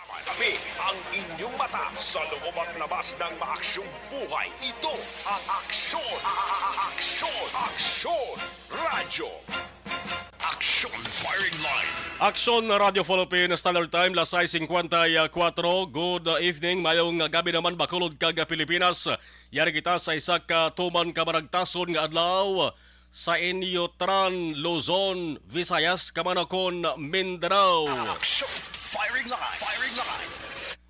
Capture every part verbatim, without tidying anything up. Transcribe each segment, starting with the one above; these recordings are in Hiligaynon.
Kami ang inyong mata sa loob at labas ng maaksyong buhay. Ito ang Aksyon, a- a- a- Aksyon, Aksyon Radyo. Aksyon Firing Line. Aksyon Radyo Philippines, Standard Time, las sais singkwenta y kuwatro. Good evening, mayong gabi naman, Bacolod kag Pilipinas. Yari kita sa isa ka tuman ka maragtason nga adlaw sa inyo tanan, Luzon, Visayas, Kamanokon, Mindanao. Aksyon! Firing line! Firing line!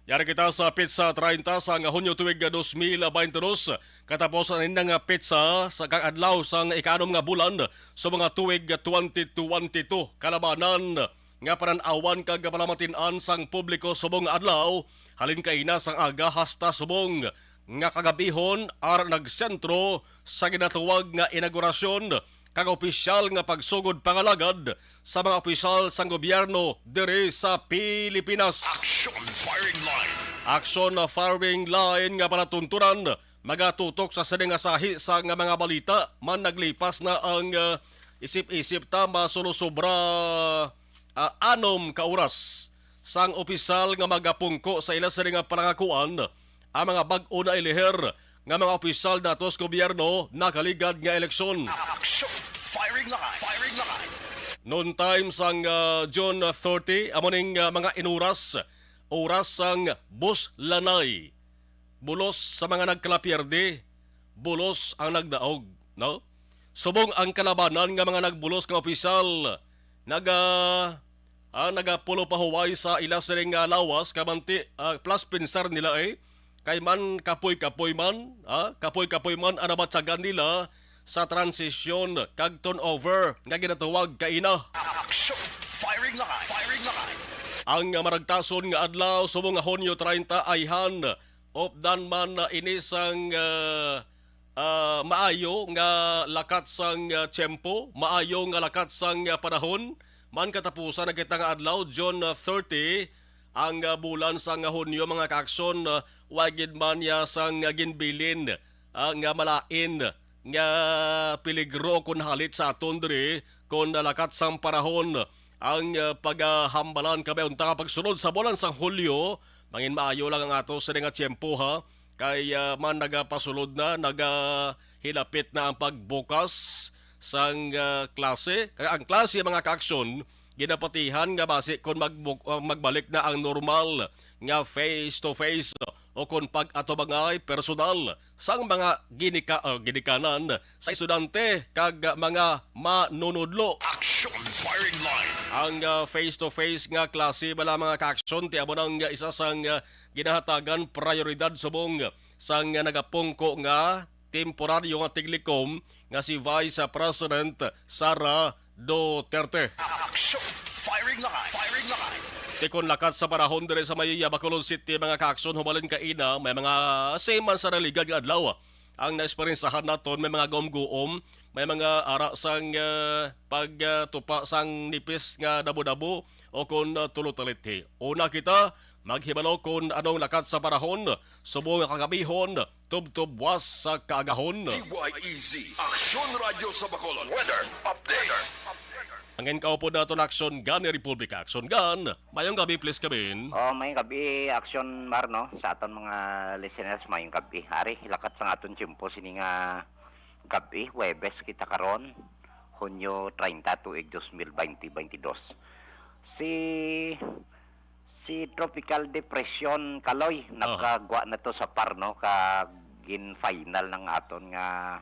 Yari kita sa petsa treinta sang Hunyo tuig dos mil baynte dos. Katapos ang ina nga petsa sa kag adlaw sang ikaanom nga bulan sa mga tuig twenty twenty-two. Kalabanan nga panan-awan kag palamatian sang publiko subong nga adlaw, halin kaina sang aga hasta subong nga kagabihon, ara nagsentro sa ginatawag nga inaugurasyon kag opisyal nga pagsugod pangalagad sa mga opisyal sang gobyerno diri sa Pilipinas. Action Firing Line. Action Firing Line nga palatuntunan magatutok sa sini nga sahi sang mga balita. Man, naglipas na ang, ah, isip-isip ta, masulosobra, ah, anom ka oras sang opisyal nga magapungko sa ila sini nga palangakuan ang mga bag-o na ilihir nga mga opisyal nato sa gobyerno nakaligad nga eleksyon. Action! Firing line! Firing line! Noon time sang, ah, June thirty, amo ning, ah, mga inuras, oras sang buslanay. Bulos sa mga nagkalapierde, bulos ang nagdaog, no? Subong ang kalabanan nga mga nagbulos nga opisyal, naga, ah, nagapulo pa huway sa ila sining, ah, lawas, kamanti, ah, plus pensar nila, eh. Kay man kapoy-kapoy man, ah, kapoy-kapoy man ang nabatyagan nila sa transisyon kag turnover nga ginatawag kaina. Action! Firing line! Firing line! Ang, ah, maragtason nga adlaw subong nga Hunyo treinta ayhan, updan man na ini sang, ah, ah, maayo nga lakat sang, ah, tiyempo, maayo nga lakat sang, ah, panahon. Man katapusan na kita nga adlaw, June, ah, thirty, ang, ah, bulan sang, ah, Hunyo, mga kaakson, ah, wa gid man niya sang, ah, ginbilin, ah, nga malain nga peligro kon halit sa aton diri kon nalakat sang panahon ang, ah, paghambalan kabay unta nga pagsunod sa bulan sang Hulyo. Mangin maayo lang ang ato sini nga tiyempo, ha, kay, ah, man nagapasulod na, nagahilapit na ang pagbukas sang, ah, klase. Kay ang klase, mga kaakson, ginapatihan nga basi kon magbuk-, ah, magbalik na ang normal nga face to face o kon pag-atubangay personal sang mga ginika-, ah, ginikanan sa estudyante kag mga manunudlo. Action Firing Line. Ang, ah, face-to-face nga klase bala, mga kaakson, ti amo nang isa sang, ah, ginahatagan prayoridad subong sang, ah, nagapungko nga temporaryo nga tiglikom nga si Vice President Sara Duterte. Action! Firing line! Firing line! Ti kon lakat sa panahon diri sa may Bacolod City, mga kaakson, hubalin kaina, may mga seman sa naligan nga adlaw ang naeksperyensyahan naton. May mga guom-guom, may mga ara sang, ah, pagtupa sang nipis nga dabo-dabo o kon, ah, tulo talithi. Una kita, maghibalo kon anong lakat sa panahon, subong nga kagabihon, tubtob buwas sa kaagahon. D Y E Z, Aksyon Radyo sa Bacolod. Weather update. Ang inkaupod naton, Aksyon Gan ni Republika. Aksyon Gan, mayong gabi, please, kabin. Oh, mayong gabi, Aksyon Mar, no? Sa aton mga listeners, mayong gabi. Ari, lakat sa aton tiyempo sini nga gabi, Huwebes kita karon, Hunyo treinta, tuig dos mil baynte baynte dos. Si Si Tropical Depression, Kaloy, Aha. nagkagwa na to sa par, no, kag gin-final ng aton nga,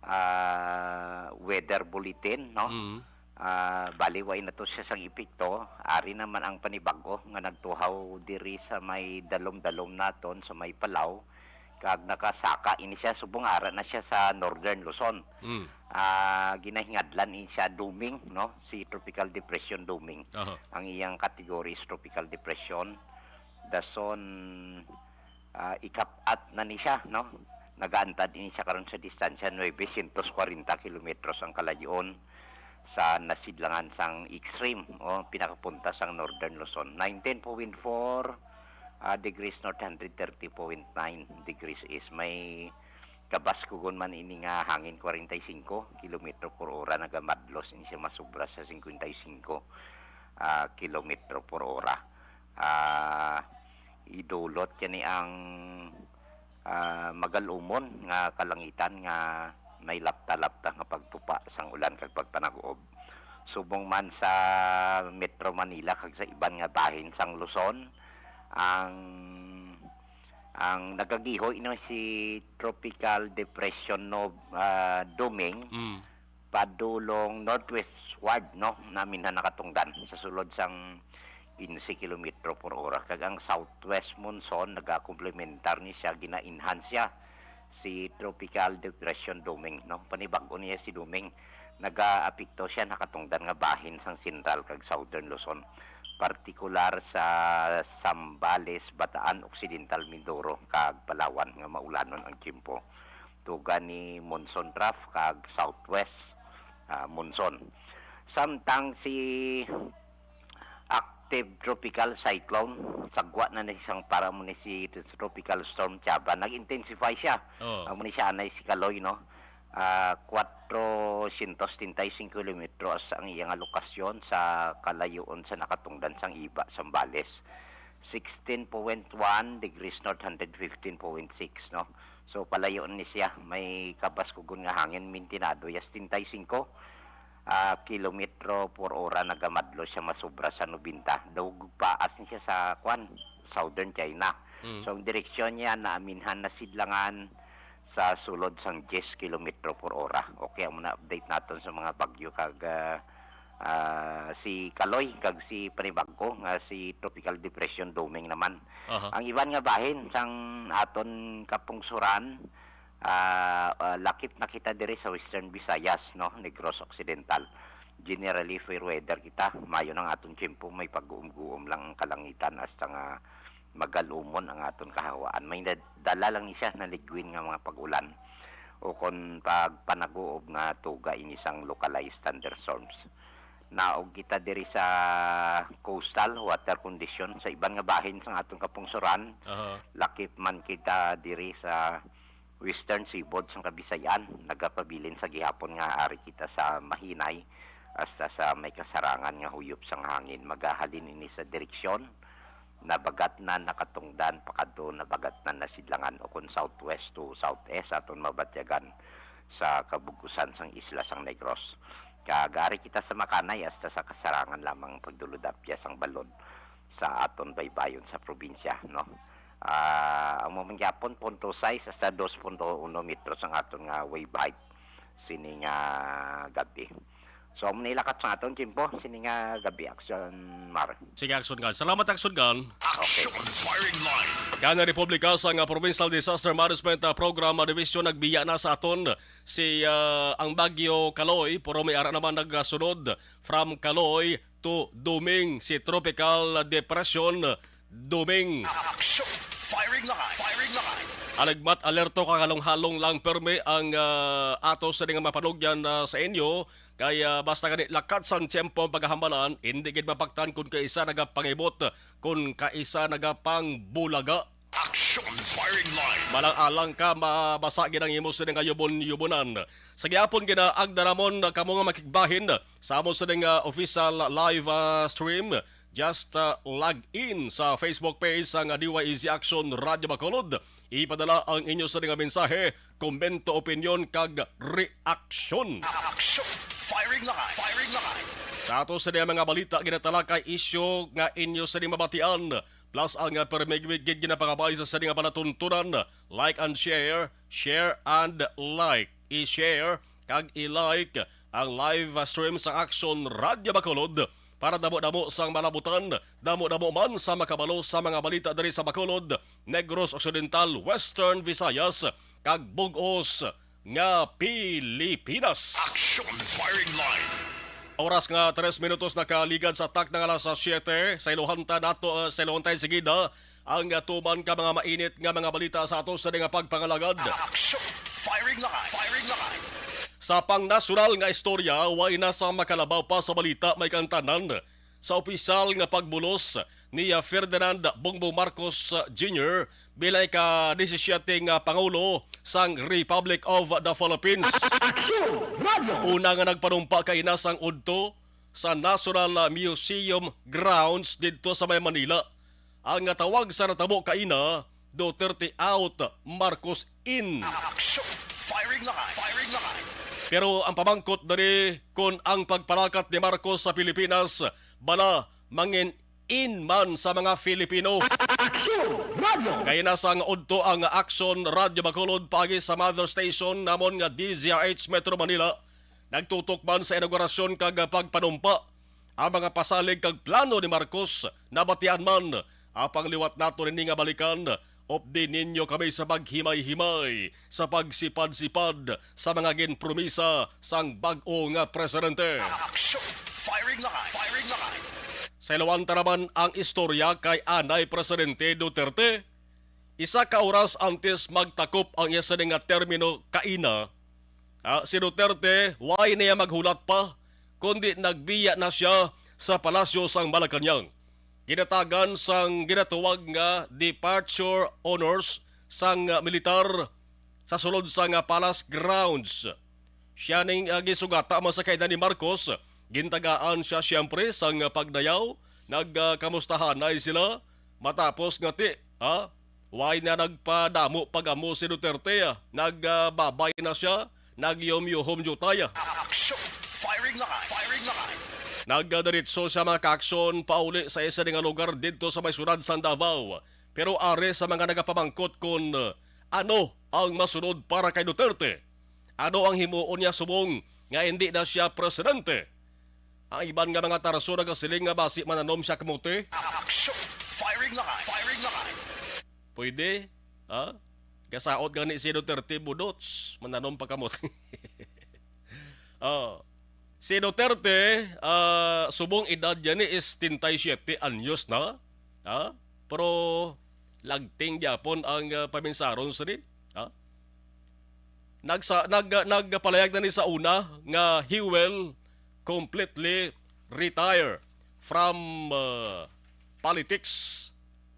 ah, weather bulletin, no? Mm. Ah, bali, way na to siya sang epekto. Ari naman ang panibago nga nagtuhaw diri sa may dalom-dalom naton, sa may Palaw, kag nakasaka ini siya, subong ara na siya sa Northern Luzon. Mm. Ah, ginahingadlan ini siya Duming, no? Si Tropical Depression Duming. Aha. Ang iyang category is Tropical Depression. Dason, ah, ikap-at na ni siya, no? Nagaantad ini siya karon sa distansya, novecientos kwarenta kilometros ang kalayon sa nasidlangan sang extreme o pinakapunta sang Northern Luzon. Nineteen point four, ah, degrees north, hundred thirty point nine degrees east. May kabaskugon man ini nga hangin, kwarenta y singko kilometro por ora, nagamadlos ini siya masubra sa singkwenta y singko, ah, kilometro por ora. Ah, idulot kini ang, ah, magalumon nga kalangitan nga may lapta-lapta nga pagtupa sang ulan kag pagpanaguob. Subong man sa Metro Manila kag sa iban nga bahin sang Luzon, ang, ang nagagiho ini si Tropical Depression no, ah, Doming, Mm. padulong northwestward, no, naminhan nakatungdan sa sulod sang quince kilometro por ora. Kag ang southwest monsoon, nagakomplementar ni siya, gina-enhance siya si Tropical Depression Doming, no? Panibag-o niya si Doming, nagaapekto siya nakatungdan nga bahin sang Central kag Southern Luzon, partikular sa Zambales, Bataan, Occidental Mindoro, kag Palawan nga maulanon ang tiyempo. Tuga ni monsoon trough kag southwest, ah, monsoon. Samtang si active tropical cyclone, sagwa na ni sang para mo ni si Tropical Storm Chaba. Nag-intensify siya. Oh. Amo ni siya anay si Kaloy, no? Ah, kwatro syentos setenta y cinco kilometro sa ang iyang lokasyon sa kalayoon sa nakatungdan sang Iba, Zambales. Sixteen point one degrees north, hundred fifteen point six, no? So, palayoon ni siya. May kabaskugon nga hangin, mintinado ya setenta y cinco, ah, kilometro por ora, nagamadlo siya masobra sa nobenta. Daw paas ni siya sa, kwan, Southern China. Mm. So, ang direksyon niya, naaminhan na sidlangan sa sulod sang diyes kilometro por ora. Okay, amo na update naton sa mga bagyo kag, ah, ah, si Kaloy kag si Panibagko nga si Tropical Depression Doming naman. Aha. Ang iban nga bahin sang aton kapungsuran, ah, ah, lakip na kita diri sa Western Visayas, no, Negros Occidental. Generally, fair weather kita. Mayo nang aton tiyempo, may pag-uum-guom lang ang kalangitan hasta nga magalumon ang aton kahawaan. May nad-, dala lang ni siya na ligwin nga mga pag-ulan o kon pagpanaguob nga tuga ini sang localized thunderstorms. Naog kita diri sa coastal water condition sa iban nga bahin sang aton kapungsuran. Aha. Lakip man kita diri sa Western Seaboard sang Kabisayan, nagapabilin sa gihapon nga ari kita sa mahinay hasta sa may kasarangan nga huyop sang hangin. Magahalin ini sa direksyon Nabagatnan, Nakatungdan, pakadto Nabagatnan, Nasidlangan, o kon southwest to southeast aton mabatyagan sa kabug-usan sang isla sang Negros. Kag ari kita sa makanay hasta sa kasarangan lamang pagdulod apya sang balod sa aton baybayon sa probinsya, no? Ah, ang mga gyapon, punto sais hasta dos punto uno metros ang aton nga wave height sini nga gabi. So, amo ni lakat sa aton, Jimbo, sini nga gabi, Action Mar. Sige, Action Gal. Salamat, Action Gal. Action Firing Line. Kan Republika sang, ah, Provincial Disaster Management, ah, Program, ah, Division nagbiya na sa aton si, ah, ang Bagyo Kaloy, pero may ara naman nagasunod from Kaloy to Doming si Tropical Depression Doming. Action Firing Line. Firing Line. Alegmat, alerto kag halong-halong lang permi ang, ah, ato sini nga mapanugyan, ah, sa inyo. Kay, ah, basta gani lakat sang tiyempo ang pagkahambalan, hindi gid mapaktan kun kaisa nagapangibot, kun kaisa nagapangbulaga. Action Firing Line. Malang-alang ka, mabasa gid ang imo sini nga yubon-yubonan. Sa gihapon, ginaagda namon kamo nga makigbahin sa amon sini nga official live, ah, stream. Just, ah, log in sa Facebook page sang D Y E Z Action Radyo Bacolod. Ipadala ang inyo sini nga mensahe, komento, opinyon, kag reaksyon. Action Firing Line. Firing Line. Sa ato sini nga mga balita, ginatalakay isyu nga inyo sini mabatian, plus ang, ah, permi gid ginapakabay sa sini nga palatuntunan. Like and share, share and like. I-share kag i-like ang live stream sa Action Radyo Bacolod para damo-damo sang malabutan, damo-damo man sa makabalo sa mga balita diri sa Bacolod, Negros Occidental, Western Visayas, kag bug-os nga Pilipinas. Action Firing Line. Oras nga tres minutos nakaligad sa takna nga alas siyete, sa iluhanta nato, ah, sa iluhantay sigida, ang atuman ka mga mainit nga mga balita sa ato sa nga pagpangalagad. Action! Firing line! Firing line! Sa pangnasyonal nga istorya, way na sa makalabaw pa sa balita may kantanan sa opisyal nga pagbulos ni, ah, Ferdinand Bongbong Marcos, ah, Junior bilang ika-disisiete nga Pangulo sang Republic of the Philippines. Action! Radyo! Una nga nagpanumpa kaina sang udto sa National Museum grounds didto sa may Manila. Ang tawag sa natabo kaina, Duterte out, Marcos in. Action! Firing line! Firing line! Pero ang pamangkot diri, kung ang pagpalakat ni Marcos sa Pilipinas bala mangin-in man sa mga Filipino. Action! Radyo! Kay nasa nga udto ang Action Radyo Bacolod paagi sa mother station namon nga D Z R H Metro Manila, nagtutok man sa inaugurasyon kag pagpanumpa ang mga pasalig kag plano ni Marcos. Nabatian man, apang liwat nato nini nga balikan, updi ninyo kami sa paghimay-himay sa pagsipad-sipad sa mga ginpromisa sang bag-o nga presidente. Action! Firing line! Firing line! Sa ilawan ta naman ang istorya kay anay Presidente Duterte. Isa ka oras antes magtakop ang iya sini nga termino kaina, ah, si Duterte, way niya maghulat pa, kundi nagbiya na siya sa palasyo sang Malacañang. Ginatagan sang ginatuwag nga departure honors sang, ah, militar sa sulod sang, ah, palace grounds. Siya ning, ah, gisugata man sa kaina ni Marcos. Gintagaan siya siyempre sang, ah, pagdayaw. Nagkamustahanay sila. Matapos nga ti, ha? Way na nagpadamo pag-amo si Duterte, ah. Nagbabay na siya. Nagyumyuhom jutay, ah. Action! Firing line! Firing line! Nagdiretso siya, mga ka-aksyon, pauli sa isa nga lugar didto sa may syudad sang Davao. Pero ari sa mga nagapamangkot kon, uh, ano ang masunod para kay Duterte? Ano ang himuon niya subong nga hindi na siya presidente? Ang iban nga mga tarso nagasiling nga basi mananom siya kamote. Action! Firing line! Firing line! Pwede, ha? Gasaot gani si Duterte budots, mananom pa kamote. Oh. Si Duterte, ah, subong edad niya ni is setenta y siete anyos na. Ha? Pero lagting gyapon ang, ah, paminsaron sini. Ha? Nagsa-, nag-, nagpalayag na ni sa una nga he will completely retire from, ah, politics.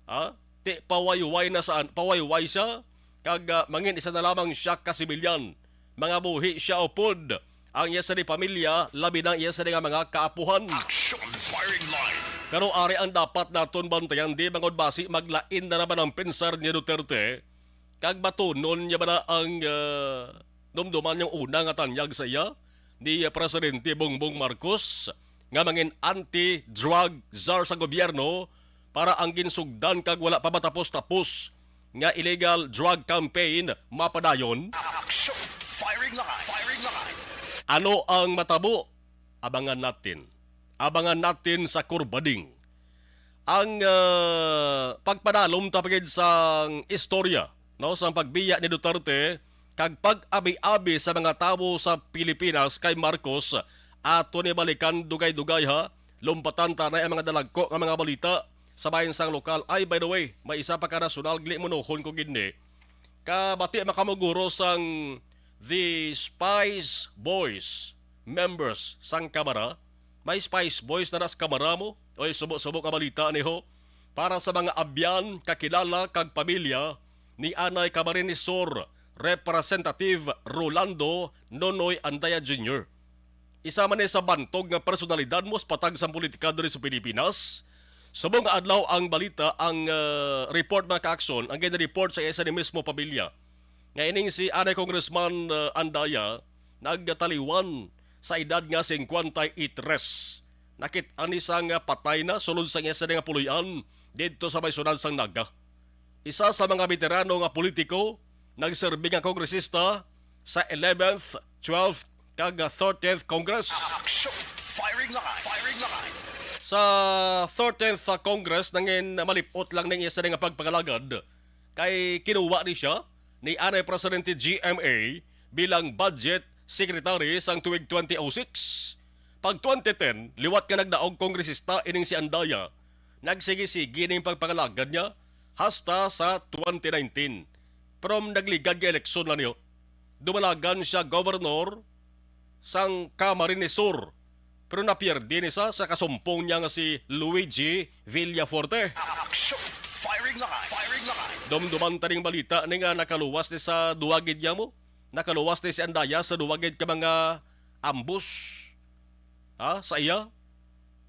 Ha? Ti pawayway na sa, pawayway siya, kag, ah, mangin isa na lamang siya ka sibilyan. Mangabuhi siya upod ang iya sini pamilya, labi na ang iya sini nga mga kaapuhan. Action! Firing line! Pero ari ang dapat naton bantayan, di bangod basi maglain na naman ang pensar ni Duterte, kag batunon niya ba na ang, ah, dumduman niyang una nga tanyag sa iya ni, ah, Presidente Bongbong Marcos nga mangin anti-drug czar sa gobyerno para ang ginsugdan kag wala pa matapos-tapos nga illegal drug campaign mapadayon? Action! Firing line! Firing line! Ano ang matabo? Abangan natin. Abangan natin sa Kurbading. Ang, ah, pagpadalom ta pa gid sang istorya, no, sang pagbiya ni Duterte kag pag-abi-abi sa mga tawo sa Pilipinas kay Marcos, ato ni balikan dugay-dugay, ha. Lumpatan ta na ang mga dalagko nga mga balita sa bahin sang lokal. Ay, by the way, may isa pa ka nasyonal, ginli munohon ko gid ni. Kabati makamuguro sang the Spice Boys members sang Kamara. May Spice Boys na nas Kamara mo? Oy, subo-subo nga balita ni ho. Para sa mga abyan, kakilala, kag pamilya ni anay Camarines Sur Representative Rolando Nonoy Andaya Junior. Isa man ni sa bantog nga personalidad mo sa patag sang politika diri sa Pilipinas. Subong nga adlaw ang balita, ang, ah, report, mga ka-aksyon, ang gina-report sa isa ni mismo pamilya nga ining si anay Congressman, ah, Andaya nagtaliwan sa edad nga singkwenta y tres. Nakit-an ni sa nga patay na sulod sa iya sini nga puloy-an didto sa may syudad sang Naga. Isa sa mga beterano nga politiko, nagserbi nga kongresista sa eleventh, twelfth, kag thirteenth Congress. Action! Firing line! Firing line! Sa thirteenth Congress, nangin malip-ot lang ning iya sini nga pagpangalagad kay kinuha ni siya ni anay Presidente G M A bilang budget secretary sang tuig twenty oh six. Pag twenty ten, liwat nga nagdaog kongresista ining si Andaya, nagsigi-sigi ning pagpangalagad niya hasta sa twenty nineteen. Pero nagligad nga eleksyon na niyo, dumalagan siya gobernador sang Camarines Sur, pero napierde ni sa, sa kasumpong niya nga si Luigi Villafuerte. Action! Firing line! Firing line! Dumduman ta ning balita ni nga nakaluwas ni sa duwa gid niya mo. Nakaluwas ni si Andaya sa duwa gid ka mga ambos, ha, sa iya.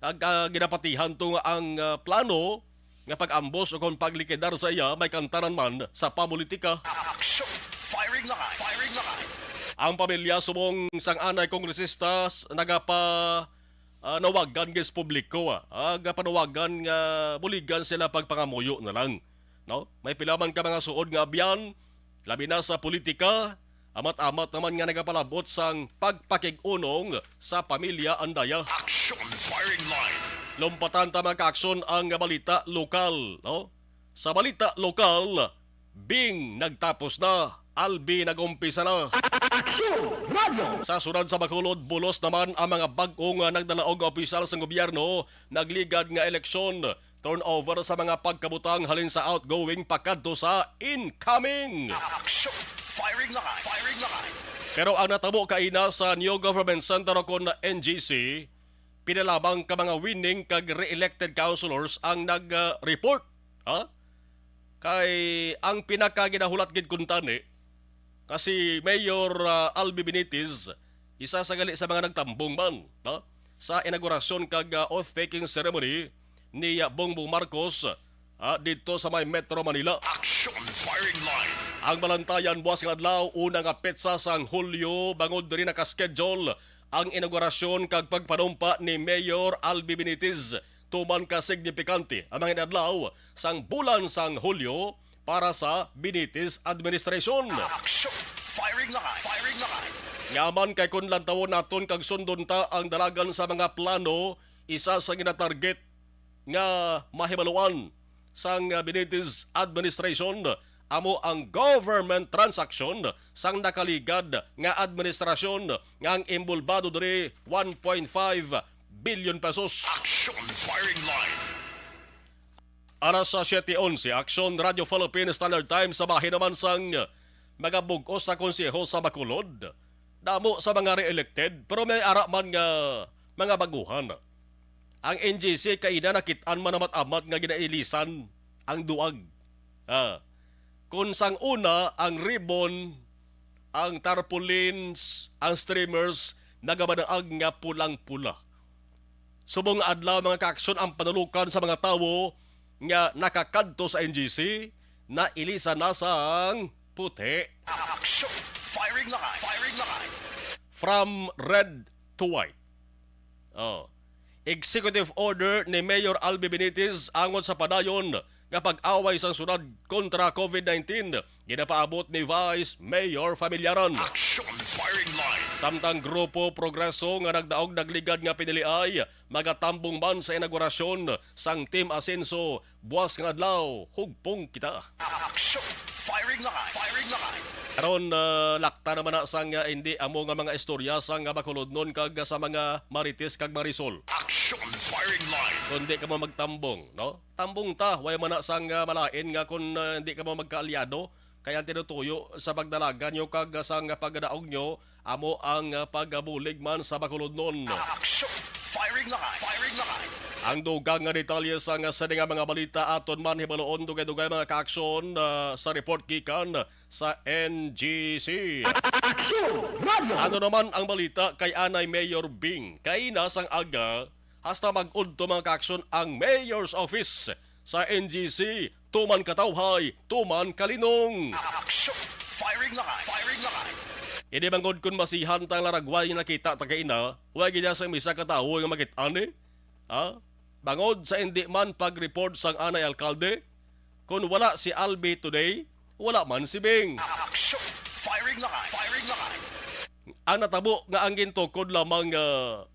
Ag, ah, ginapatihan to nga ang, ah, plano nga pag-ambos o kon paglikidar sa iya may kantanan man sa pamulitika. Action! Firing line! Firing line! Ang pamilya subong sang anay kongresista s-, nagapa, ah, nawagan gid sa publiko, ah. Ah, gapanawagan nga buligan sila pagpangamuyo na lang, no? May pila man ka mga suod nga abyan, labi na sa politika, amat-amat naman nga nagapalabot sang pagpakig-unong sa pamilya Andaya. Action! Firing line! Lumpatan ta, mga kaaksyon, ang balita lokal, no? Sa balita lokal, Bing nagtapos na, Albi nag-umpisa na. Action! Radio! Sa syudad sa Bacolod, bulos naman ang mga bag-o nga nagdalaog nga opisyal sang gobyerno, nagligad nga eleksyon, turnover sa mga pagkabutang halin sa outgoing pakadto sa incoming. Action! Firing line! Firing line! Pero ang natabo kaina sa New Government Center o kon N G C, pila lamang ka mga winning kag re-elected councilors ang nag-report. Ha? Kay ang pinakaginahulat gid kuntani nga si Mayor, ah, Albi Benitez, isa sa gali sa mga nagtambong man, no? Sa inaugurasyon kag, ah, oath-taking ceremony ni, ah, Bongbong Marcos, ah, didto sa may Metro Manila. Action! Firing line! Ang balantayan buwas nga adlaw, una nga petsa sang Hulyo, bangod diri naka-schedule ang inaugurasyon kag pagpanumpa ni Mayor Albi Benitez. Tuman ka signifikante ang mga inadlaw sang bulan sang Hulyo para sa Benitez administration. Action! Firing line! Firing line! Nga man kay kun lantawon naton kag sundon ta ang dalagan sa mga plano, isa sa ginatarget nga mahibaluan sang, ah, Benitez administration amo ang government transaction sang nakaligad nga administrasyon nga ang imbulbado diri one point five billion pesos. Action! Firing line! Alas sa siyete onse, Action Radio Philippine Standard Time sa bahin naman sang mga bug-os sa konseho sa Bacolod. Damo sa mga re-elected, pero may ara man nga mga baguhan. Ang N G C kaina nakit-an man amat-amat nga ginailisan ang duag. Ah, kung sang una ang ribbon, ang tarpaulins, ang streamers, nagamanaag nga pulang-pula. Subong nga adlaw, mga kaaksyon, ang panulukan sa mga tawo nga nakakadto sa N G C, nailisan na sang puti. Action! Firing line! Firing line! From red to white. Oh. Executive order ni Mayor Albi Benitez angot sa padayon nga pag-away sang syudad kontra COVID nineteen, ginapaabot ni Vice Mayor Famillaran. Action! Firing line! Samtang Grupo Progreso nga nagdaog nagligad nga piniliay, magatambong man sa inaugurasyon sang Team Asenso buwas nga adlaw. Hugpong kita. Action! Firing line! Firing line! Karon, ah, lakta naman na sang, ah, hindi amo nga mga istorya sang, ah, Bacolodnon kag, ah, sa mga Marites kag Marisol. Action! Firing line! Kung di ka mo magtambong, no? Tambong ta, way man na sang, ah, malain nga kung, ah, hindi ka mo magkaalyado, kay ang tinutuyo sa pagdalagan nyo kag, ah, sang, ah, pagdaog nyo, amo ang, ah, pagabulig man sa Bacolodnon. Action! Firing line! Firing line! Ang dugang nga detalye sang, ah, sini nga mga balita aton man hibaluon dugay-dugay, mga kaaksyon, ah, sa report gikan sa N G C. Action! Radio! Ano naman ang balita kay anay Mayor Bing? Kaina sang aga, hasta mag-udto, mga kaaksyon, ang mayor's office sa N G C, tuman katawhay, tuman kalinong. Action! Firing line! Firing line! Ini bangod kun masihan ta ang laragway nga nakita ta kaina, wa gid sa misa ka tawo nga makit-an, eh. Ha? Bangod sa indi man pag-report sang anay alkalde, kun wala si Albi today, wala man si Bing. Action! Firing line! Firing line! Ang natabo nga ang gintukod lamang nga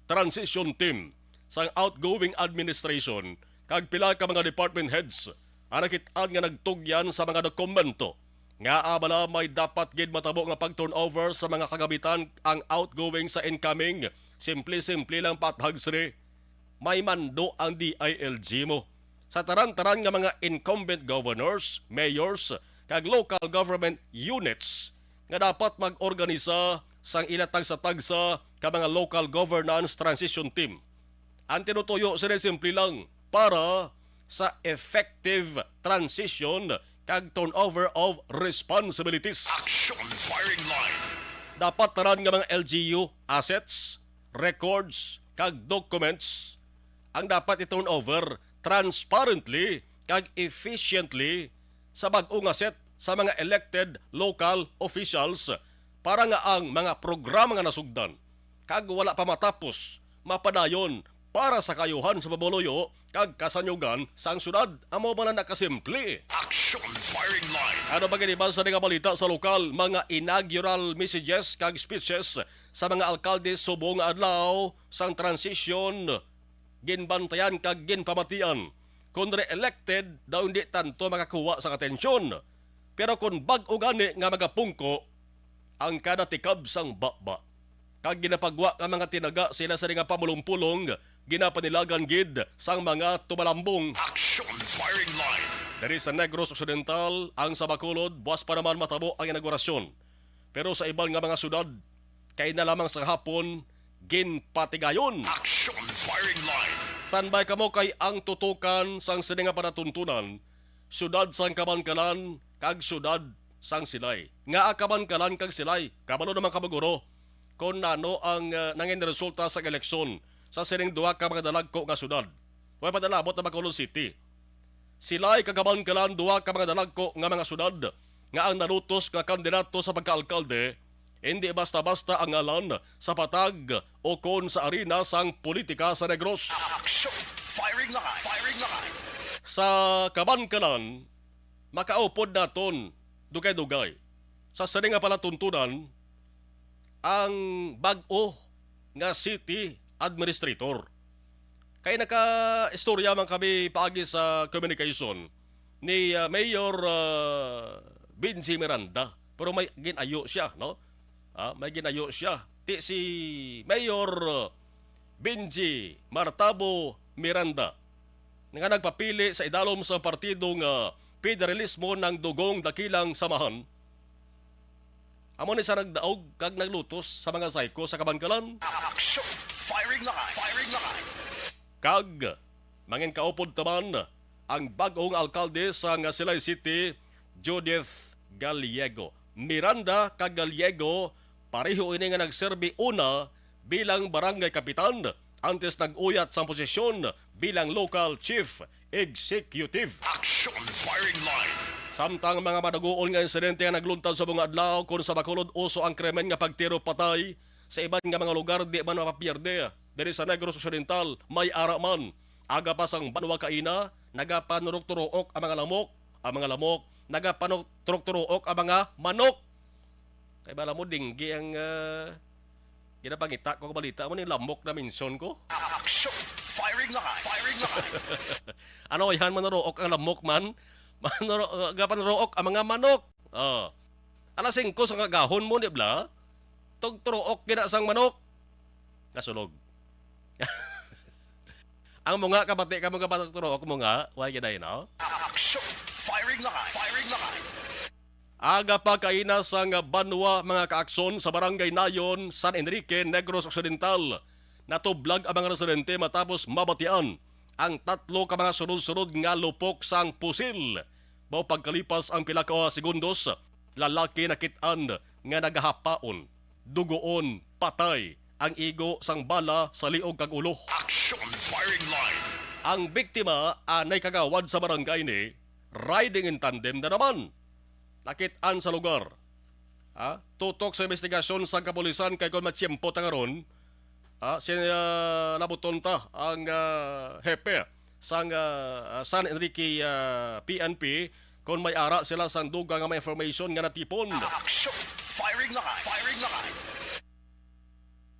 transition team sang outgoing administration kag pila ka mga department heads ang nakit-an nga nagtugyan sa mga dokumento nga abala may dapat gid matabo nga pag-turnover sa mga kagamitan ang outgoing sa incoming. Simple-simple lang pathag sini. May mando ang D I L G mo. Sa taran-taran nga mga incumbent governors, mayors, kag local government units nga dapat mag-organisa sang ila tagsa-tagsa ka mga local governance transition team. Ang tinutuyo sini simple lang, para sa effective transition kag turnover of responsibilities. Action! Firing line! Dapat tanan nga mga L G U assets, records, kag documents ang dapat i-turnover transparently kag efficiently sa bag-o nga set sa mga elected local officials para nga ang mga programa nga nasugdan kag wala pa matapos mapadayon para sa kaayuhan sa pamuluyo kag kasanyugan sang syudad. Amo man ang nakasimple. Action Firing Line. Ano pa gani ba sa nga balita sa lokal? Mga inaugural messages kag speeches sa mga alkalde subong nga adlaw sang transition ginbantayan kag ginpamatian. Kon re-elected daw, hindi tanto makakuha sang atensyon. Pero kon bag-o gani nga magapungko ang kada tikab sang baba, kag ginapagwa nga mga tinaga sila sa nga pamulong-pulong, ginapanilagan gid sang mga tumalambong. Action Firing Line. Diri sa Negros Occidental, ang sa Bacolod, buas pa naman matabo ang inaugurasyon. Pero sa iban nga mga syudad, kay na lamang sa hapon, ginpatigayon. Action Firing Line. Standby kamo, kay ang tutukan sang sini nga panatuntunan, syudad sang Kabankalan kag syudad sang Silay. Nga Kabankalan kag Silay, kabalo naman kamo, guro, kon ano ang, ah, nangin resulta sa eleksyon sa sining duha ka mga dalagko nga syudad. Way padalabot na Bacolod City. Silay kag Kabankalan, duha ka mga dalagko nga mga syudad nga ang nalutos nga kandidato sa pagkaalkalde, hindi basta-basta ang ngalan sa patag o kon sa arena sang politika sa Negros. Action! Firing line! Firing line! Sa Kabankalan, makaupod naton dugay-dugay sa sini nga palatuntunan ang bag-o nga city administrator. Kay naka-istorya man kami paagi sa communication ni, ah, Mayor, ah, Benji Miranda, pero may ginayo siya, no? Ah, may ginayo siya. Ti si Mayor, ah, Benji Martabo Miranda, nga nagpapili sa idalom sa partido nga Federalismo ng Dugong Dakilang Samahan, amo ni sa nagdaog kag naglutos sa mga psycho sa Kabankalan. Action! Firing line! Firing line! Kag mangin kaupod taman ang bag-ong alkalde sa nga Silay City, Judith Gallego. Miranda kag Gallego, pareho ini nga nagserbi una bilang barangay kapitan antes nag-uyat sang posisyon bilang local chief executive. Action Firing Line. Samtang mga madugoon nga insidente ang nagluntad sa mga adlaw, kon sa Bacolod uso ang krimen nga pagtiro patay, sa iban nga mga lugar di man mapapierde. Diri sa Negros Occidental, may ara man. Aga pa sang banwa kaina, nagapanurok-turook ang mga lamok. Ang mga lamok, nagapanurok-turook ang mga manok. Kay bala mo, dinggi ang, ah, ginapangita ko, balita mo ni lamok na mention ko. Action! Firing line! Firing line! Ano, yan, manurook ang lamok man? Manuro-, gapanrook ang mga manok. Oh. Alas singko sa kagahon mo, di bala? Tugturook gina sang manok. Nasulog. Ang mga kabati ka, mga batang turook mo nga, why gid ay, no? Action! Firing line! Firing line! Aga pa kaina sang banwa, mga kaakson, sa Barangay Nayon, San Enrique, Negros Occidental, natublag ang mga residente matapos mabatian ang tatlo ka mga sunod-sunod nga lupok sang pusil. Mao pagkalipas ang pila ka segundos, lalaki nakit-an nga nagahapaon, dugoon, patay ang igo sang bala sa liog kag ulo. Action Firing Line. Ang biktima, anay kagawad sa barangay ni, riding in tandem na naman. Nakit-an sa lugar. Ha? Tutok sa investigasyon sa kapulisan kay kon matiyempo ta karon, ha? Si, ah, labuton ta ang, ah, hepe sang, ah, San Enrique, ah, P N P, kon may ara sila sang dugang nga mga information nga natipon. Action! Firing line! Firing line!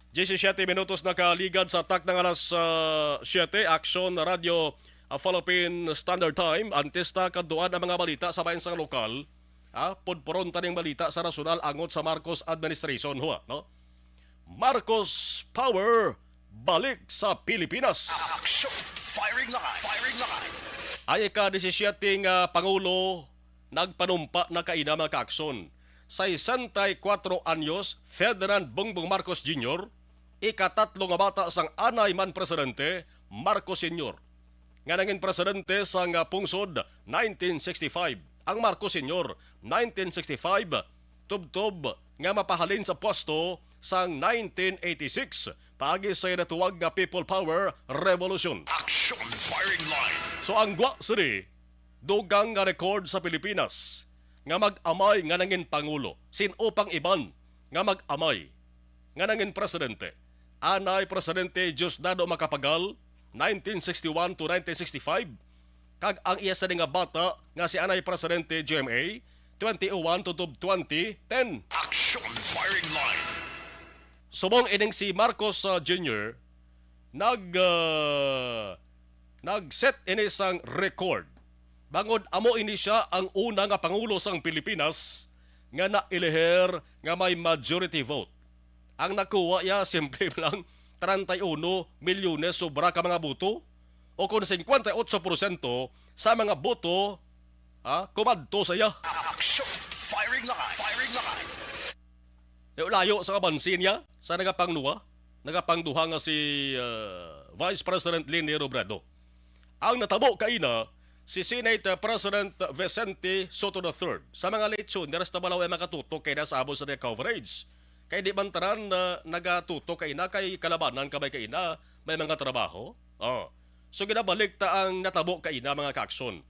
Diyesisiete minutos nakaligad sa takna nga alas, ah, siete. Action Radio, ah, Philippine Standard Time. Antes ta kaduan ang mga balita sa bayan sang lokal, ah, pudpuron ta ning balita sa nasyonal angot sa Marcos administration, huwa, no? Marcos Power, balik sa Pilipinas. Action! Firing line! Firing line! Ang ika-disisyete nga Pangulo nagpanumpa na kaina, mga kaakson. Sesenta y cuatro anyos, Ferdinand Bongbong Marcos Junior, ikatatlo nga bata sang anay man presidente, Marcos Senior, nga nangin presidente sang pungsod nineteen sixty-five. Ang Marcos Senior, nineteen sixty-five, tubtob nga mapahalin sa pwesto sang nineteen eighty-six, paagi sa ginatuwag nga People Power Revolution. Action Firing Line. So, ang gwa sini, Dugang nga record sa Pilipinas nga mag-amay nga nangin pangulo. Sin-o pang iban nga mag-amay nga nangin presidente? Anay Presidente Diosdado Macapagal, nineteen sixty-one to nineteen sixty-five, kag ang iya sini nga bata nga si Anay Presidente G M A, twenty oh one to twenty ten. Action Firing Line. Subong ining si Marcos, uh, Junior, nag, uh, nag-set ini sang record. Bangod amo ini sia ang una nga pangulo sang Pilipinas nga nailihir nga may majority vote. Ang nakuha iya, simple lang, treinta y uno milyones sobra ka mga boto, o kon cincuenta y ocho porsyento sa mga boto, ha, kumadto sa iya. Action! Firing line! Firing line! Layo-layo sa kabansi niya sa nagapangduha, nagapangduha nga si, uh, Vice President Leni Robredo. Ang natabo kaina, si Senate President Vicente Sotto the third. Sa mga lechon, di rasta balaw ay makatutok kay na sa amo sa coverage. Kay di man tanan na nagatutok kaina kay kalabanan kabay kaina may mga trabaho. Oh. So ginabalik ta ang natabo kaina, mga kaakson.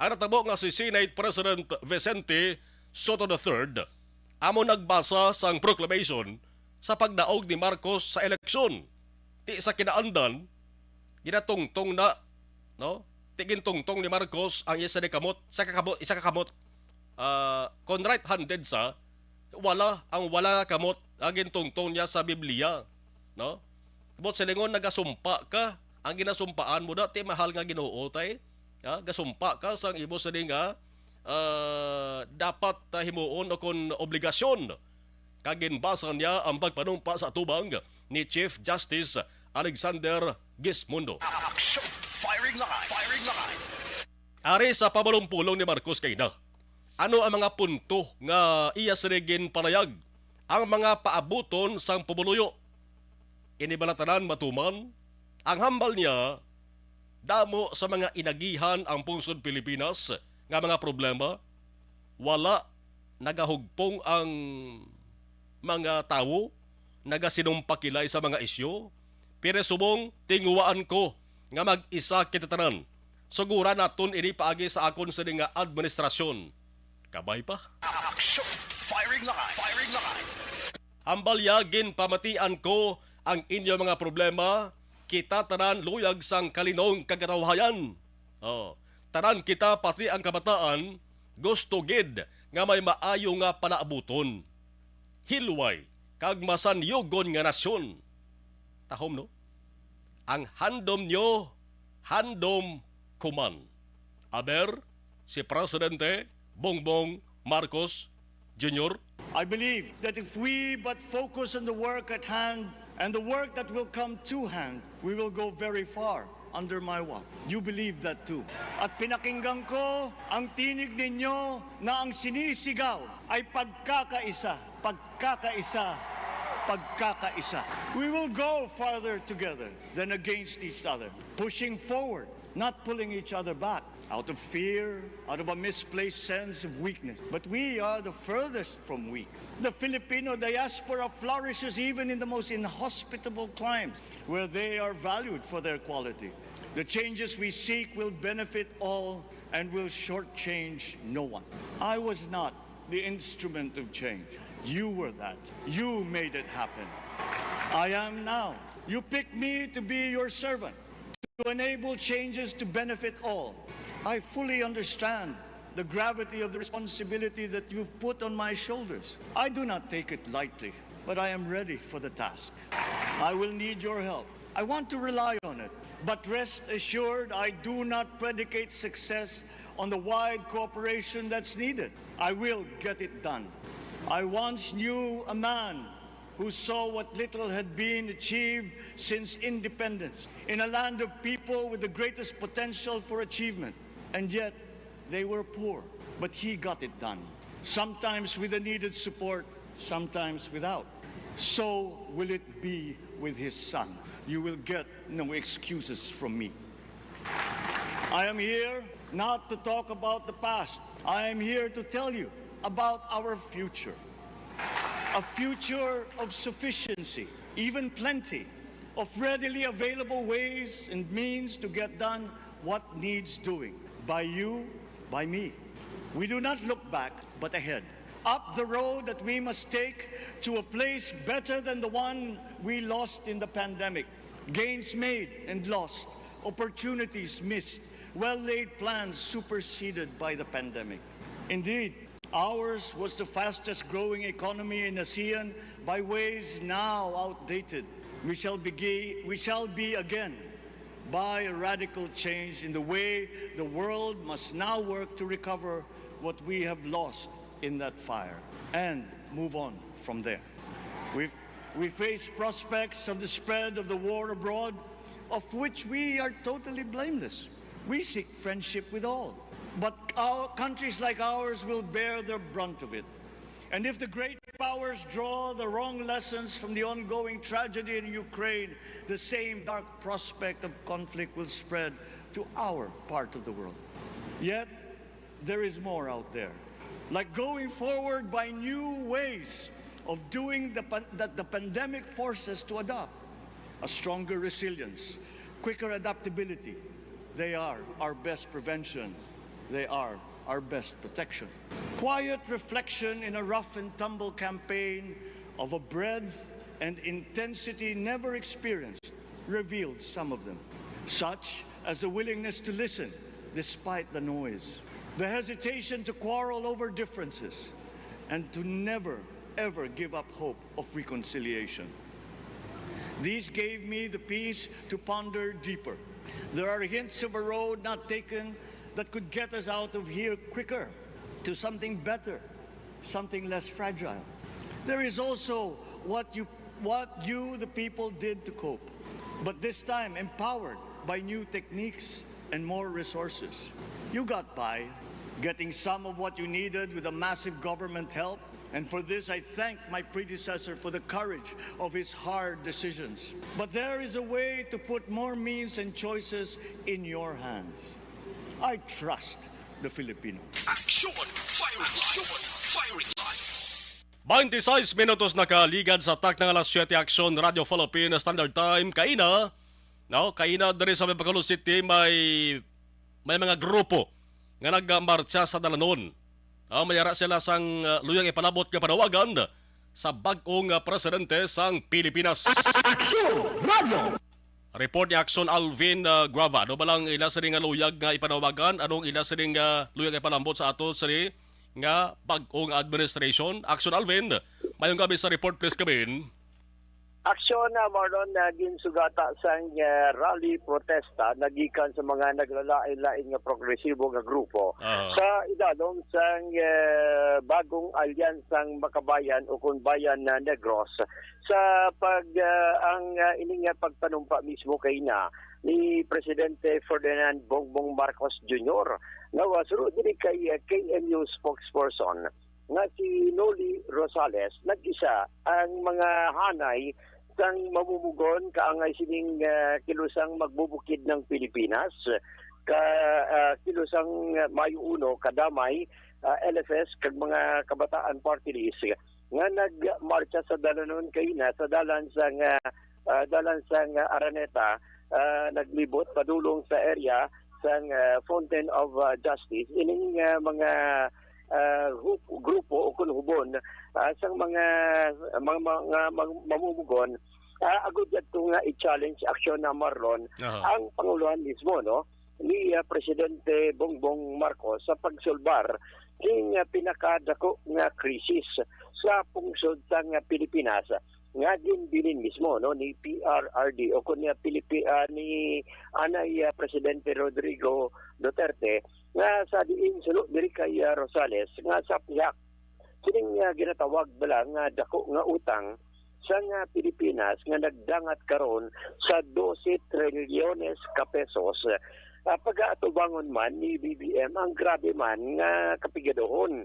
Ang natabo nga si Senate President Vicente Sotto the third amo nagbasa sang proclamation sa pagdaog ni Marcos sa eleksyon. Ti sa kinaandan, ginatungtong na, no? Ti gintungtong ni Marcos ang isa ni kamot, sa kakamot, isa ka kamot. Ah, kon right-handed sa, wala, ang wala nga kamot ang gintungtong niya sa Biblia, no? But silingon, nagasumpa ka, ang ginasumpaan mo na, ti mahal nga Ginoo, tay, ha? Gasumpa ka sang imo sini nga, ah, dapat, ah, himuon o kon obligasyon. Kag ginbasa niya ang pagpanumpa sa atubang ni Chief Justice Alexander Gismondo. Action! Firing line! Firing line! Ari sa pamulong-pulong ni Marcos kaina, ano ang mga punto nga iya sini ginpalayag, ang mga paabuton sang pumuluyo? Ini bala tanan matuman? Ang hambal niya, damo sa mga inagihan ang pungsod Pilipinas nga mga problema, wala nagahugpong ang mga tawo, nagasinumpakilay sa mga isyu, pero subong tinguhaan ko nga mag-isa kita tanan. Suguran naton ini paagi sa akon sini nga administrasyon. Kabay pa. Action! Firing line! Firing line! Hambal niya, ginpamatian ko ang inyo mga problema. Kita tanan luyag sang kalinong kag katawhayan. Oh, tanan kita, pati ang kabataan, gusto gid nga may maayo nga palaabuton, hilway, kag masanyugon nga nasyon. Tahom, no? Ang handom nyo, handom ko man. Aber, si Presidente Bongbong Marcos Junior. I believe that if we but focus on the work at hand and the work that will come to hand, we will go very far under my watch. You believe that too. At pinakinggan ko ang tinig ninyo na ang sinisigaw ay pagkakaisa, pagkakaisa, pagkakaisa. We will go farther together than against each other, pushing forward, not pulling each other back. Out of fear, out of a misplaced sense of weakness. But we are the furthest from weak. The Filipino diaspora flourishes even in the most inhospitable climes, where they are valued for their quality. The changes we seek will benefit all and will shortchange no one. I was not the instrument of change. You were that. You made it happen. I am now. You picked me to be your servant, to enable changes to benefit all. I fully understand the gravity of the responsibility that you've put on my shoulders. I do not take it lightly, but I am ready for the task. I will need your help. I want to rely on it, but rest assured, I do not predicate success on the wide cooperation that's needed. I will get it done. I once knew a man who saw what little had been achieved since independence in a land of people with the greatest potential for achievement, and yet they were poor. But he got it done, sometimes with the needed support, sometimes without. So will it be with his son. You will get no excuses from me. I am here not to talk about the past. I am here to tell you about our future. A future of sufficiency, even plenty, of readily available ways and means to get done what needs doing by you by me. We do not look back, but ahead, up the road that we must take to a place better than the one we lost in the pandemic. Gains made and lost, opportunities missed, well-laid plans superseded by the pandemic. Indeed, ours was the fastest growing economy in ASEAN by ways now outdated. We shall be, we shall be again by a radical change in the way the world must now work to recover what we have lost in that fire and move on from there. We, we face prospects of the spread of the war abroad, of which we are totally blameless. We seek friendship with all, but our countries like ours will bear the brunt of it. And if the great powers draw the wrong lessons from the ongoing tragedy in Ukraine, the same dark prospect of conflict will spread to our part of the world. Yet, there is more out there, like going forward by new ways of doing the pan-, that the pandemic forces to adopt, a stronger resilience, quicker adaptability. They are our best prevention. They are our best protection. Quiet reflection in a rough and tumble campaign of a breadth and intensity never experienced revealed some of them, such as the willingness to listen despite the noise, the hesitation to quarrel over differences, and to never, ever give up hope of reconciliation. These gave me the peace to ponder deeper. There are hints of a road not taken that could get us out of here quicker to something better, something less fragile. There is also what you, what you, the people, did to cope, but this time empowered by new techniques and more resources. You got by, getting some of what you needed with a massive government help, and for this I thank my predecessor for the courage of his hard decisions. But there is a way to put more means and choices in your hands. I trust the Filipino. Action! Firing line! Action! Firing line! Twenty-six minutos nakaligad sa takna nga alas siyete. Action, Radio Philippine Standard Time. Kaina, no? Kaina diri sa Bacolod City may, may mga grupo nga nagmartsa sa dalanon. Ah, may ara sila sang, ah, luyag ipalabot nga panawagan sa bag-ong, ah, presidente sang Pilipinas. Action Radio! Report ni Action Alvin, ah, Guava. Ano ba lang ila sini nga luyag nga ipanawagan? Anong ila sini nga luyag ipalambot sa ato sini nga bag-ong administration? Action Alvin, mayong gabi sa report, please, kabin. Aksyon na, Marlon, na ginsugata sang, eh, rally protesta nagikan sa mga naglalain-lain nga progresibo nga grupo Aha. sa idalom sang, eh, bagong alyansang Makabayan o kun Bayan na Negros. Sa pag, eh, ang, eh, ining, eh, pagpanumpa mismo kay na ni Presidente Ferdinand Bongbong Marcos Junior nga wasulo diri kay, eh, K M U spokesperson nga si Noli Rosales nag-isa ang mga hanay sang mamumugon kaangay sining, ah, kilusang magbubukid ng Pilipinas, ka, ah, kilusang Mayo Uno, Kadamay, ah, L F S, kag mga Kabataan Party List nga nagmartsa sa dalanon kaina sa dalan sang, ah, ah, dalan sang, ah, Araneta, ah, naglibot padulong sa area sang, ah, Fountain of, ah, Justice. Ining, ah, mga, ah, hu-, grupo o kun hubon, ah, sang mga, mga, mga mag-, mamumugon, ah, agud yadto nga i-challenge aksyon na, Marlon, Aha. ang pangulohan mismo, no, ni, ah, Presidente Bongbong Marcos sa pagsulbar king, ah, pinakadako nga krisis sa pungsod sang, ah, Pilipinas nga ginbilin mismo, no, ni P R R D o kun, ah, Pilipi-, ah, ni anay, ah, Presidente Rodrigo Duterte nga sa diin suno diri kay, ah, Rosales nga sa pihak sining, ah, ginatawag bala nga dako nga utang sang, ah, Pilipinas nga nagdangat karon sa dose trilyones ka pesos. Ah, pag-aatubangon man ni B B M ang grabe man nga kapigaduhon,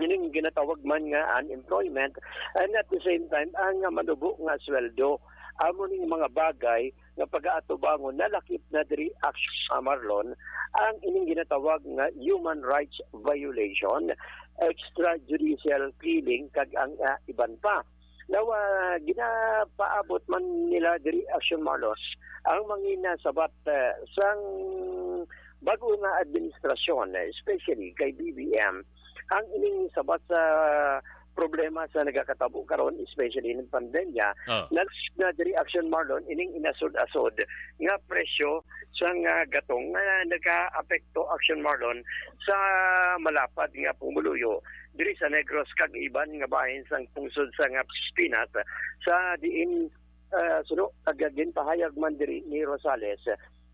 ining ginatawag man nga unemployment, and at the same time, ang, ah, manubo nga sweldo. Amo ning mga bagay nga pag-aatubangon nalakip na diri, Action, ah, Marlon, ang ining ginatawag nga human rights violation, extrajudicial killing, kag ang, ah, iban pa. Now, ah, ginapaabot man nila diri, Action, Marlon, ang mangina sabat, ah, sang bag-o nga administrasyon, especially kay B B M, ang ining sabat sa problema sa nagakatabo karon, especially ng pandemya, Oh. na, na diri, Action Marlon, ining inasod-asod nga presyo sa nga gatong nga nagaapekto, Action Marlon, sa malapad nga pumuluyo diri sa Negros kag iban nga bahin sang pungsod sa nga Pinas, sa diin, ah, suno, kag ginpahayag man diri ni Rosales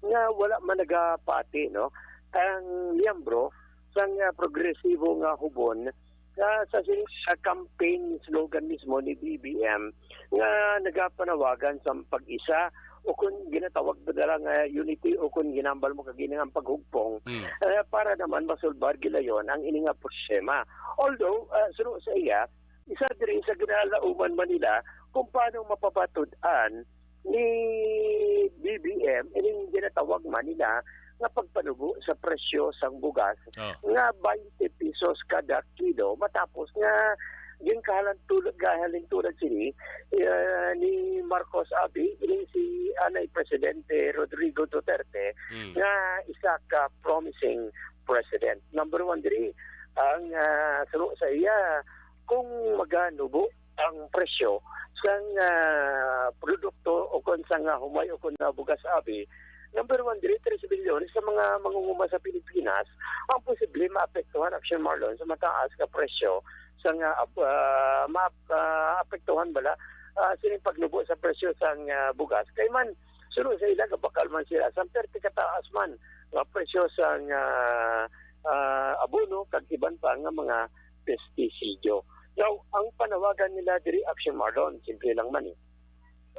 nga wala man nagapati, no, ang miyembro sang, ah, progresibo nga hubon, ah, sa sini, sa campaign slogan mismo ni B B M nga nagapanawagan sa pag-isa, o kung ginatawag pa dala nga unity, o kung ginambal mo kag ini nga paghugpong, Mm. eh, para naman masulbar gilayon ang ini nga problema. Although, ah, suno sa iya, isa diri sa ginalauman man nila kung paano mapabatud-an ni B B M ining ginatawag man nila nga pagpanubo sa presyo sang bugas Oh. nga twenty pesos kada kilo, matapos nga ginkahalintulad, gahalintulad sini, eh, ni Marcos Abi, ining si anay Presidente Rodrigo Duterte, Mm. nga isa ka promising president. Number one diri, ang, ah, suno sa iya, kung maganubo ang presyo sang, ah, produkto o kon sang, ah, humay o kon, ah, bugas, Abi, number one diri, tres bilyon sa mga mangunguma sa Pilipinas ang posible maapektuhan, Action Marlon, sa mataas nga presyo sang, ah, ap-, ah, maap-, ah, apektuhan bala, ah, sining pagnubo sa presyo sang, ah, bugas. Kay man, suno sa ila, gabakal man sila sa thirty kataas man nga presyo sang, ah, ah, abono kag iban pa nga mga pestisidyo. Now, ang panawagan nila diri, Action Marlon, simple lang man eh.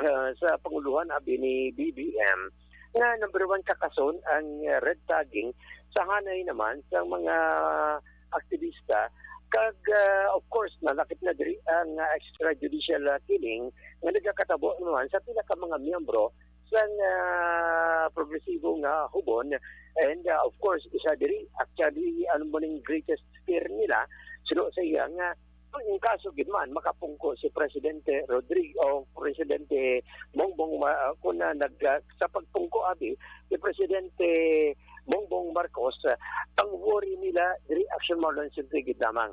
Ah, sa panguluhan, abi, ni B B M, nga number one kakason ang, ah, red tagging sa hanay naman sa mga aktivista, kag, ah, of course, nalakip na diri ang, ah, extrajudicial, ah, killing nga nagakatabo naman sa pila ka mga miyembro sang, ah, progresibo nga hubon. And, ah, of course, isa diri, actually, ano mo ning greatest fear nila, suno sa iya nga, kung in kaso gid man makapungko si Presidente Rodrigo o Presidente Bongbong Ma-, ah, kung na nag, ah, sa pagpungko, abi, ni Presidente Bongbong Marcos, ah, ang worry nila diri, Action Marlon, simple gid lamang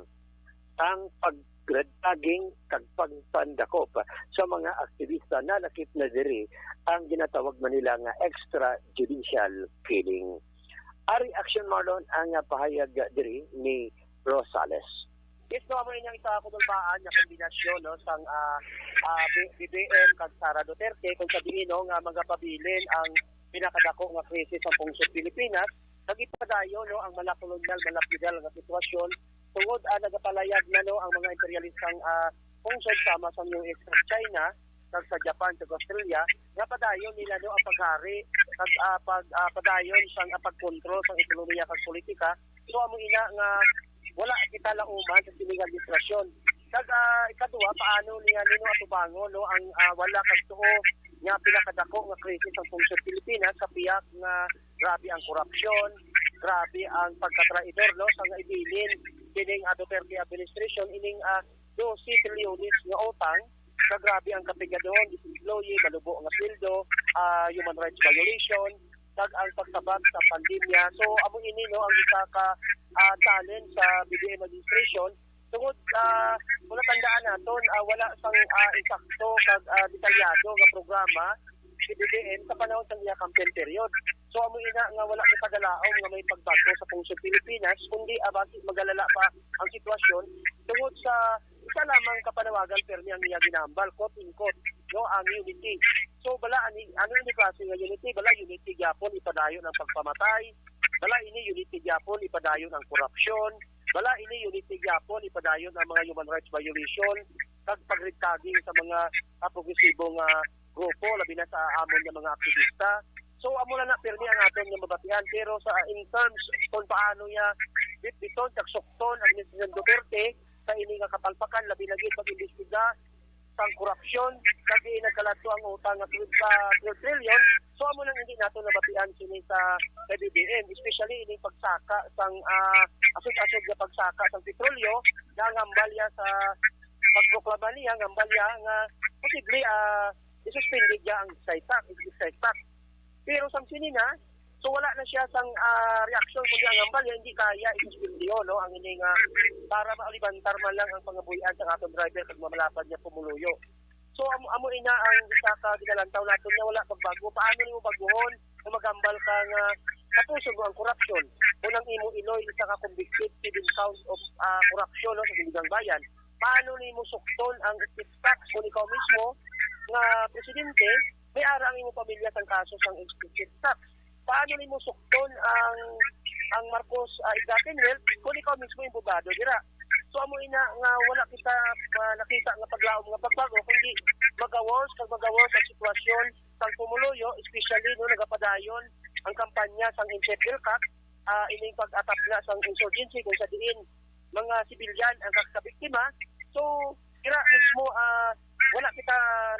ang pag-red tagging kag pagpandakop sa mga aktivista, nalakip na diri ang ginatawag man nila nga extrajudicial killing. Ari, Action Marlon, ang, ah, pahayag diri ni Rosales. Yes, no, amo ini ang isa ka kulbaan nga kombinasyon, no, sang, ah, ah, B-, B B M kag Sara Duterte, kung sa diin, no, nga magapabilin ang pinakadako nga krisis sa pungsod Pilipinas. Nagipadayon, no, ang malakolonyal, malapidal nga sitwasyon tungod, ah, nagapalayag na, no, ang mga imperialistang, ah, pungsod sama sa U S kag China, kag sa Japan, kag Australia, nga padayon nila, no, ang paghari, kag, ah, pag, ah, padayon sang, ah, pagkontrol sang ekonomiya kag politika. So, amo ina nga wala kita lauman sa sining administrasyon. Kag, ah, ikaduha, paano niya nino atubangon, no, ang, ah, wala kag tuo nga pinakadako nga krisis sang pungsod Pilipinas sa pihak nga grabe ang korupsyon, grabe ang pagkatraidor, no, sa nga ibilin kining, ah, Duterte administration, ining, ah, dose trilyones nga utang, sa grabe ang kapigadon, disemploye, malubo nga sweldo, ah, human rights violation, kag ang pagtabag sa pandemya. So, amo ini, no, ang isa ka, ah, challenge sa B B M administration. Tungod, ah, kung natandaan naton, ah, wala sang, ah, insakto kag, ah, detalyado nga programa si B B M sa panahon sang iya campaign period. So, amo ina nga wala kita dalaom nga may pagbago sa pungsod Pilipinas, kundi, ah, basi magalala pa ang sitwasyon tungod sa isa lamang ka panawagan, permi ang iya ginahambal, quote unquote, no, ang unity. So, bala, ani, ano ini klase nga unity? Bala, unity gyapon ipadayon ang pagpamatay. Bala, ini unity gyapon ipadayon ang korupsyon. Bala, ini unity gyapon ipadayon ang mga human rights violation kag pag-red tagging sa mga, ah, progresibo nga grupo, labi na sa amon nga mga aktivista. So, amo na na, permi ang aton nga mabatian. Pero sa, in terms kung paano niya bitbiton kag sukton ang President Duterte sa ini nga kapalpakan, labi na gid pag-imbestiga sang korupsyon, kag diin nagkaladto ang utang nga twelve, ah, twelve trillion. So, amo nang hindi nato nabatian sini sa K B B M, especially ini pagsaka sang, ah, asod-asod nga pagsaka sang petrolyo, nga ang hambal niya sa pagproklama niya, ang hambal niya nga posible, ah, isuspindi niya ang excise tax, excise tax. Pero sang sini na, So wala na siya sang ah, reaksyon, kundi ang hambal niya hindi kaya i-suspendiho, no, ang ini nga para malibantar man lang ang pangabuhian sa aton driver kag mamalapad niya pumuluyo. So amo, amo ina ang isa ka ginalantaw naton nga wala pagbago. Paano nimo baguhon kung magambal ka nga sa puso mo ang korupsyon? Kung ang imo iloy isa ka convicted civil count of ah, korupsyon, no, sa Sandiganbayan, paano nimo sukton ang estate tax kung ikaw mismo nga presidente may ara ang imo pamilya sang kaso sang estate tax? Paano nimo sukton ang ang Marcos uh, Igatin Wealth kung ikaw mismo yung bubado dira? So amo ina nga wala kita uh, nakita nga paglaom nga pagbago kundi magawas kag magawas ang sitwasyon sang pumuluyo, especially no nagapadayon ang kampanya sang N C F L CAC uh, ining pag-atap na sang insurgency kung sa diin mga sibilyan ang kakabiktima. So, kira mismo uh, wala kita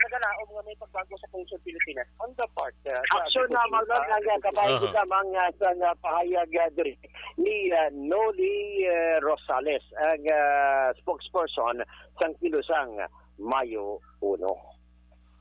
nagalaom nga may pagbago sa Pungsod Pilipinas. On the part, uh, Aksyon na, Marlon, ang kabahin ko sa mga sa uh, pahayag uh, diri ni uh, Noli uh, Rosales, ang uh, spokesperson sang Kilusang Mayo Uno.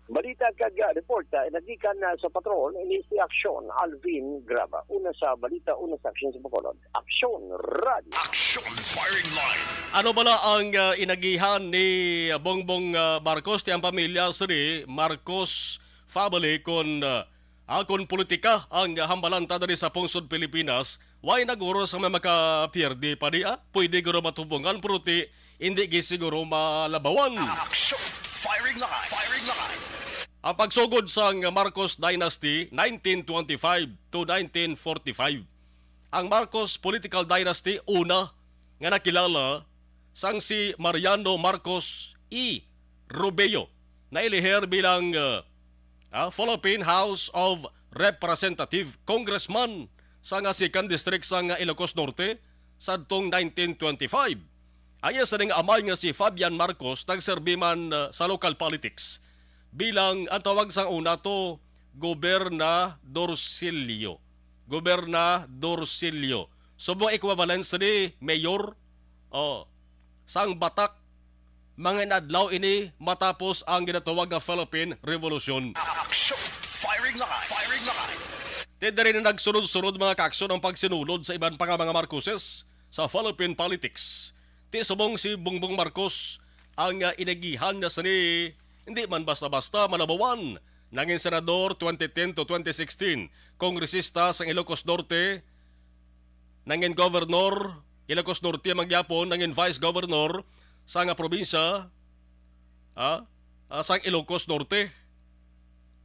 Balita kag uh, report uh, nagikan uh, sa patrol ini si Aksyon Alvin Graba. Una sa balita, una sa aksyon sa Bacolod. Aksyon Radio. Action Firing Line. Ano bala ang uh, inagihan ni Bongbong uh, Marcos ti ang pamilya sini Marcos family kon uh, akon politika ang hambalan ta diri sa pungsod Pilipinas? Way naguro sa may makapierde pa di ah? Pwede guro matupungan pero ti hindi gi siguro malabawan. Action Firing Line. Firing Line. Ang pagsugod sang Marcos Dynasty nineteen twenty-five to nineteen forty-five. Ang Marcos political dynasty una nga nakilala sang si Mariano Marcos E. Rubio nailihir bilang uh, uh, Philippine House of Representative Congressman sa nga second district sa nga Ilocos Norte sadtong nineteen twenty-five. Ang iya sining amay nga si Fabian Marcos nagserbi man uh, sa local politics bilang ang tawag sang una to gobernadorcillo. Gobernadorcillo. Subong equivalent sa ni mayor oh, sang batak. Mga inadlaw ini matapos ang ginatawag nga Philippine Revolution. Action! Firing line! Firing line! Ti diri na nagsunod-sunod mga kaaksyon ang pagsinulod sa iban pa nga mga Marcoses sa Philippine politics. Ti subong si Bongbong Marcos ang uh, inagihan niya sini hindi man basta-basta malabawan. Nangin senador twenty ten to twenty sixteen, kongresista sang Ilocos Norte, nangin gobernador Ilocos Norte man gyapon, nangin vice governor sa nga probinsya ah, ah, sang Ilocos Norte.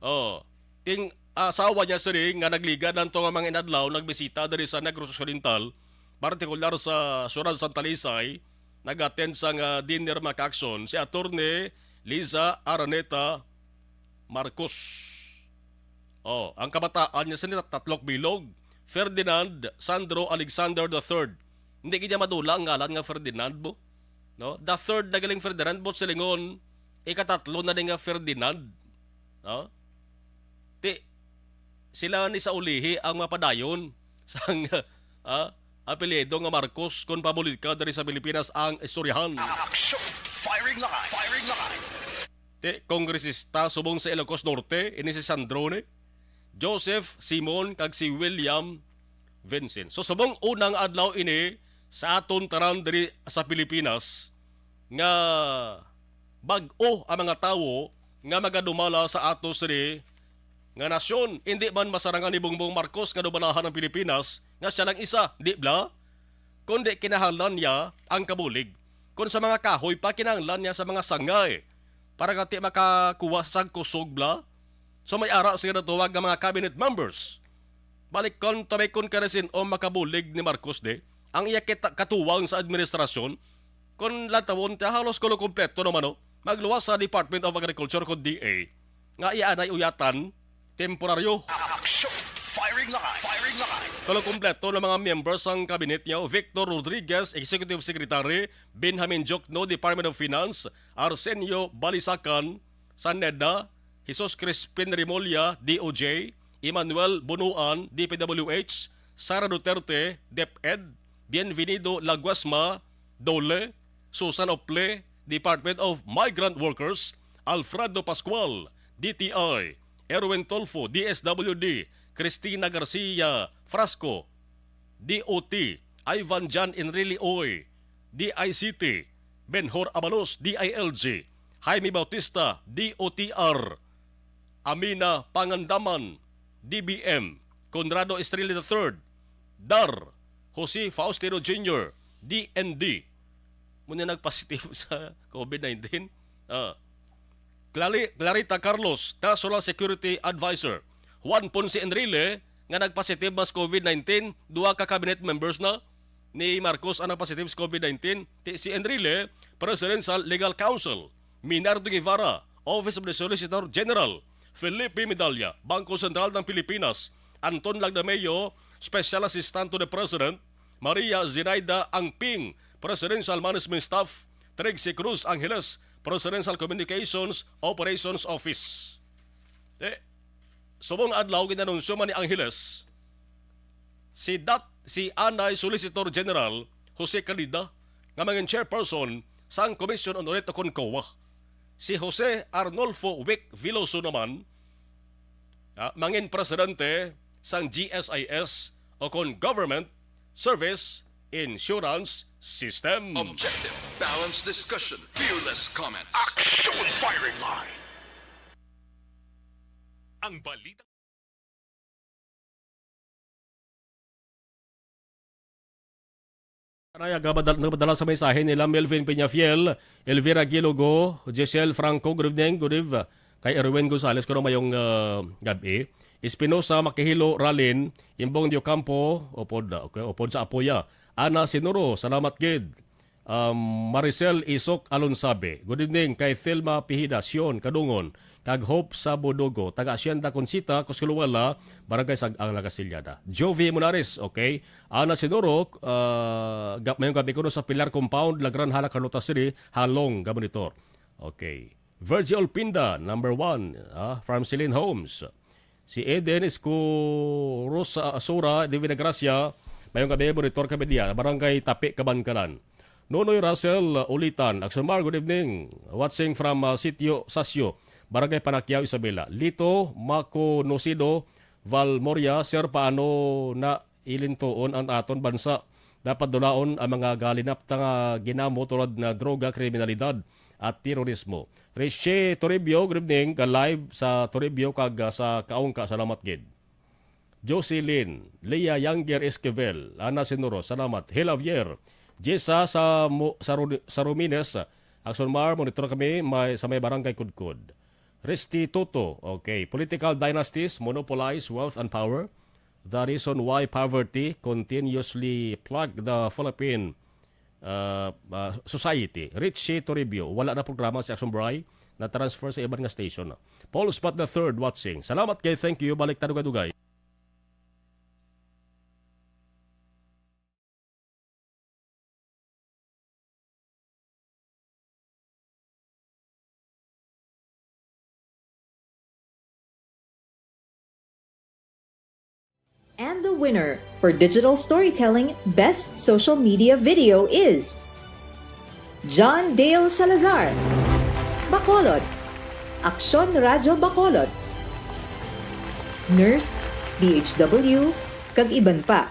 Oh, ting asawa niya sini nga nagligad lang to nga mga inadlaw nagbisita diri sa Negros Occidental, partikular sa siyudad Santa Lisay, nag-attend sa nga dinner mga kaaksyon si Attorney Liza Araneta Marcos. Oh, ang kabataan niya sini tatlok bilog, Ferdinand Sandro Alexander the third. Hindi gid niya madula ang ngalan nga Ferdinand mo. No? The third na galing Ferdinand, but silingon, ikatatlo na ni nga Ferdinand. No? Ti, sila ni sa ulihi ang mapadayon sang ah, apelyido nga Marcos kung pabulit ka diri sa Pilipinas ang istoryahan. Action! Firing line! Firing line! Ti, kongresista subong sa Ilocos Norte, ini si Sandro ni Joseph Simon kag si William Vincent. So subong unang adlaw ini sa aton tanan diri sa Pilipinas nga bag-o ang mga tawo nga magadumala sa ato sini nga nasyon. Indi man masarangan ni Bongbong Marcos nga dumalahan ang Pilipinas nga siya lang isa, di bla? Kundi kinahanglan niya ang kabulig. Kung sa mga kahoy pa, kinahanglan niya sa mga sangay para nga ti makakuha sa kusog bla. So may ara siya natuwag nga mga cabinet members. Balik kon tumay kon kanisin o makabulig ni Marcos de, ang iya kita katuwang sa administrasyon, kon lantawon ta halos kulo kompleto naman no, magluwas sa Department of Agriculture kon D A, nga iya anay uyatan, temporaryo. Action! Firing line! Firing line! Kulo kompleto ng mga miyembro sang kabinet niya, Victor Rodriguez, Executive Secretary, Benjamin Jokno, Department of Finance, Arsenio Balisacan, sa NEDA, Jesus Crispin Remulla, D O J, Emmanuel Bunuan, D P W H, Sara Duterte, DepEd, Bienvenido Laguasma, DOLE, Susan Ople, Department of Migrant Workers, Alfredo Pascual, D T I, Erwin Tulfo, D S W D, Cristina Garcia Frasco, D O T, Ivan John Enrile Uy, D I C T, Benhur Abalos, D I L G, Jaime Bautista, D O T R, Amina Pangandaman, D B M, Conrado Estrella the third, Dar, Jose Faustino Junior, D N D. Mo na nagpositive sa COVID nineteen. Ah. Clari-, Clarita Carlos, National Security Advisor. Juan Ponce Enrile, nga nagpositive mas COVID nineteen, duha ka cabinet members na ni Marcos ang nagpositive sa COVID nineteen. Ti si Enrile, Presidential Legal Counsel. Minardo Guevara, Office of the Solicitor General. Felipe Medalla, Bangko Sentral ng Pilipinas. Anton Lagdameo, Special Assistant to the President. Maria Zinaida Angping, Presidential Management Staff. Trixie Cruz Angeles, Presidential Communications Operations Office. Eh, subong adlaw, ginanunsyo man ni Angeles si dat-, si anay Solicitor General Jose Calida nga mangin chairperson sang Commission on Audit o kon COA. Si Jose Arnulfo Wick Veloso naman, ah, mangin presidente sang G S I S o kon Government Service Insurance System. Objective, balanced discussion, fearless comment. Action Firing Line. Ang balita. Anay, aga, madal-, nagpadala sa mensahe nila Melvin Peñafiel, Elvira Gilogo, Giselle Franco, good evening, good eve-, kay Erwin Gonzalez, kuno mayong, ah, gab-i. Espinosa Makihilo Ralin, Imbong Diocampo, upod, okay, upod sa Apoya. Ana Sinuro, salamat gid. Um, Maricel Isok Alonsabe. Good evening kay Thelma Pihida, Sion Kadungon, kag Hope Sabodogo, taga Hacienda Conchita, Cosculuela, Barangay Sag-ang, La Castellana. Jovi Monares, okay. Ana Sinuro, ah, ga-, mayong gab-i kuno sa Pilar Compound, La Granja, La Carlota City, halong ga-monitor. Okay. Virgil Pinda, number one, ah, from Celine Homes. Si Eden Escurosa Asura de Vidagracia, mayong gab-i, monitor kami diya, Barangay Tapi, Kabankalan. Nonoy Russell Ulitan, Aksyon Mar, good evening. Watching from, ah, Sitio Sasyo, Barangay Panaquiao, Isabela. Lito Maconocido Valmoria, sir, paano na ilintuon ang aton bansa? Dapat dulaon ang mga galinapta nga ginamo tulad na droga, kriminalidad, at terorismo. Richie Toribio, good evening, ka live sa Toribio kag, ah, sa Kaungka, salamat gid. Jocelyn, Leah Younger Esquivel, Ana Sinuro, salamat. Hel Javier, Jessa sa Mu-, sa Ru-, sa Rumines, Aksyon Mar, monitor kami may, sa may Barangay Kudkod. Restituto, okay. Political dynasties monopolize wealth and power. The reason why poverty continuously plague the Philippine, uh, uh, society. Richie Toribio, wala na programa si Action Bry, na-transfer sa iban nga station. Paul Spot the third watching. Salamat kay, thank you. Balik ta dugay-dugay. And the winner for digital storytelling best social media video is John Dale Salazar, Bacolod, Aksyon Radyo Bacolod, Nurse, D H W, kag iban pa.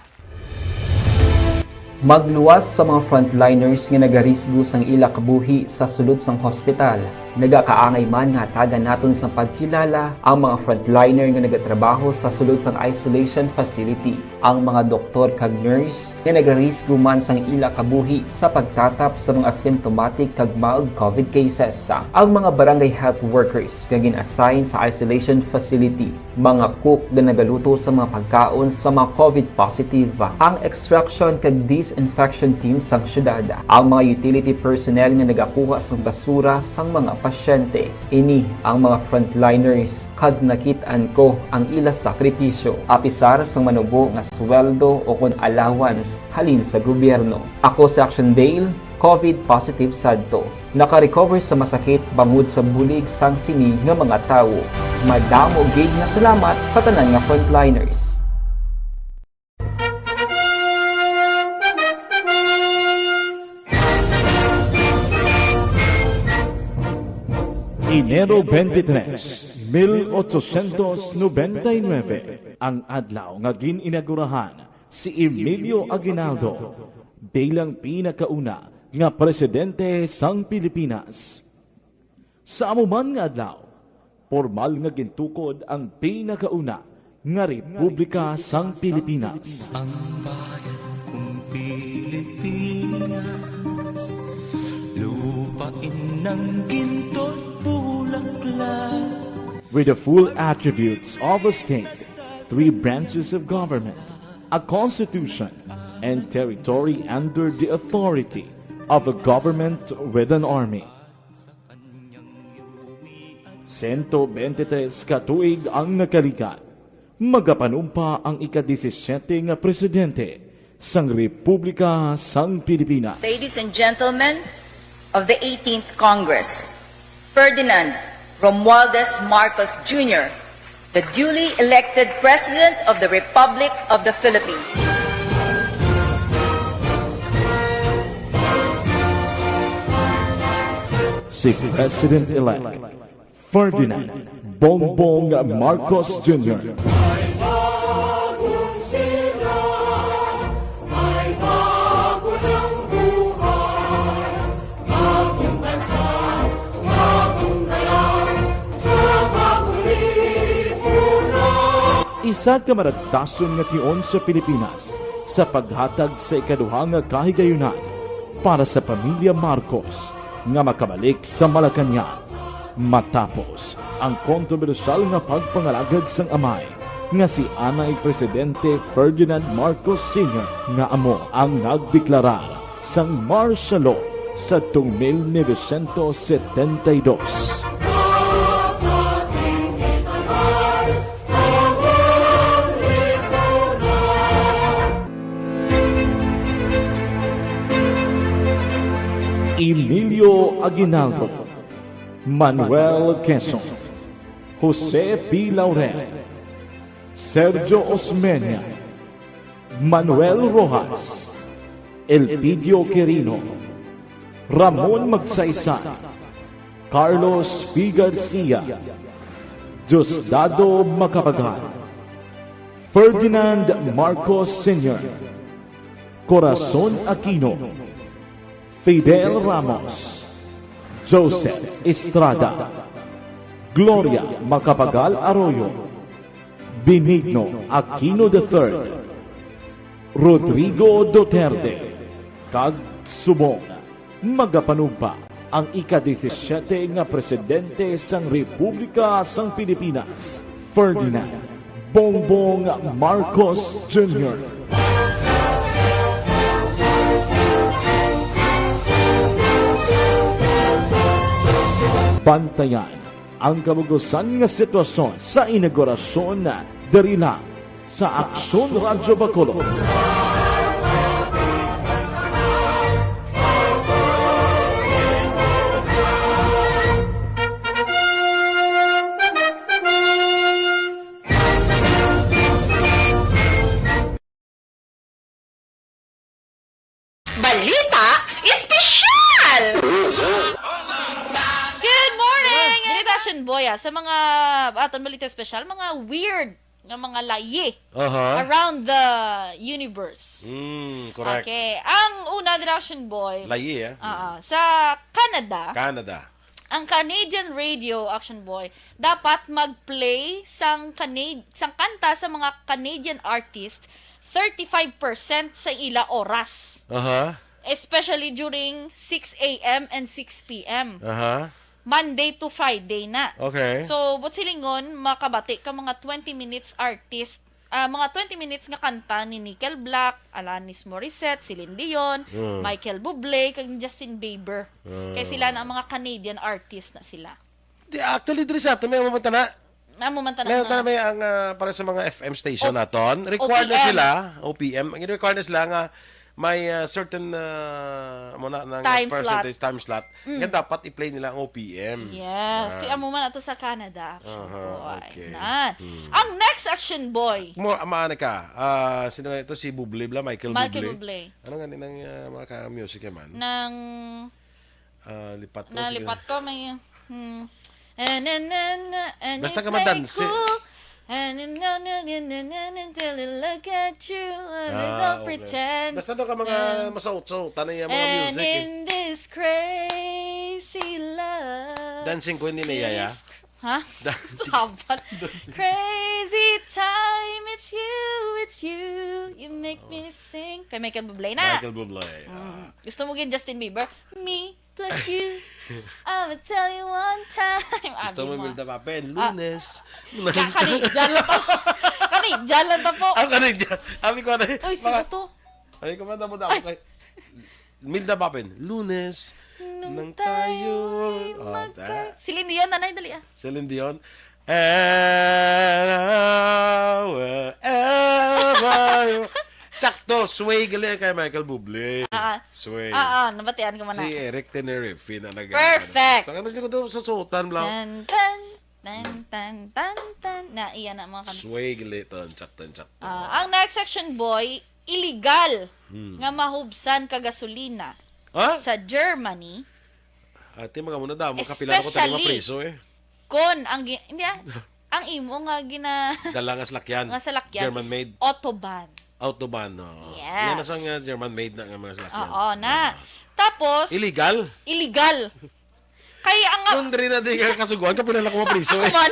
Magluwas sa mga frontliners nga nagarisgo sang ila kabuhi sa sulod sang hospital. Nagakaangay man nga hatagan naton sang pagkilala ang mga frontliner nga nagatrabaho sa sulod sang isolation facility, ang mga doktor kag nurse nga nagarisgo man sang ila kabuhi sa pagtatap sa mga asymptomatic kag mild COVID cases, ang mga barangay health workers nga gin-assign sa isolation facility, mga cook nga nagaluto sa mga pagkaon sa mga COVID positive, ang extraction kag disinfection team sang syudad, ang mga utility personnel nga nagakuha sang basura sang mga pasyente. Ini ang mga frontliners, kag nakit-an ko ang ila sakripisyo, apisar sang manubo nga sweldo o kon allowance halin sa gobyerno. Ako si Action Dale, COVID positive sadto. Naka-recover sa masakit bangod sa bulig sang sini nga mga tawo. Madamo gid nga salamat sa tanan nga frontliners. Enero twenty-three, mil ochocientos noventa y nuebe, ang adlaw nga gin-inaugurahan si Emilio Aguinaldo bilang pinakauna nga presidente sang Pilipinas. Sa amo man nga adlaw, pormal nga gintukod ang pinakauna nga republika sang Pilipinas. Ang bayan kong Pilipinas, lupain ng ginto't bulaklak. With the full attributes of a state, three branches of government, a constitution, and territory under the authority of a government with an army. Sento bente tres ka tuig ang nakaligad, magapanumpa ang ika-disisiete nga presidente sang Republika sang Pilipinas. Ladies and gentlemen of the eighteenth Congress, Ferdinand Romualdez Marcos Junior, the duly elected President of the Republic of the Philippines. Si President-elect Ferdinand Bongbong Marcos Junior. Isa ka maragtason nga tion sa Pilipinas sa paghatag sa ikaduha nga kahigayunan para sa pamilya Marcos nga makabalik sa Malacañang matapos ang kontrobersyal nga pagpangalagad sang amay nga si anay Presidente Ferdinand Marcos Senior, nga amo ang nagdeklarar sang martial law sa tuig mil novecientos setenta y dos. Emilio Aguinaldo, Manuel Quezon, Jose P. Laurel, Sergio Osmeña, Manuel Roxas, Elpidio Quirino, Ramon Magsaysay, Carlos P. Garcia, Diosdado Macapagal, Ferdinand Marcos Senior, Corazon Aquino, Fidel Ramos, Joseph Estrada, Gloria Macapagal Arroyo, Benigno Aquino the third, Rodrigo Duterte, kag subong. Magapanumpa ang ika-disisiete nga presidente sang Republika sang Pilipinas, Ferdinand Bongbong Marcos Junior. Bantayan ang kabug-usan nga sitwasyon sa inaugurasyon diri lang sa Aksyon Radyo Bacolod. Balita Espesyal! Good morning! Balita Action Boy, ah, sa mga aton balita espesyal, mga weird nga mga layi Aha. around the universe. Mm, correct. Okay. Ang una, Action Boy, Layi, eh. ah, sa Canada, Canada. ang Canadian radio, Action Boy, dapat mag-play sang Canad-, sang kanta sa mga Canadian artist thirty-five percent sa ila oras. Aha. Especially during six a m and six p m. Aha. Monday to Friday na. Okay. So, buot silingon, makabati ka mga twenty minutes artist, ah, mga twenty minutes nga kanta ni Nickelback, Alanis Morissette, Celine Dion, Mm. Michael Bublé, kag ni Justin Bieber. Mm. Kay sila na ang mga Canadian artist na sila. Di, actually, diri sa aton, may amo man tana. Amo man tana May nga. tana may ang, ah, para sa mga F M station O-, naton. Required na O P M. sila, O P M. Ang required na sila nga may, ah, certain, ah, mo na, ng Time slot. percentage time slot. Mm. Nga dapat i-play nila ang O P M. Yes. Ah. Ti amo man ato sa Canada, Action Aha, Boy. okay. Na. Hmm. Ang next, Action Boy. Mo, ama na ka. Ah, sino nga ito? Si Bublé bla? Michael Michael Bublé? Bublé. Ano nga ni nang, ah, mga ka-music naman? Nang Ah, lipat ko, sige. Nalipat ko, may, hmm. And, and, and, and Basta you ka play madansi. Cool. And, and, and, and, and, and, and, and until I look at you, and I Ah, don't okay. pretend. Basta daw ka mga And- masautsautan na yung mga And music eh. In this crazy love. Dancing queen ni Yaya. This cr- Ha? Dancing. Sabat. Crazy time, it's you, it's you. You make me sing. Kay Michael Bublé na. Michael Bublé. Ah. Mm. Gusto mo gin Justin Bieber? Me plus you. I'ma tell you one time. Gusto Abi mo mo. Milda Papel? Ah. Lunes. Ka- Kani, dyan lang to. Kani, dyan lang to po. Ah, kani dyan. Abi ko na. Uy, sino to? Abi ko man, damo-damo kay Milda Papel. Lunes. Nung Nang tayo. tayo'y Oh, magka- ta- Celine Dion, nanay, dali ah. Celine Dion. And wherever you- Sakto, sway gali kay Michael Bublé. Ah, ah. Sway. Ah, ah, nabatian ko man Si na. Eric Tenerife na nag- Perfect. Basta ka mas likod sa suotan, bla. Tan, tan, tan, tan, tan, tan. Na, iya na mga kanta. Sway gali to, sakto, sakto. Ah, ang next section, boy, illegal Hmm. nga mahubsan ka gasolina Ha? sa Germany. Ati, mga muna damo, kapila na ko tayo Especially- mapriso eh. Kon ang gi- hindi ah, ang imo nga gina Dala nga salakyan. nga salakyan German is made. Autobahn. Autobahn, oo. Yes. Yan na sa nga German made na nga mga salakyan. Oo na. Ah. Tapos Illegal? Illegal. Kaya ang Kung diri na di ka kasuguan, kapila na ko mapriso eh. Kuman.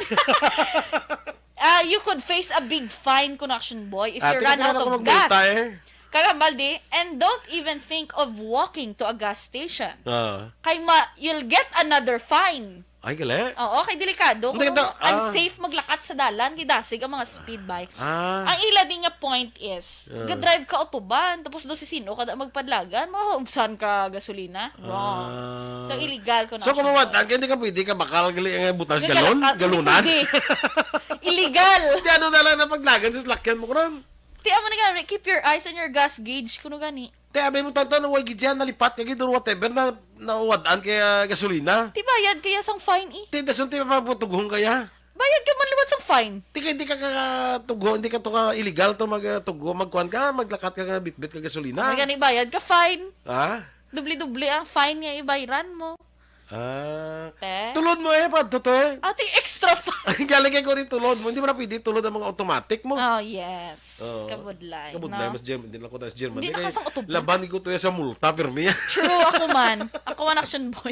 Ah, you could face a big fine, Connection Boy, if you Ate, run kapila out na ko of magmulta gas. Eh. Kagambal di, and don't even think of walking to a gas station. Ah. Kay ma, you'll get another fine. Ay, gali? Oo, kay delikado. Hindi, Kung ito, ah. unsafe maglakat sa dalan, gidasig ang mga speed bike. Ah. Ang ila din nga point is, Ah. ga-drive ka autobahn, tapos do si sino ka da magpadlagan, maubsan ka gasolina. Wrong. Ah. So, illegal ko na So, siya. kung mawatan ka, hindi ka pwede ka bakal gali nga butang sa Nga galon? galaka-, Galunan? hindi. Illegal. Di ano na lang na paglagan sa salakyan mo, kuron? Ti amo na gani, keep your eyes on your gas gauge, kuno gani. Te, abay mo tantan, way gid yan, nalipat ka gid or whatever na nawadaan kaya gasolina. Ti bayad kaya sang fine eh. Te, dason te, mapapatughong kaya. Bayad ka man liwat sang fine. Te, kay hindi ka katugho, hindi ka to ka illegal to magtugho, magkuan ka, maglakat ka, ka bitbit ka gasolina. May gani bayad ka fine. Ha? Dubli-dubli ang fine nga ibayran mo. Ah. Te? Tulod mo eh, pa to eh. Ati extra fine. Galing kay ko rin tulod mo. Hindi mo na pwede tulod ang mga automatic mo. Oh, yes. Oo. Kabudlay. Kabudlay, No? mas German. Hindi lang ko tayo sa German. Hindi Hindi na kay kasang autobahn. Laban ko to sa multa, pirmi. True, ako man. Ako man action boy.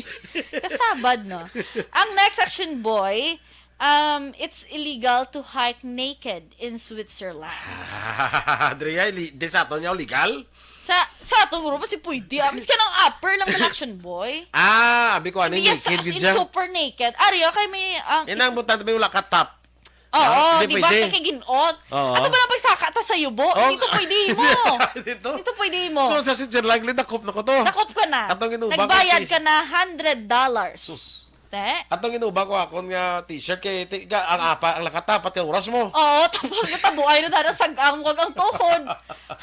Kasabad, no? Ang next action boy, um, it's illegal to hike naked in Switzerland. Dre, ay, li- di sa ato niya legal? Sa sa atong grupo, si pwede. Ah, miski nang upper lang na action boy. Ah, abi ko, ano Hindi yung sa, naked as gid in, siya? Super naked. Ari, okay, may ang... Yan ang butang, may wala ka top. Oo, Ah, di hindi ba? pwede. Kay ginot. Oo. Ato ba lang pagsaka ta sa yubo? Oh. Dito pwede mo. Dito? Dito pwede mo. So, sa Switzerland, dakop na ko to. Dakop ka na. Atong inuba ko, Nagbayad tis- ka na hundred dollars. Sus. Te? Atong inuba ko akon nga t-shirt kay ti, ga, ang apa, ang lakatapat ka oras mo. Oo, tapos natabuay na dara sa ang kag ang tuhod.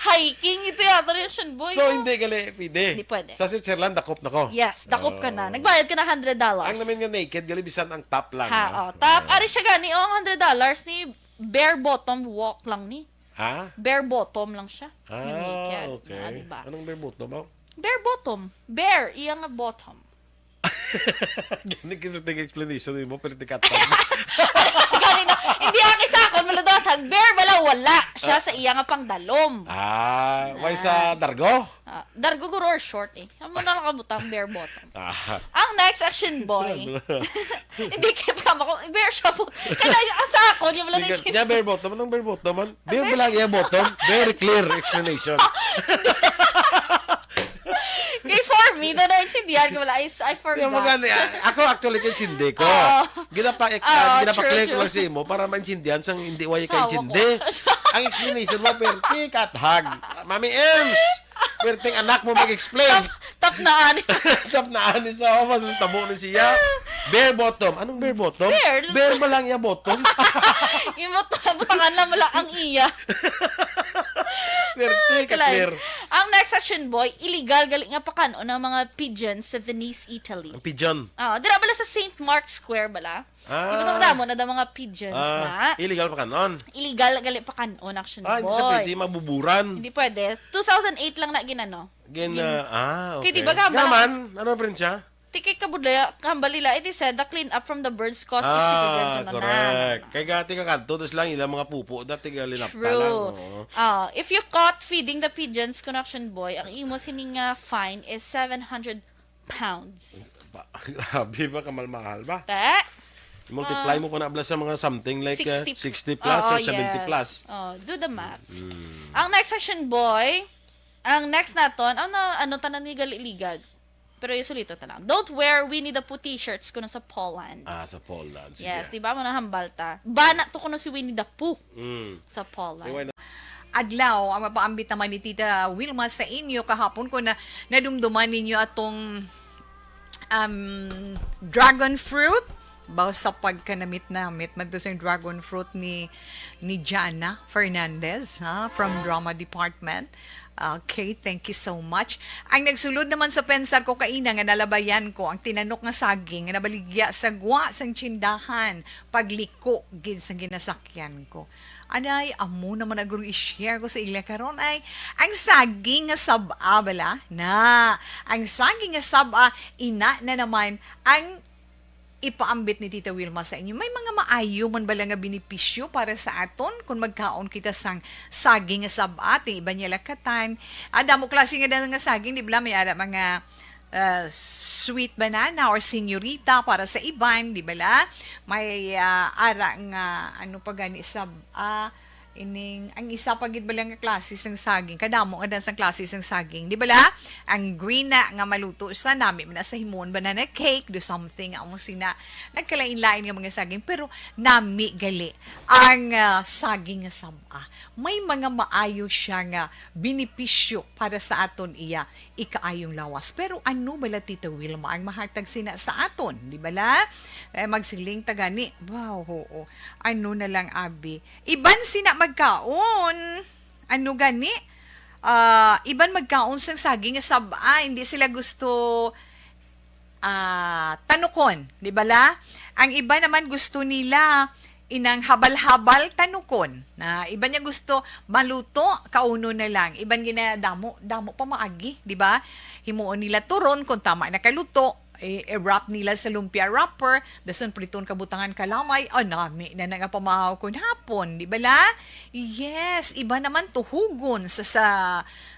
Hiking ito yata rin, Shin Boy, So, no? Hindi gali pwede. Hindi pwede. Sa Switzerland, dakop na ko. Yes, dakop ka na. Oh. Nagbayad ka na hundred dollars. Ang namin nga naked, gali bisan ang top lang. Ha, Ha? oh. Tap, Ah. Ari siya gani, oh, ang hundred dollars ni bare bottom walk lang ni. Ha? Bare bottom lang siya. Ah, Yung naked. Okay. Ah, diba? Anong bare bottom? Oh? Bare bottom. Bare, iya nga bottom. Gani kita explanation mo, pero tikatan. Gani na, hindi aki sa akon, maludatag. Bare bala, wala. Siya sa iya nga pangdalom. Ah, may sa Dargo? Ah, dargo guro or short eh. Amo na lang kabutang bare bottom. Ah. Ang next action boy. Hindi kaya pa ako, bare siya po. Kaya asa ako, yung wala Hindi ka- naiintindihan. Niya bare bottom, anong bare bottom man? Bare Bare ba lang iya bottom? Very clear explanation. Kay for me, na naintindihan ko wala. I, I Kaya forgot. mo gani, ah, ako actually kaintindi ko. Oo. Ginapa, Oo, ginapa-clear true, ko lang true. Sa imo para maintindihan sang hindi way Tawa kaintindi. ko. Ang explanation mo, perti, kathag. Mami Ems, perting anak mo mag-explain. Tap, tap na ani. Tap na ani sa omas, ang tabo ni siya. Bare bottom. Anong bare bottom? Bare. Bare ba lang iya bottom? Yung buta-, butangan lang wala ang iya. Perti, Kalay. ka-clear. Ang next action boy, illegal gali nga pakan-on ang mga pigeons sa Venice, Italy. Ang pigeon. Ah, dira bala sa Saint Mark's Square bala. Ah. Di ba damo na da mga pigeons na? Ah, illegal pa kanon. Illegal gali pakan-on action Ah, hindi boy. Sa pwede, mabuburan. Hindi pwede. Two thousand eight lang na ginano. Gin, Gin- ah, ah, okay. Kay di ba gamba Gaman, ano pa rin siya? Tikay kabudlaya, kambal nila, it is said, the clean up from the burns caused of citizens Ah, kuno na. Correct. Kay gati ka kadto, tas lang ilang mga pupo, dati galinap ka lang, True. Oo. Ah, if you caught feeding the pigeons, kuno, Action Boy, ang imo sini nga fine is seven hundred pounds. Ba, grabe ba, kamal-mahal ba? Te? Multiply Ah. mo pa na bala sa mga something like, uh, Sixty. Sixty plus Oo, or seventy yes. plus. Oh, do the math. Mm. Ang next, Action Boy, ang next naton, ang na, ano, tanan ni Galiligad. Pero yung sulito ta lang. Don't wear Winnie the Pooh t-shirts kuno sa Poland. Ah, sa Poland. Sige. Yes, di ba? Manahambal ta. Bana to kuno si Winnie the Pooh Mm. sa Poland. Iwan na. Adlaw, ang mapaambit naman ni Tita Wilma sa inyo kahapon, kung na, nadumduman ninyo atong, um, dragon fruit. Baw sa pagkanamit-namit man to sa dragon fruit ni, ni Jana Fernandez, ha, from Drama Department. Okay, thank you so much. Ang nagsulod naman sa pensar ko kaina nga nalabayan ko ang tinanok nga saging nga nabaligya sa gwa sang tsindahan, pagliko gid sang ginasakyan ko. Anay, amo naman ang guro i-share ko sa ila karon ay ang saging nga sab-a bala na. Ang saging nga sab-a, ina na naman ang ipaambit ni Tita Wilma sa inyo. May mga maayo man bala nga benepisyo para sa aton kung magkaon kita sang saging nga sab-a, ti iban niya lakatan. Ah, damo klase nga, nga saging, di bala? May ara mga, ah, sweet banana or senyorita para sa iban, di bala? May, ah, ara nga, ano pa gani, sab-a, ining, ang isa pa gid bala nga klase sang saging, kadamo nga dan sang klase sang saging, di bala? Ang green na nga maluto sa nami man na sa himuon banana cake, do something, amo sina, nagkalain-lain nga mga saging, pero nami gali ang, ah, saging nga sab-a. May mga maayo siya nga benepisyo para sa aton iya ikaayong lawas. Pero ano bala, Tita Wilma, ang mahatag sina sa aton, di bala? Eh, magsiling ta gani, wow, oo. Ano na lang, abi? Iban sina magkaon. Ano gani? Ah, iban magkaon sang saging nga sab-a, hindi sila gusto, ah, tanukon, di bala? Ang iba naman gusto nila inang habal-habal tanukon. Na iban niya gusto maluto, kauno na lang. Iban ginadamo, damo pa maagi, di ba? Himuon nila turon kung tama na kaluto. I-, i-wrap nila sa lumpia wrapper, dason priton kabutangan kalamay, ah, nami na na nga pamahaw kon hapon, di bala? Yes, iba naman tuhugon sa, sa,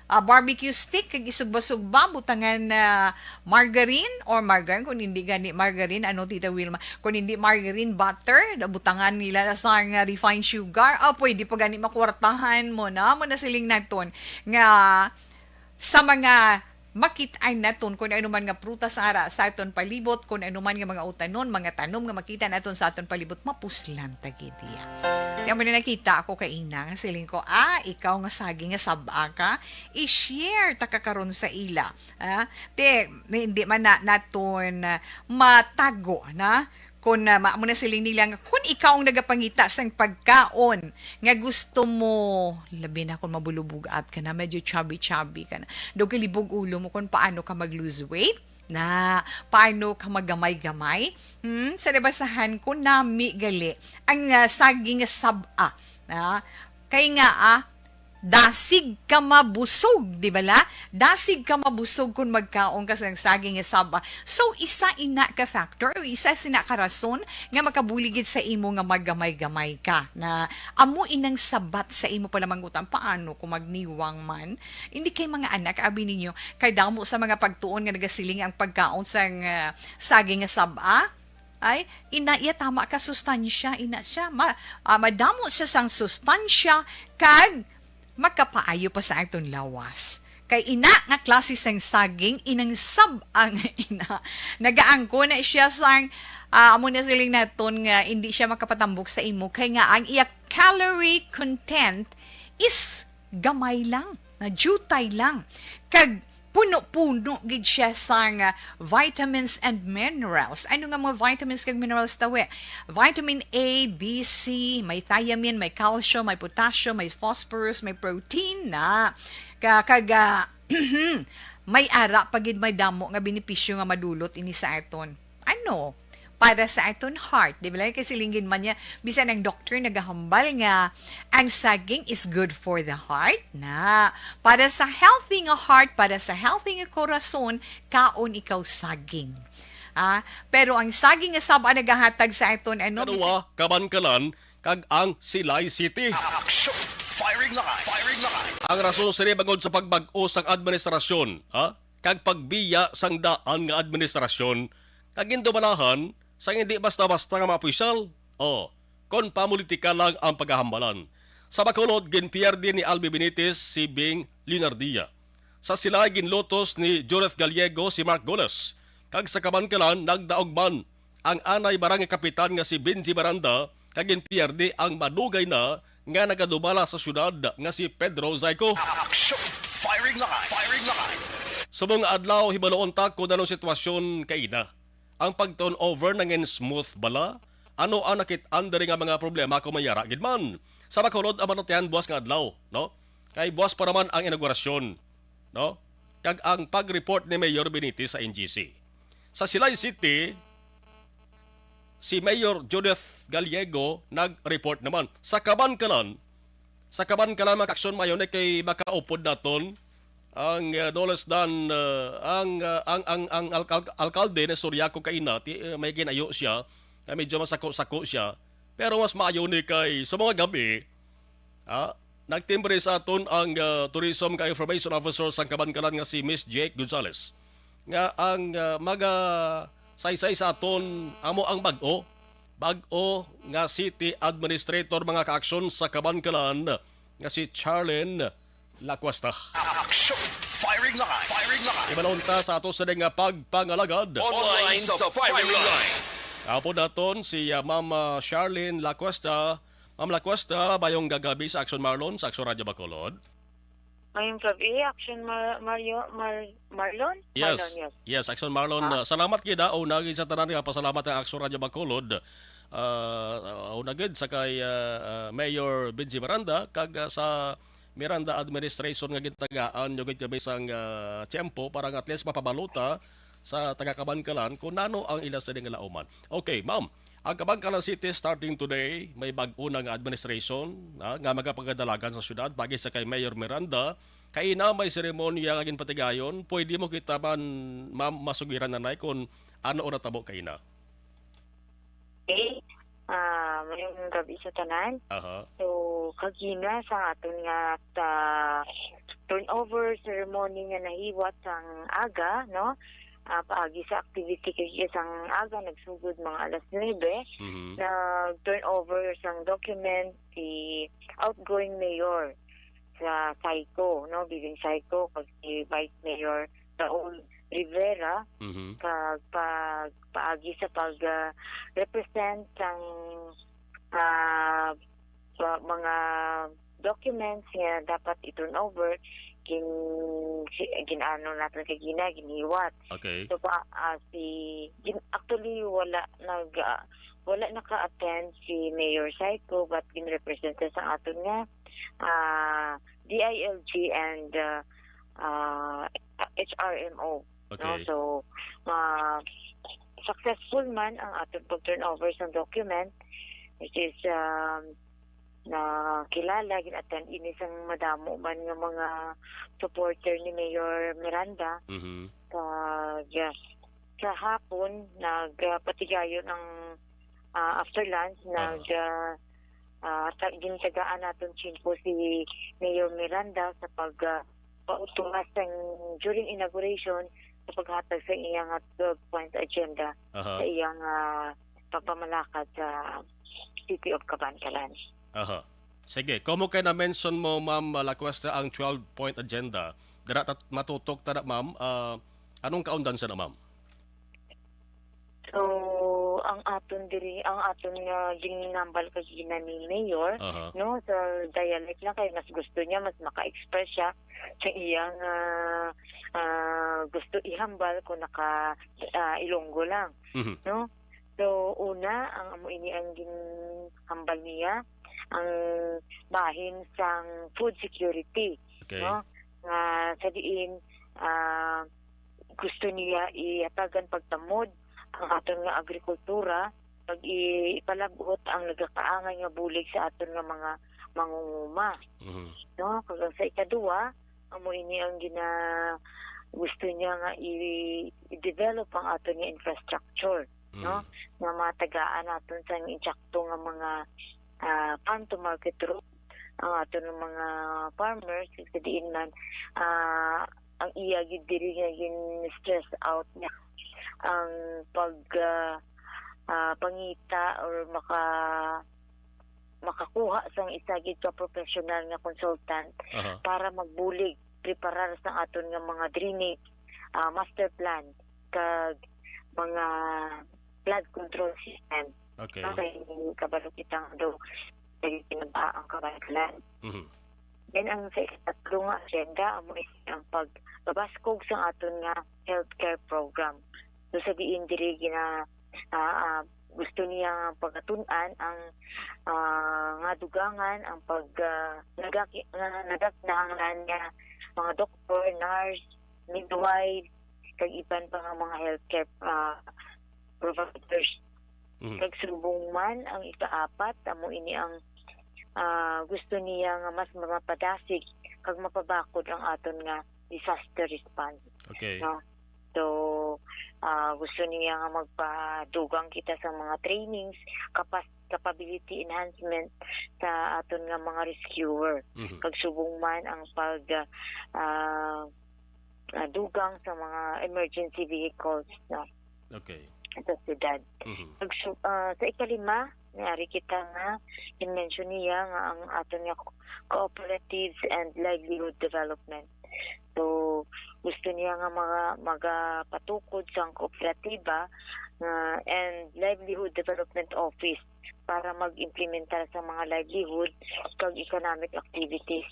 ah, barbecue stick, kag isugba-sugba, butangan na margarine or margarine, kung hindi gani margarine, ano, Tita Wilma? Kung hindi margarine, butter, da-, butangan nila sa nga refined sugar, ah, pwede pa gani makwartahan mo na, mo na siling naton nga sa mga makit-an naton kung ano man nga prutas ara sa aton palibot, kung ano man nga mga utanon, mga tanom nga makita naton sa aton palibot, mapuslan ta gid iya. Kaya mo na nakita ako kaina, nga siling ko, "Ah, ikaw nga saging nga sab-a ka, i-share ta ka karon sa ila." Ah, te, hindi man na naton, ah, matago na. Kung, ah, ma-, amo na siling nila nga, kung ikaw ang nagapangita sang pagkaon nga gusto mo, labi na kung mabulubog-at ka na, medyo chubby-chubby ka na, daw kalibog ulo mo kung paano ka mag-lose weight, na paano ka maggamay-gamay. Hmm, sa nabasahan ko, nami gali ang, ah, saging nga sab-a. Ah, kay nga, ah, dasig ka mabusog, di bala? Dasig ka mabusog kung magkaon ka sang saging nga sab-a. So, isa ina ka factor o isa sina ka rason nga makabulig gid sa imo nga maggamay-gamay ka. Na amo inang sabat sa imo pala mangutang, "Paano ko magniwang man?" Hindi kay mga anak, abi ninyo, kay damo sa mga pagtuon nga nagasiling ang pagkaon sang, ah, saging nga sab-a. Ay, ina iya, tama ka, sustansya, ina siya. Ma-, ah, madamo siya sang sustansya, kag makapaayo pa sa aton lawas. Kay ina nga klase sang saging, inang sab-a nga ina. Nagaangko na siya sang, ah, amo na siling naton nga hindi siya makapatambok sa imo, kay nga ang iya calorie content is gamay lang, na jutay lang. Kag puno-puno gid siya sang, ah, vitamins and minerals. Ano nga mga vitamins kag minerals, tawi? Vitamin A, B, C, may thiamine, may calcium, may potassium, may phosphorus, may protein na. Ka-, kag, ah, may ara pa gid, may damo nga benepisyo nga madulot ini sa aton. Ano? para sa aton heart. Di ba, like, kasi linggin man niya, bisan ang doktor nagahambal nga ang saging is good for the heart. Na, para sa healthy nga heart, para sa healthy nga korason, kaon ikaw saging. Ah, pero ang saging nga sab-an nagahatag sa aton, ano, bisan Kaduwa, Kabankalan, kag ang Silay City. Action! Firing line! Firing line! Ang rason sini bangod sa pagbag-o sang administrasyon, ha? Kag pagbiya sang daan nga administrasyon, kag gindumalahan sang hindi basta-basta nga mga opisyal, o kon pamulitika lang ang pagahambalan. Sa Bacolod, ginpierde ni Albi Benitez si Bing Leonardia. Sa Silay, ginlutos ni Judith Gallego si Mark Goles, kag sa Kabankalan, nagdaog man ang anay barangay kapitan nga si Benji Baranda, kag ginpierde ang madugay na nga nagadumala sa syudad nga si Pedro Zayco. Action! Firing line! Firing line! Subong nga adlaw, hibaloon ta kung anong sitwasyon kaina. Ang pag-turnover nangin smooth bala? Ano ang nakit-an diri nga mga problema kung may yara gid man? Sa Bacolod, ang manatian buwas nga adlaw, no? Kay buwas pa naman ang inaugurasyon, no? Kag ang pag-report ni Mayor Benitez sa N G C. Sa Silay City, si Mayor Judith Gallego nag-report naman. Sa Kabankalan, sa Kabankalan, mga ka-aksyon, maayo ni kay makaupod naton ang, uh, no less than, uh, ang, uh, ang, ang, ang al-, al-, alkalde na istorya ko kaina, ti-, uh, may ginayo siya, nga medyo masako-sako siya. Pero mas maayo ni kay sa mga gabi, ah, nagtimbre sa aton ang, ah, Tourism ka Information Officer sang Kabankalan nga si Miss Jake Gonzales, nga ang, ah, maga-saysay sa aton amo ang bag-o, bag-o nga city administrator, mga ka-aksyon, sa Kabankalan nga si Charlene Lacuesta. Action! Firing line! Firing line! Ibalon ta sa ato sa nga pagpangalagad. Online sa firing line. Apo naton si, ah, Ma'am, ah, Charlene Lacuesta. Ma'am Lacuesta, mayong gagabi sa Action Marlon, sa Action Radio Bacolod. Mayong gabi, Action Mar-, Mario, Mar-, Marlon? Yes. Marlon, yes. Yes, Action Marlon. Ah. Ah, salamat gid, ah. Una gid sa tanan nga pasalamat ang Action Radio Bacolod. Ah, una gid sa kay, ah, ah, Mayor Benji Miranda, kag, ah, sa Miranda administration nga gitagaan nyo gid kami sang, ah, tiyempo para nga at least mapabaluta sa taga Kabankalan kung nano ang ila sini nga lauman. Okay, ma'am. Ang Kabankalan City, starting today, may bag-o na nga administration, ah, nga magapagadalagan sa syudad, paagi sa kay Mayor Miranda. Kaina may seremonya nga ginpatigayon. Pwede mo kita man, ma'am, masugiran na nay kung ano ang natabo kaina? Okay. Ah, mayong gabi sa tanan. Aha. So, kagina sa aton nga ta-, turnover ceremony nga nahiwat sang aga, no? Ah, paagi sa activity kay sang aga, nagsugod mga alas nuebe, Mhm. nag-turnover sang document si outgoing mayor sa Sayco, no? Bibing Sayco, kag si Vice Mayor Raul Rivera, Mhm. kag pag-, paagi sa pag, ah, represent sang, ah, pa-, mga documents nga dapat i-turn over, gin-, si-, gin-ano naton kagina, ginhiwat. Okay. So, pa, ah, si, gin-, actually, wala nag, ah, wala naka-attend si Mayor Sayco, but gin-represent sa aton nga, ah, D I L G and, ah, ah, H R M O, no? Okay. So, ah, successful man ang aton pag-turnover sa document, which is, um, nakilala, gin-attend ini sang madamo man nga mga supporter ni Mayor Miranda. Mhm. Kag, ah, sa hapon, nag, ah, patigayon ang, ah, after lunch, Aha. nag, ah, ah, ta-, gintagaan naton tiyempo si Mayor Miranda sa pag, ah, pautuwas sang during inauguration sa paghatag sa iyang, ah, twelve-point agenda Aha. sa iyang, ah, pagpamalakad sa City of Kabankalan. Aha. Sige, kamo kay na-mention mo, Ma'am, ah, Lacuesta, ang twelve-point agenda. Dira ta-, matutok ta na, ma'am. Ah, anong kaundan sa na, ma'am? So, ang aton diri, ang aton nga ginhambal kagina ni Mayor, Aha. no, sa dialect lang kay mas gusto niya, mas maka-express siya sa iyang, ah, ah, gusto ihambal kung naka, ah, Ilonggo lang, Mhm. no? So, una, ang amo ini ang ginhambal niya, ang bahin sang food security, Okay. no? Nga sa diin, ah, gusto niya ihatagan pagtamod ang aton nga agrikultura, pag i-, ipalab-ot ang nagakaangay nga bulig sa aton nga mga mangunguma. Mhm. No? Kag ang sa ikaduwa, amo ini ang gina-, gusto niya nga i-, i-develop ang aton nga infrastructure, no? Mm. Nga matagaan naton sang insakto nga mga, ah, farm to market route ang aton nga mga farmers, kag sa diin man, ah, ang iya gid diri nga gin-stress out niya ang pag, ah, ah, pangita or maka-, makakuha sang isa gid ka professional nga consultant Aha. para magbulig, preparar sang aton nga mga drainage, ah, master plan, kag mga flood control system. Okay. Okay, kabalo kita nga daw lagi kinabaha ang kabaligtaran. Mhm. Then, ang sa ikatlo nga agenda, amo is ang pagpabaskog sa aton nga healthcare program. So, sa diin diri gina-, ah, ah, gusto niya nga pagatun-an ang, ah, nga dugangan ang pag, ah, nagaki-, nga nagakinahanglan nga mga doktor, nurse, midwife, kag iban pa nga mga healthcare, ah, providers. Mhm. Kag subong man ang ikaapat, amo ini ang, ah, gusto niya nga mas mapadasig kag mapabakod ang aton nga disaster response. Okay. No? So, ah, gusto niya nga magpadugang kita sa mga trainings, kapas-, capability enhancement sa aton nga mga rescuer. Mhm. Kag subong man ang pag, ah, ah, dugang sa mga emergency vehicles, no? Okay. Sa syudad. Mhm. Pag su-, ah, sa ikalima, may ari kita nga in-mention niya nga ang aton nga co-, cooperatives and livelihood development. So, gusto niya nga mga, magapatukod sang kooperatiba, ah, and livelihood development office para mag-implementar sa mga livelihood kag economic activities.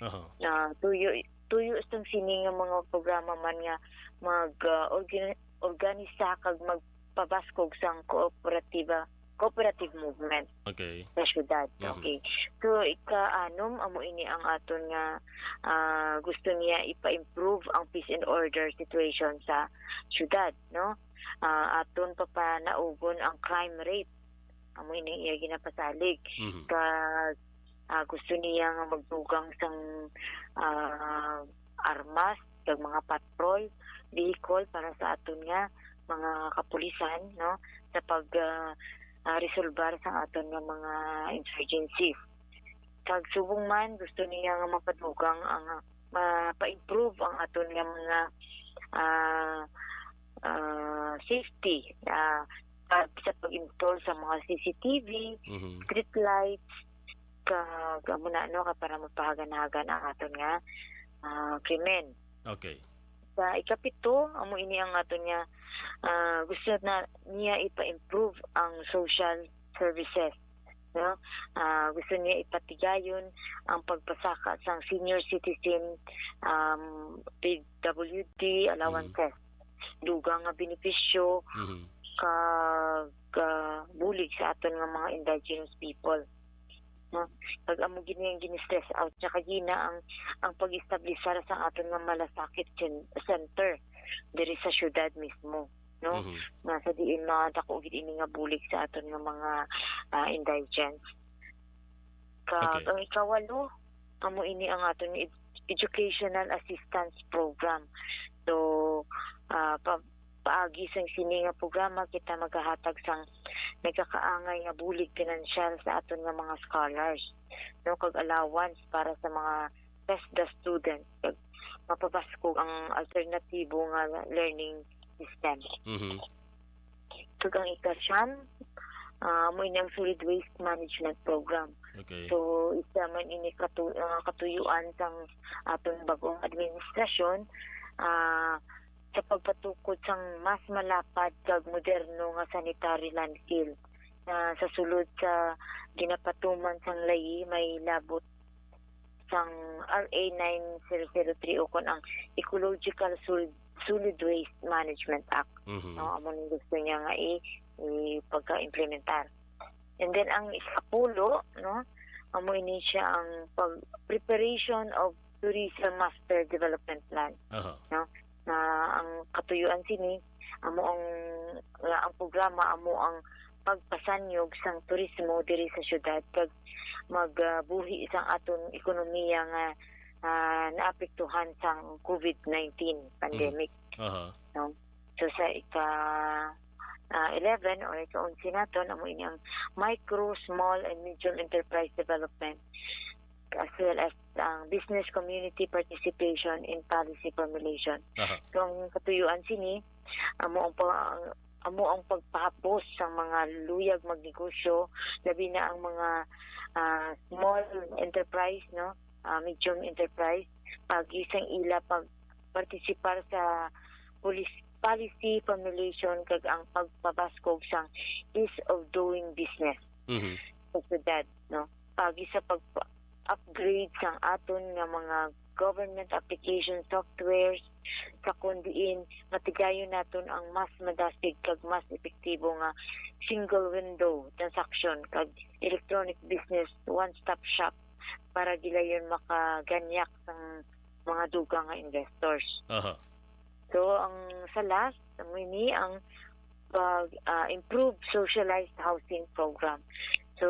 Aha. Ah, tuyo, tuyo sang sini nga mga programa man nga mag, ah, organ-, organisa kag magpabaskog sang kooperatiba, cooperative movement Okay. sa syudad. Mhm. Okay. So, ika-anom, amo ini ang aton nga, ah, gusto niya ipa-improve ang peace and order situation sa syudad, no? Ah, aton papanaugon ang crime rate. Amo ini iya ginapasalig. Mhm. Kag, ah, gusto niya nga magdugang sang, ah, armas, kag mga patrol vehicle para sa aton nga mga kapulisan, no, sa pag, ah, ah, resolbar sa aton nga mga insurgency. Kag subong man, gusto niya nga mapadugang ang, ah, mapa-improve ang aton nga mga, ah, ah, safety, ah, kag sa pag-install sa mga C C T V, Mhm. street lights, kag amo na, no, ka para mapahagan-hagan ang aton nga, ah, krimen. Okay. Sa ikapito, amo ini ang aton nga, ah, gusto na niya ipa-improve ang social services, no? Ah, gusto niya ipatigayon ang pagpasaka sang senior citizen, um, P W D allowances, Mhm. dugang nga benepisyo, Mhm. kag, ah, bulig sa aton nga mga indigenous people. No? Kag amo gini ang gini-stress out niya kagina ang, ang pag-establisar sa aton nga malasakit cen-, center diri sa syudad mismo, no? Mhm. Nga sa diin madako gid ini nga bulig sa aton nga mga, ah, indigents. Kag Okay. ang ikawalo, amo ini ang aton ed-, educational assistance program. So, ah, pa-, paagi sang sini nga programa, kita magahatag sang nagakaangay nga bulig pinansyal sa aton nga mga scholars, no, kag allowance para sa mga TESDA students, kag mapabaskog ang alternatibo nga learning system. Mhm. Kag ang ikasyam, ah, amo ini ang solid waste management program. Okay. So, isa man ini katu-, ah, katuyuan sang aton bag-ong administrasyon, ah, sa pagpatukod sang mas malapad kag moderno nga sanitary landfill, nga sa sulod sa ginapatuman sang layi may labot sang R A nine zero zero three, ukon ang Ecological Sol-, Solid Waste Management Act. Mhm. No, amo ning gusto niya nga i-, ipagka-implementar. And then ang ikapulo, no, amo ini siya ang pag-, preparation of Tourism Master Development Plan. Aha. No? Na ang katuyuan sini, amo ang, nga ang programa amo ang pagpasanyog sang turismo diri sa syudad kag magbuhi sang aton ekonomiya nga, ah, naapektuhan sang covid nineteen pandemic. Aha. No? So, sa ika, ah, eleven or ika-onse naton, amo ini ang micro, small, and medium enterprise development, as well as ang business community participation in policy formulation. Aha. So, ang katuyuan sini, amo ang pa-, ang, amo ang pagpahapos sa mga luyag magnegosyo, labi na ang mga, ah, small enterprise, no? Ah, medium enterprise, pag isang ila pag partisipar sa polis-, policy formulation kag ang pagpabaskog sang ease of doing business Mhm. sa syudad, no? Pagi sa pag-upgrade sang aton nga mga government application softwares, sa kun diin matigayon naton ang mas madasig kag mas epektibo nga single window transaction kag electronic business one-stop shop para gilayon makaganyak sang mga dugang nga investors. Aha. So, ang sa last, amo ini ang pag, ah, improve socialized housing program. So,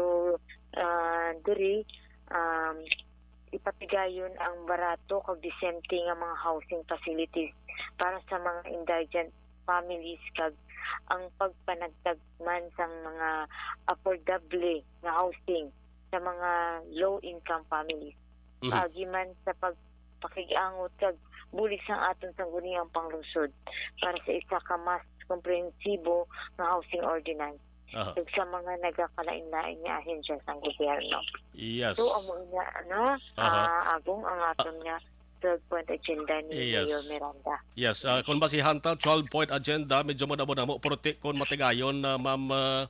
ah, diri, um, ipatigayon ang barato kag disente nga mga housing facilities para sa mga indigent families kag ang pagpanagtag man sang mga affordable nga housing sa mga low-income families. Mhm. Paagi man sa pagpakig-angot kag bulig sang aton sangguniang panglungsod para sa isa ka mas komprehensibo nga housing ordinance Aha. ug sa mga nagakalain-lain nga ahensya sang gobyerno. Yes. So, amo na, ano, Aha. ah, Agong, ang aton nga twelve-point agenda ni Yes. Mayor Miranda. Yes, ah, kung basihan ta, twelve-point agenda, medyo madamo-damo, pero ti-, kung matigayon, ah, Ma'am, ah,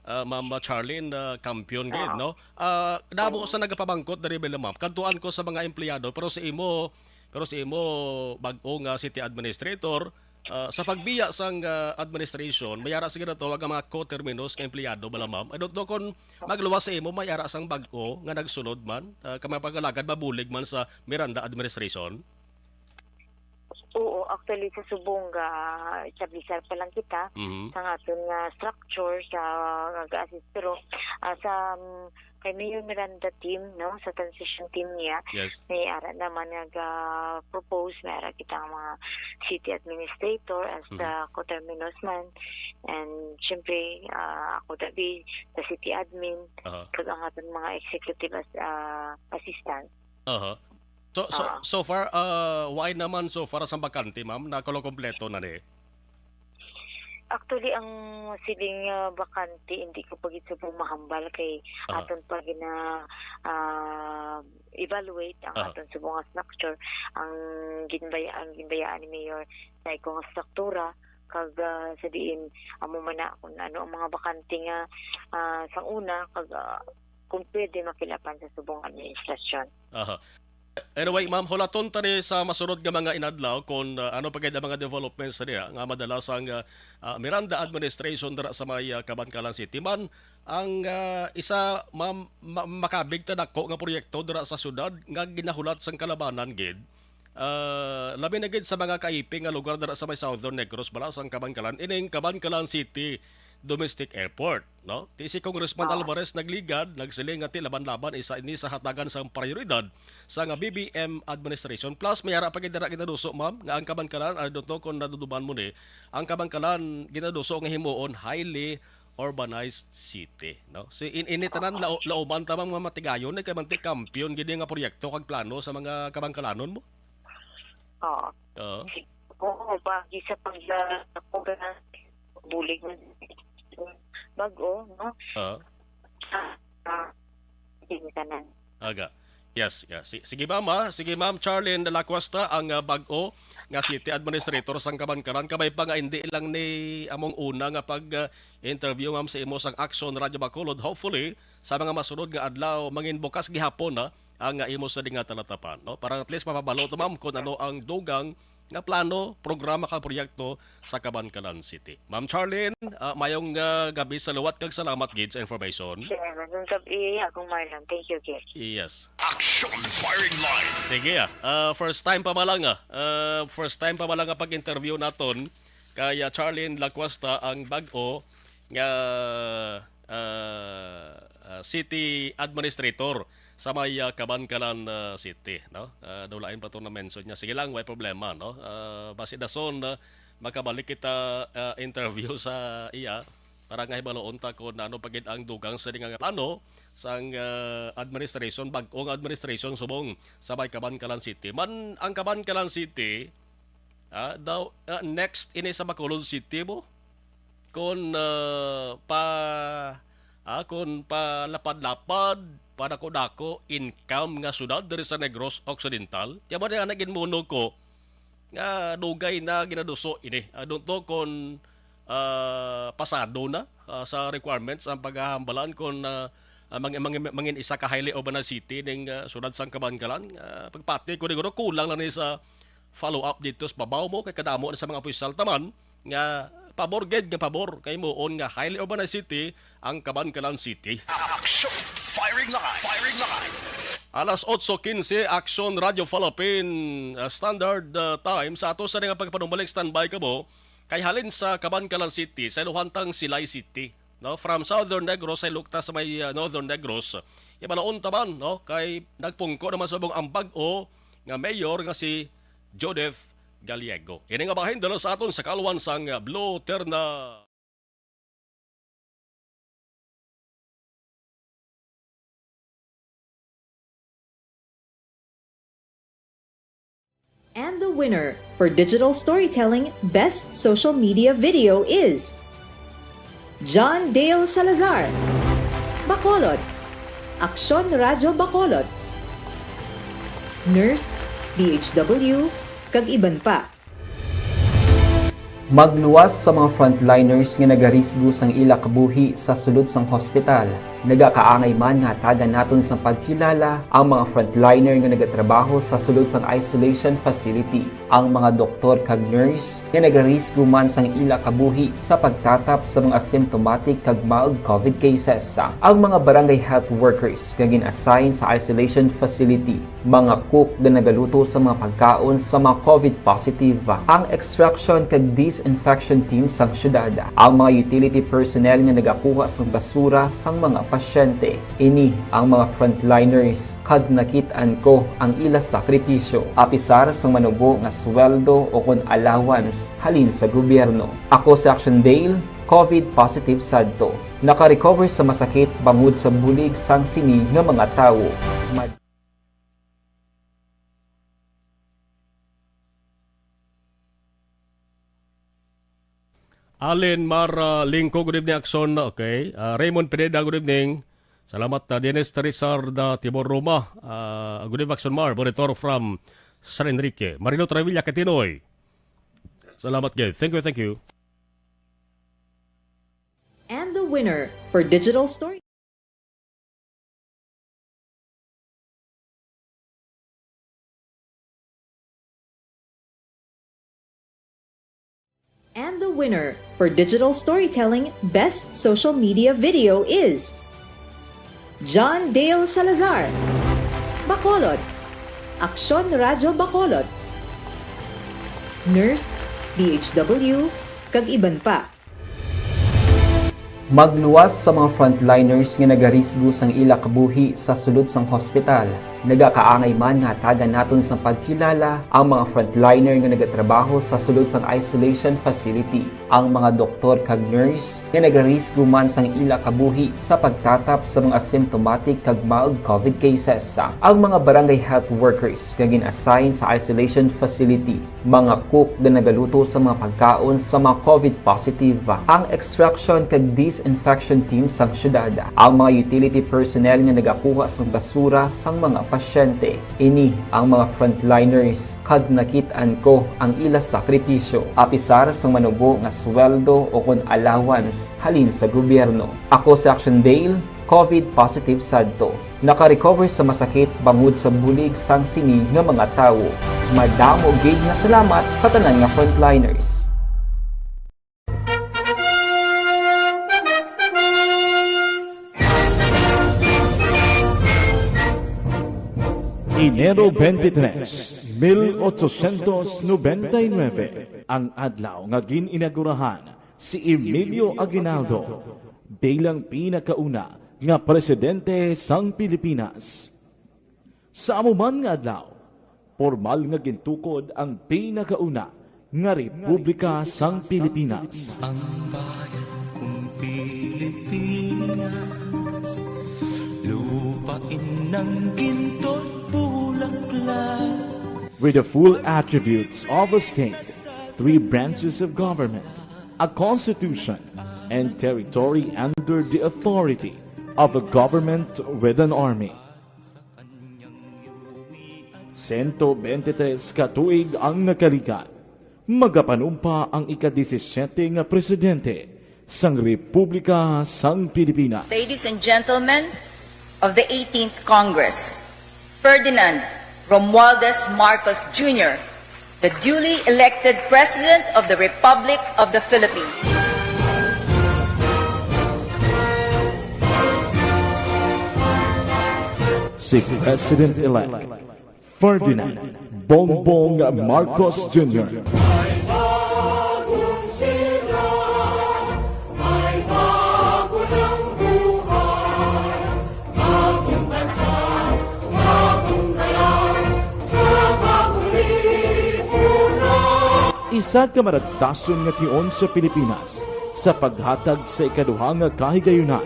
ah, Ma'am Charlene, ah, kampiyon gid, Oo. no? Ah, damo Oo. sa nagapamangkot diri, Bella, ma'am. Kadtuan ko sa mga empleyado, pero sa imo, pero sa imo bag-o nga city administrator, ah, sa pagbiya sang, ah, administration, may ara sila ginatawag nga mga co-terminus nga empleyado, Bella, ma'am. I don't know kung magluwas sa imo, may ara sang bag-o nga nagsulod man, ah, ka mga pag-alagad, mabulig man sa Miranda administration? Oo, actually, sa subong ga-establishar pa lang kita Mhm. sa aton nga structure sa ga-assist, pero, ah, sa, um, kay Mayor Miranda team, no, sa transition team niya, Yes. may ara naman nga ga-propose, may ara kita nga mga city administrator as Mhm. the coterminous man, and syempre, ah, ako tabi sa city admin, Aha. kag ang aton mga executive as-, ah, assistant. Aha. So, so, Ah. so far, ah, why naman so far sa bakante, ma'am? Nakulo kompleto na ni? Actually, ang siling, ah, bakante, hindi ko pa gid subong mahambal kay Ah. aton pa gina, ah, evaluate ang Ah. aton subong nga structure. Ang ginbaya-, ang ginbayaan ni Mayor, sa iko nga struktura, kag, ah, sa diin, amo man na kung ano ang mga bakante nga, ah, sang una, kag, ah, kung pwede makilapan sa subong administrasyon. Aha. Anyway, ma'am, hulaton ta ni sa masunod nga mga inadlaw kung, ah, ano pa gid ang mga developments niya nga madala sang, ah, ah, Miranda administration dira sa may, ah, Kabankalan City man. Ang, ah, isa, ma'am, ma-, makabig ta dako nga proyekto dira sa syudad nga ginahulat sang kalabanan gid. Ah, labi na gid sa mga kaiping nga lugar dira sa may Southern Negros, bala sang Kabankalan, ining Kabankalan City Domestic Airport, no? Ti si Congressman Oo. Alvarez nagligad, nagsiling nga ti laban-laban isa ini sa hatagan sang prioridad sa nga B B M administration. Plus, may ara pa gid dira ginaduso, ma'am, nga ang Kabankalan, I don't know kung naduduman mo ni, ang Kabankalan ginaduso nga himuon highly urbanized city, no? Si in-, ini tanan lao-, lauman ta, ma'am, nga matigayon ni kay manti kampiyon gid nga proyekto kag plano sa mga Kabankalanon mo. Oo. Oo. Oo, bagi sa pag-, ah, pag-, bulig mo. Bag-o, no? Oo. Ah, ah, hindi ka na. Aga. Yes, yes. Si-, sige, ma'am, ah. Sige, Ma'am Charlene de la Cuesta, ang, ah, bag-o nga city administrator sang Kabankalan. Kabay pa nga hindi lang ni among una nga pag, ah, interview, ma'am, sa imo sang Action Radio Bacolod. Hopefully, sa mga masunod nga adlaw, mangin bukas gihapon, ah, ang, ah, imo sa dinga talatapan, no? Para at least mapabalo to, ma'am, kung ano ang dugang nga plano, programa kag proyekto sa Kabankalan City. Ma'am Charlene, ah, mayong, ah, gabi sa liwat kag salamat gid sa information. Sir, magandang gabi, akong Marlon. Thank you, Gil. Yes. Action Firing Line. Sige, ah. Ah, first time pa ba lang, ah? Ah, first time pa ba lang ang pag-interview naton Kay, ah, Charlene Lacuesta ang bag-o nga, ah, ah, city administrator sa may, ah, Kabankalan, ah, City, no? Ah, daw lain pa to na mention niya. Sige lang, way problema, no? Ah, basi dason, ah, makabalik kita, ah, interview sa iya para nga hibaluon ta kung ano pa gid ang dugang sa nga plano sang, ah, administration, bag-o nga administration subong sa may Kabankalan City. Man, ang Kabankalan City, ah, daw, ah, next ini sa Bacolod City mo. Kung, ah, pa, ah, kung palapad-lapad, padako-dako income nga syudad diri sa Negros Occidental, tiyan mo na nga ginmuno ko nga dugay na ginaduso ini. I don't know kung, ah, pasado na, ah, sa requirements ang paghahambalan kung, ah, ah, mang-, mang-, mangin isa ka highly urbanized city ning, ah, syudad sang Kabankalan. Ah, pagpati ko, siguro kulang lang ni sa follow up dito sa babaw mo kay kadamo na sa mga opisyal taman nga pabor gid nga pabor kay muon nga highly urbanized city ang Kabankalan City. Action! Firing line! Firing line! Alas otso quince, Action Radio Philippine, uh, Standard, uh, Time. Sa ato sa nga pagpanumbalik, standby ka mo. Kay halin sa Kabankalan City, sa Luhantang Silay City, no? From Southern Negros, sa Lukta sa may, uh, Northern Negros. Ibalaon taman, no? Kay nagpungko naman sa bung ang bag-o nga mayor nga si Judith Gallego. Ini nga bahin dala sa aton sa kalwan sang Blue Terna. And the winner for digital storytelling best social media video is John Dale Salazar, Bacolod, Aksyon Radyo Bacolod, Nurse, D H W, kag iban pa. Magluwas sa mga frontliners nga nagarisgo sang ila kabuhi sa sulod sang hospital. Nagakaangay man nga hatagan naton sang pagkilala ang mga frontliner nga nagatrabaho sa sulod sang isolation facility, ang mga doktor kag nurse nga nagarisgo man sang ila kabuhi sa pagtatap sa mga asymptomatic kag mild covid cases, ang mga barangay health workers nga gin-assign sa isolation facility, mga cook nga nagaluto sa mga pagkaon sa mga covid positive, ang extraction kag disinfection team sang syudad, ang mga utility personnel nga nagakuha sang basura sang mga pasyente. Ini ang mga frontliners, kag nakit-an ko ang ila sakripisyo, apisar sang manubo nga sweldo o kon allowance halin sa gobyerno. Ako si Action Dale, covid positive sadto. Naka-recover sa masakit bangod sa bulig sang sini nga mga tawo. Mad- Allen Mar, ah, Lingco, good evening, Action. Okay. Ah, Raymond Pineda, good evening. Salamat, ah, Dennis Rizard, ah, Tibor Roma. Ah, good evening, Action Mar. Monitor from San Enrique. Marilo Travilla Catinoy. Salamat, gid. Thank you, thank you. And the winner for digital story. And the winner for digital storytelling best social media video is John Dale Salazar, Bacolod, Aksyon Radyo Bacolod, Nurse, D H W, kag iban pa. Magluwas sa mga frontliners nga nagarisgo sang ila kabuhi sa sulod sang hospital. Nagakaangay man nga hatagan naton sang pagkilala ang mga frontliner nga nagatrabaho sa sulod sang isolation facility, ang mga doktor kag nurse nga nagarisgo man sang ila kabuhi sa pagtatap sa mga asymptomatic kag mild covid cases, ang mga barangay health workers nga gin-assign sa isolation facility, mga cook nga nagaluto sa mga pagkaon sa mga covid positive, ang extraction kag disinfection team sang syudad, ang mga utility personnel nga nagakuha sang basura sang mga pasyente. Ini ang mga frontliners, kag nakit-an ko ang ila sakripisyo, apisar sang manubo nga sweldo o kon allowance halin sa gobyerno. Ako si Action Dale, covid positive sadto. Naka-recover sa masakit bangod sa bulig sang sini nga mga tawo. Madamo gid nga salamat sa tanan nga frontliners. Enero twenty-three, Mil ochocientos noventa y nuebe ang adlaw nga gin-inaugurahan si Emilio Aguinaldo bilang pinakauna nga presidente sang Pilipinas. Sa amo man nga adlaw, pormal nga gintukod ang pinakauna nga republika sang Pilipinas. Ang bayan kong Pilipinas, lupain ng ginto't bulaklak. With the full attributes of a state, three branches of government, a constitution, and territory under the authority of a government with an army. Sento bente tres ka tuig ang nakalikat, magapanumpa ang ika-disisiete nga presidente sang Republika sang Pilipinas. Ladies and gentlemen of the eighteenth Congress, Ferdinand Romualdez Marcos Junior, the duly elected President of the Republic of the Philippines. Si President-elect Ferdinand Bongbong Marcos Junior. Isa ka maragtason nga tion sa Pilipinas sa paghatag sa ikaduha nga kahigayunan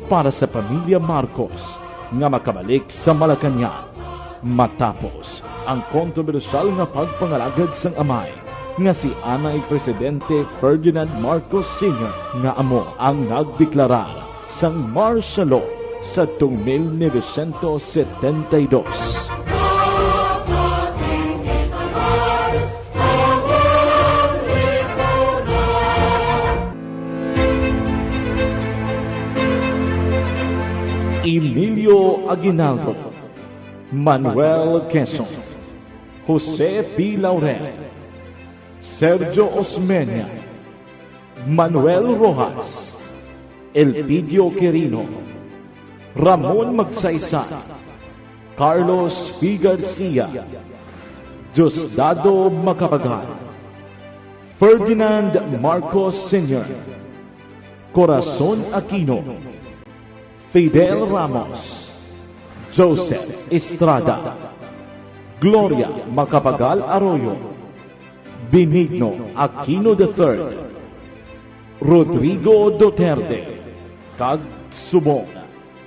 para sa pamilya Marcos nga makabalik sa Malacañang. Matapos ang kontrobersyal nga pagpangalagad sang amay nga si anay Presidente Ferdinand Marcos Senior, nga amo ang nagdeklarar sang martial law sadtong mil novecientos setenta y dos. Emilio Aguinaldo, Manuel Quezon, Jose P. Laurel, Sergio Osmeña, Manuel Roxas, Elpidio Quirino, Ramon Magsaysay, Carlos P. Garcia, Diosdado Macapagal, Ferdinand Marcos Senior, Corazon Aquino, Fidel Ramos, Joseph Estrada, Gloria Macapagal Arroyo, Benigno Aquino the third, Rodrigo Duterte, kag subong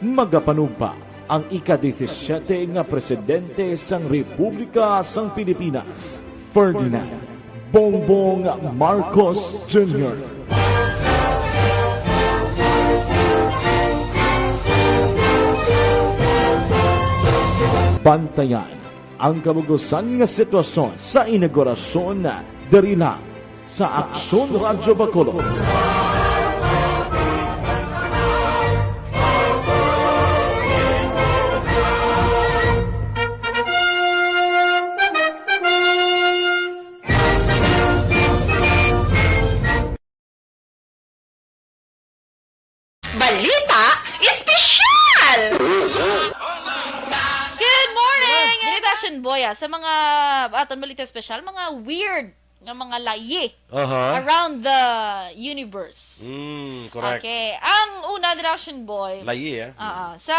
magapanumpa ang ika-disisiete nga presidente sang Republika sang Pilipinas, Ferdinand Bongbong Marcos Junior. Bantayan ang kabug-usan nga sitwasyon sa inaugurasyon diri lang sa Aksyon Radyo Bacolod. Balita Espesyal! Good morning! Ini ta, Action Boy, ah, sa mga aton balita espesyal, mga weird nga mga layi Aha. around the universe. Mm, correct. Okay. Ang una, Action Boy, Layi, eh. ah, sa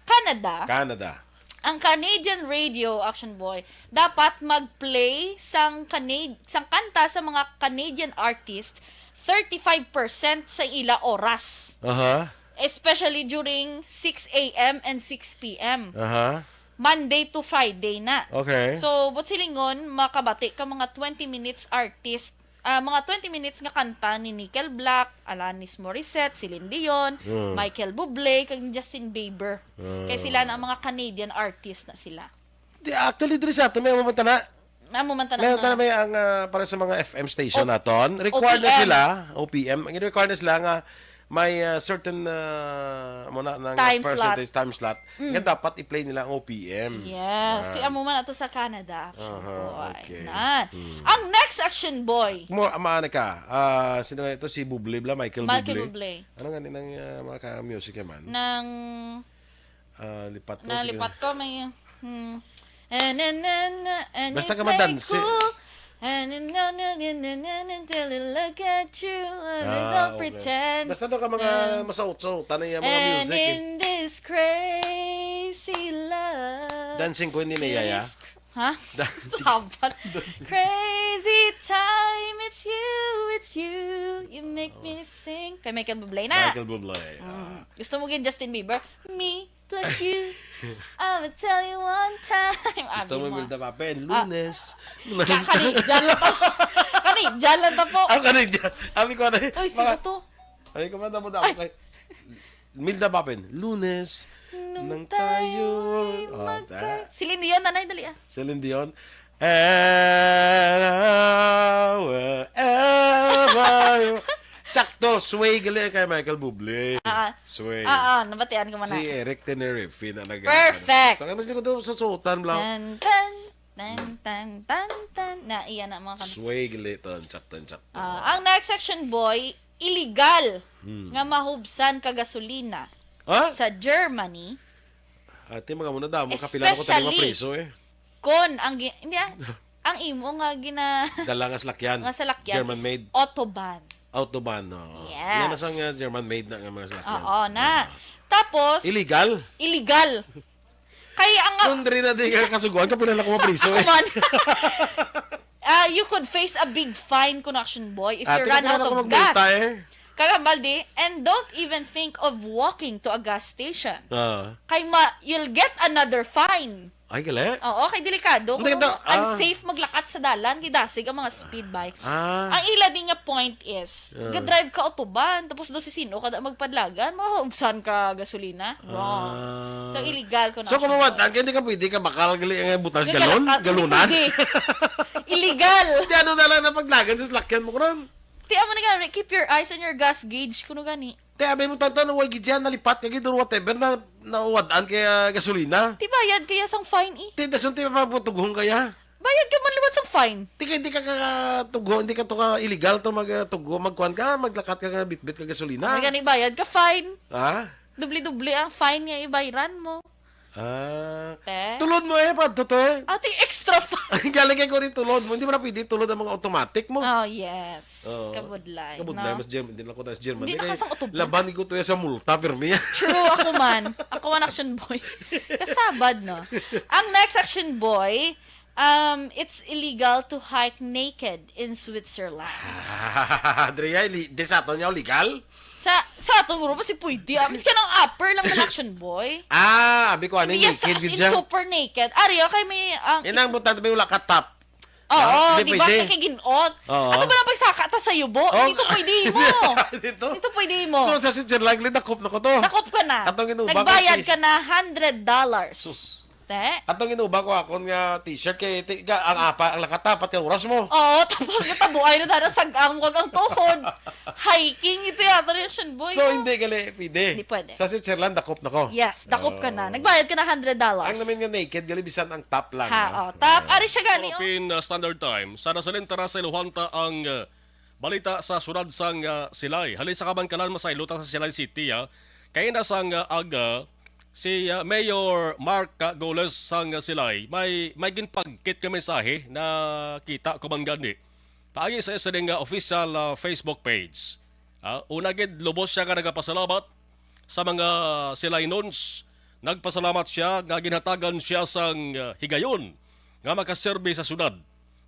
Canada, Canada. ang Canadian radio, Action Boy, dapat mag-play sang Canad-, sang kanta sa mga Canadian artist thirty-five percent sa ila oras. Aha. Especially during six a m and six p m. Aha. Monday to Friday na. Okay. So, buot silingon, makabati ka mga twenty minutes artist, ah, mga twenty minutes nga kanta ni Nickelback, Alanis Morissette, Celine Dion, Mm. Michael Bublé, kag Justin Bieber. Mm. Kay sila na ang mga Canadian artist na sila. Di, actually, diri sa ato, may mamunta na. Amo man tanan May na. Tana may ang, ah, para sa mga F M station O-, naton. Required na O P M. Sila, O P M. Ang required na sila nga may, ah, certain, ah, mo na, ng Time slot. Percentage time slot. Mm. Nga dapat i-play nila ang O P M. Yes. Yan. Ti amo man ato sa Canada, Action Aha, Boy. Okay. Na. Hmm. Ang next, Action Boy. Mo, ama na ka. Ah, sino nga ito? Si Bublé bla, Michael Michael Bublé. Bublé. Ano nga ni nang, ah, mga ka-music man? Nang Ah, lipat ko, sige. Nalipat ko, may, hmm. And then, then, and Basta you ka play madansi. Cool. And then, no, no, no, no, no, no, until I look at you, and I Ah, don't okay. Pretend. Basta daw ka mga And- masautsot, tanay ang mga And music eh. In this crazy love. Dancing queen ni Miyaya. This- Ha? Dancing- Sabat. Crazy time, it's you, it's you. You make me sing. Kay Michael Bublé na. Michael Bublé. Ah. Mm. Gusto mo gin Justin Bieber? Me plus you. I'ma tell you one time. Gusto Abi mo mo. Milda Papel? Ah. Lunes. Ka- Kani, dyan lang to. Kani, dyan lang to po. Ang kani dyan. Abi ko na. Uy, sino to? Abi ko na, damo-damo kay Milda Papel. Lunes. Nung Nang tayo. tayo'y Oh, magka- ta- Celine Dion, nanay, dali ah. Celine Dion. And wherever you... Tsakto, sway gali kay Michael Bublé. Ah, ah. Sway. Ah, ah, nabatian ko man Si na. Eric Tenerife na nag- Perfect. Basta ka mas likod sa suotan lang. Tan, tan, tan, tan, tan, tan. Na, iya na mga kanta. Sway gali to, tsakto, tsakto. Ah, ang next section, boy, illegal Hmm. nga mahubsan ka gasolina Ha? sa Germany. Ate, mga muna damo, kapila na ko tayo Especially- mapriso eh. Kon ang gi- hindi ah, ang imo nga gina Dala nga salakyan. Nga salakyan German is made. Autobahn. Autobahn, oo. Yes. Yan na sa nga German made na nga mga salakyan. Oo na. Ah. Tapos Illegal? Illegal. Kaya ang nga Kung diri na di ka kasuguan, kapila na ko mapriso eh. Come on. Ah, you could face a big fine, Connection Boy, if you Ate, run kapila out na ko of magmulta gas. Eh. Kagambaldi, and don't even think of walking to a gas station. Ah. Kay ma, you'll get another fine. Ay, gali? Oo, kay delikado. Hindi, Kung ito, ah. unsafe maglakat sa dalan, kay dasig ang mga speed bike. Ah. Ang ila din nga point is, Ah. gadrive ka autobahn, tapos do si sino ka da magpadlagan, maubsan ka gasolina. Wrong. Ah. So, illegal ko na So, kung siya. mawatan ka, hindi ka pwede ka bakal gali nga butas Hindi galon? ka laka-, hindi Galunan? pwede. Illegal. Di ano na lang na paglagan sa salakyan mo, karon? Ti amo na gani, keep your eyes on your gas gauge, kuno gani. Te, abi mo tantan, way gid siya, nalipat ka gid, or whatever, na, nauwadaan kaya gasolina. Ti bayad kaya sang fine eh. Te, dason te, maputughong kaya. Bayad ka man liwat sang fine. Te, kay di ka katugho, hindi ka to ka illegal to mag, uh, tugho, magkuan ka, maglakat ka nga bitbit ka gasolina. May gani bayad ka fine. Ha? Dubli-dubli ang fine nga ibayran mo. Ah. Te? Tulod mo eh, padto to eh. Ati extra fine. Galing kay ko rin tulod mo, hindi mo na pwede tulod ang mga automatic mo. Oh, yes. Oo. Kabudlay, Kabudlay, no? mas German. Hindi na ko na si German. Hindi Di na kay kasang autobahn. Laban ko to sa multa, pirmi. True, ako man. Ako man, action boy. Kasabad, no? Ang next action boy, um, it's illegal to hike naked in Switzerland. Dre, ay, li- di sa aton niya legal? Sa sa atong grupo, si pwede. Ah, miski nang upper lang na action boy. Ah, abi ko, ano, Hindi, yes, naked as gid in siya? Super naked. Ari, okay, may... ang Inang butang may wala ka top. Oo, Ah, hindi di ba? pwede. Kay ginot. Oo. Ato ba na pagsaka ta sa yubo? Oh, Dito pwede mo. Dito? Dito pwede mo. So, sa Switzerland, lidakop na ko to. Dakop ka na. Atong inuba ko, Nagbayad please. ka na hundred dollars. Sus. Te? Atong inuba ko akon nga t-shirt kay ti- ga- ang apa ang lakata pati oras mo. Oo, tapos natabuay na tayo sa ang ang tuhod. Hiking ito yata rin, Shin Boy, So, no? Hindi gali pwede. Hindi pwede. Sa Switzerland, dakop na ko. Yes, dakop ka na. Oh. Nagbayad ka na hundred dollars. Ang namin nga naked gali, bisan ang top lang. Ha, Ha? oh. Top, ari siya gani, oh. Philippine uh, Standard Time. Sa nasalin tara sa iluhan ta ang uh, balita sa sunod sang uh, Silay. Halin sa kaban kalan, masaylo ta sa Silay City, ha. Kay na sang uh, aga, si uh, Mayor Mark uh, Goles sang uh, Silay, may may ginpagkit nga mensahe na kita ko man gani. Paagi sa isa nga official uh, Facebook page. Ah, una gid, lubos siya nga nagapasalamat sa mga Silaynons. Nagpasalamat siya nga ginhatagan siya sang uh, higayon nga makaserbi sa syudad.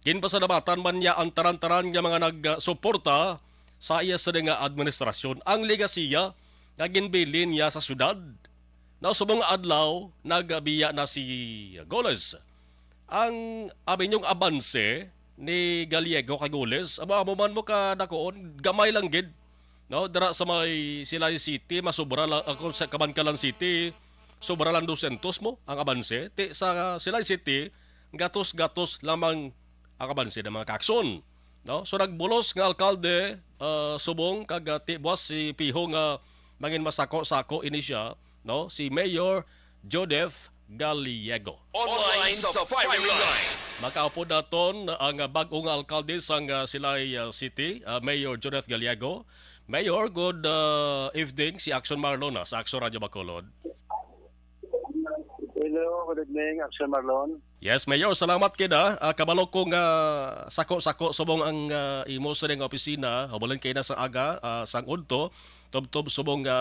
Ginpasalamatan man niya ang tanan-tanan nga mga nagsuporta sa iya sini nga administrasyon. Ang legasiya nga ginbilin niya sa syudad, na subong nga adlaw nagbiya na si Goles. Ang abi niyong abanse ni Gallego kay Goles, amo, amo man mo kadakuon, gamay lang gid. No, dira sa may Silay City, masubra lang ako sa Kabankalan City, sobra lang dosyentos mo ang abanse. Ti sa Silay City, gatos-gatos lamang ang abanse ng mga kakson. No? So nagbulos nga alkalde, ah, subong kag ah, ti buwas si Piho nga mangin masako-sako ini siya, no? Si Mayor Jodef Gallego. Online sa Firing Line. Makaupod naton ang bag-o nga alkalde sang ah, Silay ah, City, ah, Mayor Jodef Gallego. Mayor, good ah, evening. Si Action Marlon na sa Action Radio Bacolod. Hello, good evening, Action Marlon. Yes, Mayor, salamat kida. Ah, kabalo ko nga sako-sako subong ang, ah, imo sa nga opisina, humulin kay na sa aga, ah, sang udto, tubtob subong nga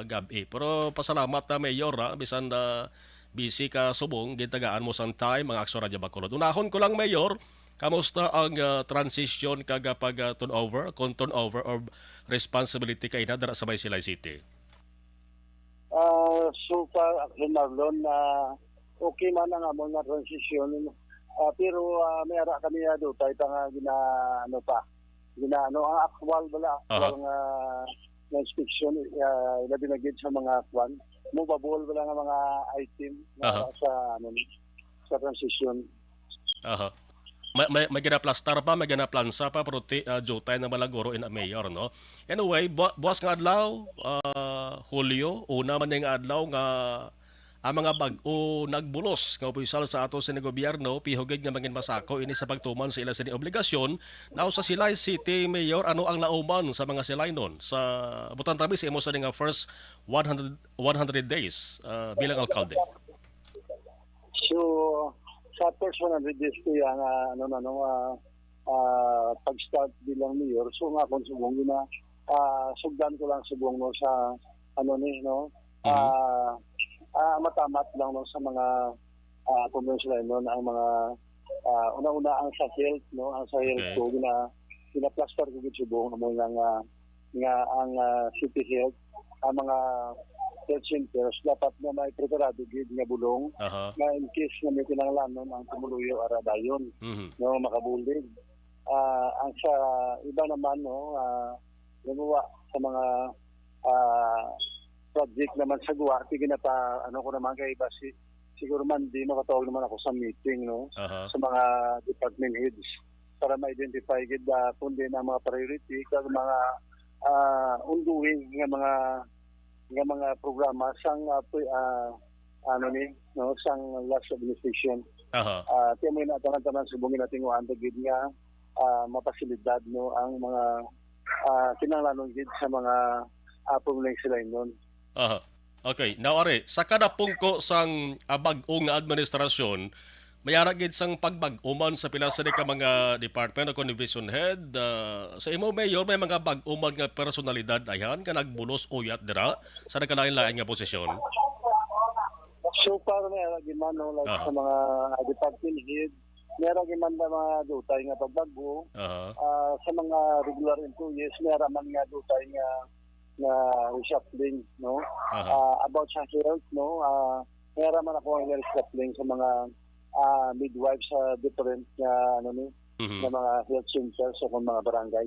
gab-i. Pero pasalamat ta, Mayor, ha, bisan na busy ka subong, gintagaan mo sang time ang Aksyon Radyo Bacolod. Unahon ko lang, Mayor, kamusta ang, ah, transition kag, ah, pag, ah, turnover, kung turnover or responsibility kay na dira sa may Silay City? Ah, so far, Marlon, ah, okay man ang amon nga transition. Ah, pero, ah, may ara kami, ah, dutay pa nga gina-, ano pa, gina-, ano, ang aktual bala, Aha. aktual nga, nga inspection, ah, ilabi na gid sa mga kwan, movable bala nga mga item na Aha. sa, ano, sa transition. Aha. May, may, may ginaplastar pa, may ginaplansa pa, pero ti-, ah, dutay na malaguro in a mayor, no? Anyway, bu-, buwas nga adlaw, ah, Hulyo, una man ning adlaw nga ang mga bag-o nagbulos nga opisyal sa ato sini gobyerno, pihugid nga mangin masako ini sa pagtuman sa ila sini obligasyon. Now, sa Silay City, Mayor, ano ang lauman sa mga Silaynon? Sa, butang tabi sa imo sa nga first one hundred, one hundred days, ah, bilang alkalde. So, sa first one hundred days ko yan, ah, ano na, no, ah, ah, pag-start bilang mayor, so nga kung subong yun na, ah, sugdan ko lang subong, no, sa, ano ni, no, Mhm. ah, ah, matamat lang, no, sa mga, ah, conventional, no, na ang mga, ah, una-una ang sa health, no, ang sa health Okay. ko, gina-, ginaplastar ko gid subong, mo nga, nga, nga ang, ah, city health, ang mga health centers, dapat nga may preparado gid nga bulong Aha. nga in case nga may kinahanglanon ang pumuluyo ara dayon, Mhm. no, makabulig. Ah, ang sa iba naman, no, ah, halimbawa sa mga, ah, project naman sa Guwa, sige na pa, ano ko naman kay iba si, siguro man di makatawag naman ako sa meeting, no, Aha. sa mga department heads para ma-identify gid, ah, kung din ang mga priority kag mga, ah, ongoing nga mga, nga mga programa sang, ah, pre-, ah, ano ni, no, sang last administration. Aha. Ah, kaya mo na tanan-tanan subong natin nga gid nga, ah, mapasilidad, no, ang mga, ah, kinahanglanon gid sa mga, ah, pumulong sila nun. Aha. Okay. Now, ari, sa kada pungko sang, ah, bag-o nga administrasyon, may ara gid sang pagbag-o man sa pila sa ka mga department o kung division head. Ah, sa imo, Mayor, may mga bag-o man nga personalidad ayhan nga nagbulos uyat dira sa nagkalain-lain nga posisyon? So far, may ara gid man, no, like, Aha. sa mga department head, may ara gid man na mga dutay nga pagbago. Aha. Ah, sa mga regular employees, may ara man nga dutay nga, nga reshuffling, no? Aha. Ah, about sa health, no, ah, may ara man ako nga reshuffling sa mga, ah, midwife sa different nga, ano ni, Mhm. nga mga health centers o kung mga barangay.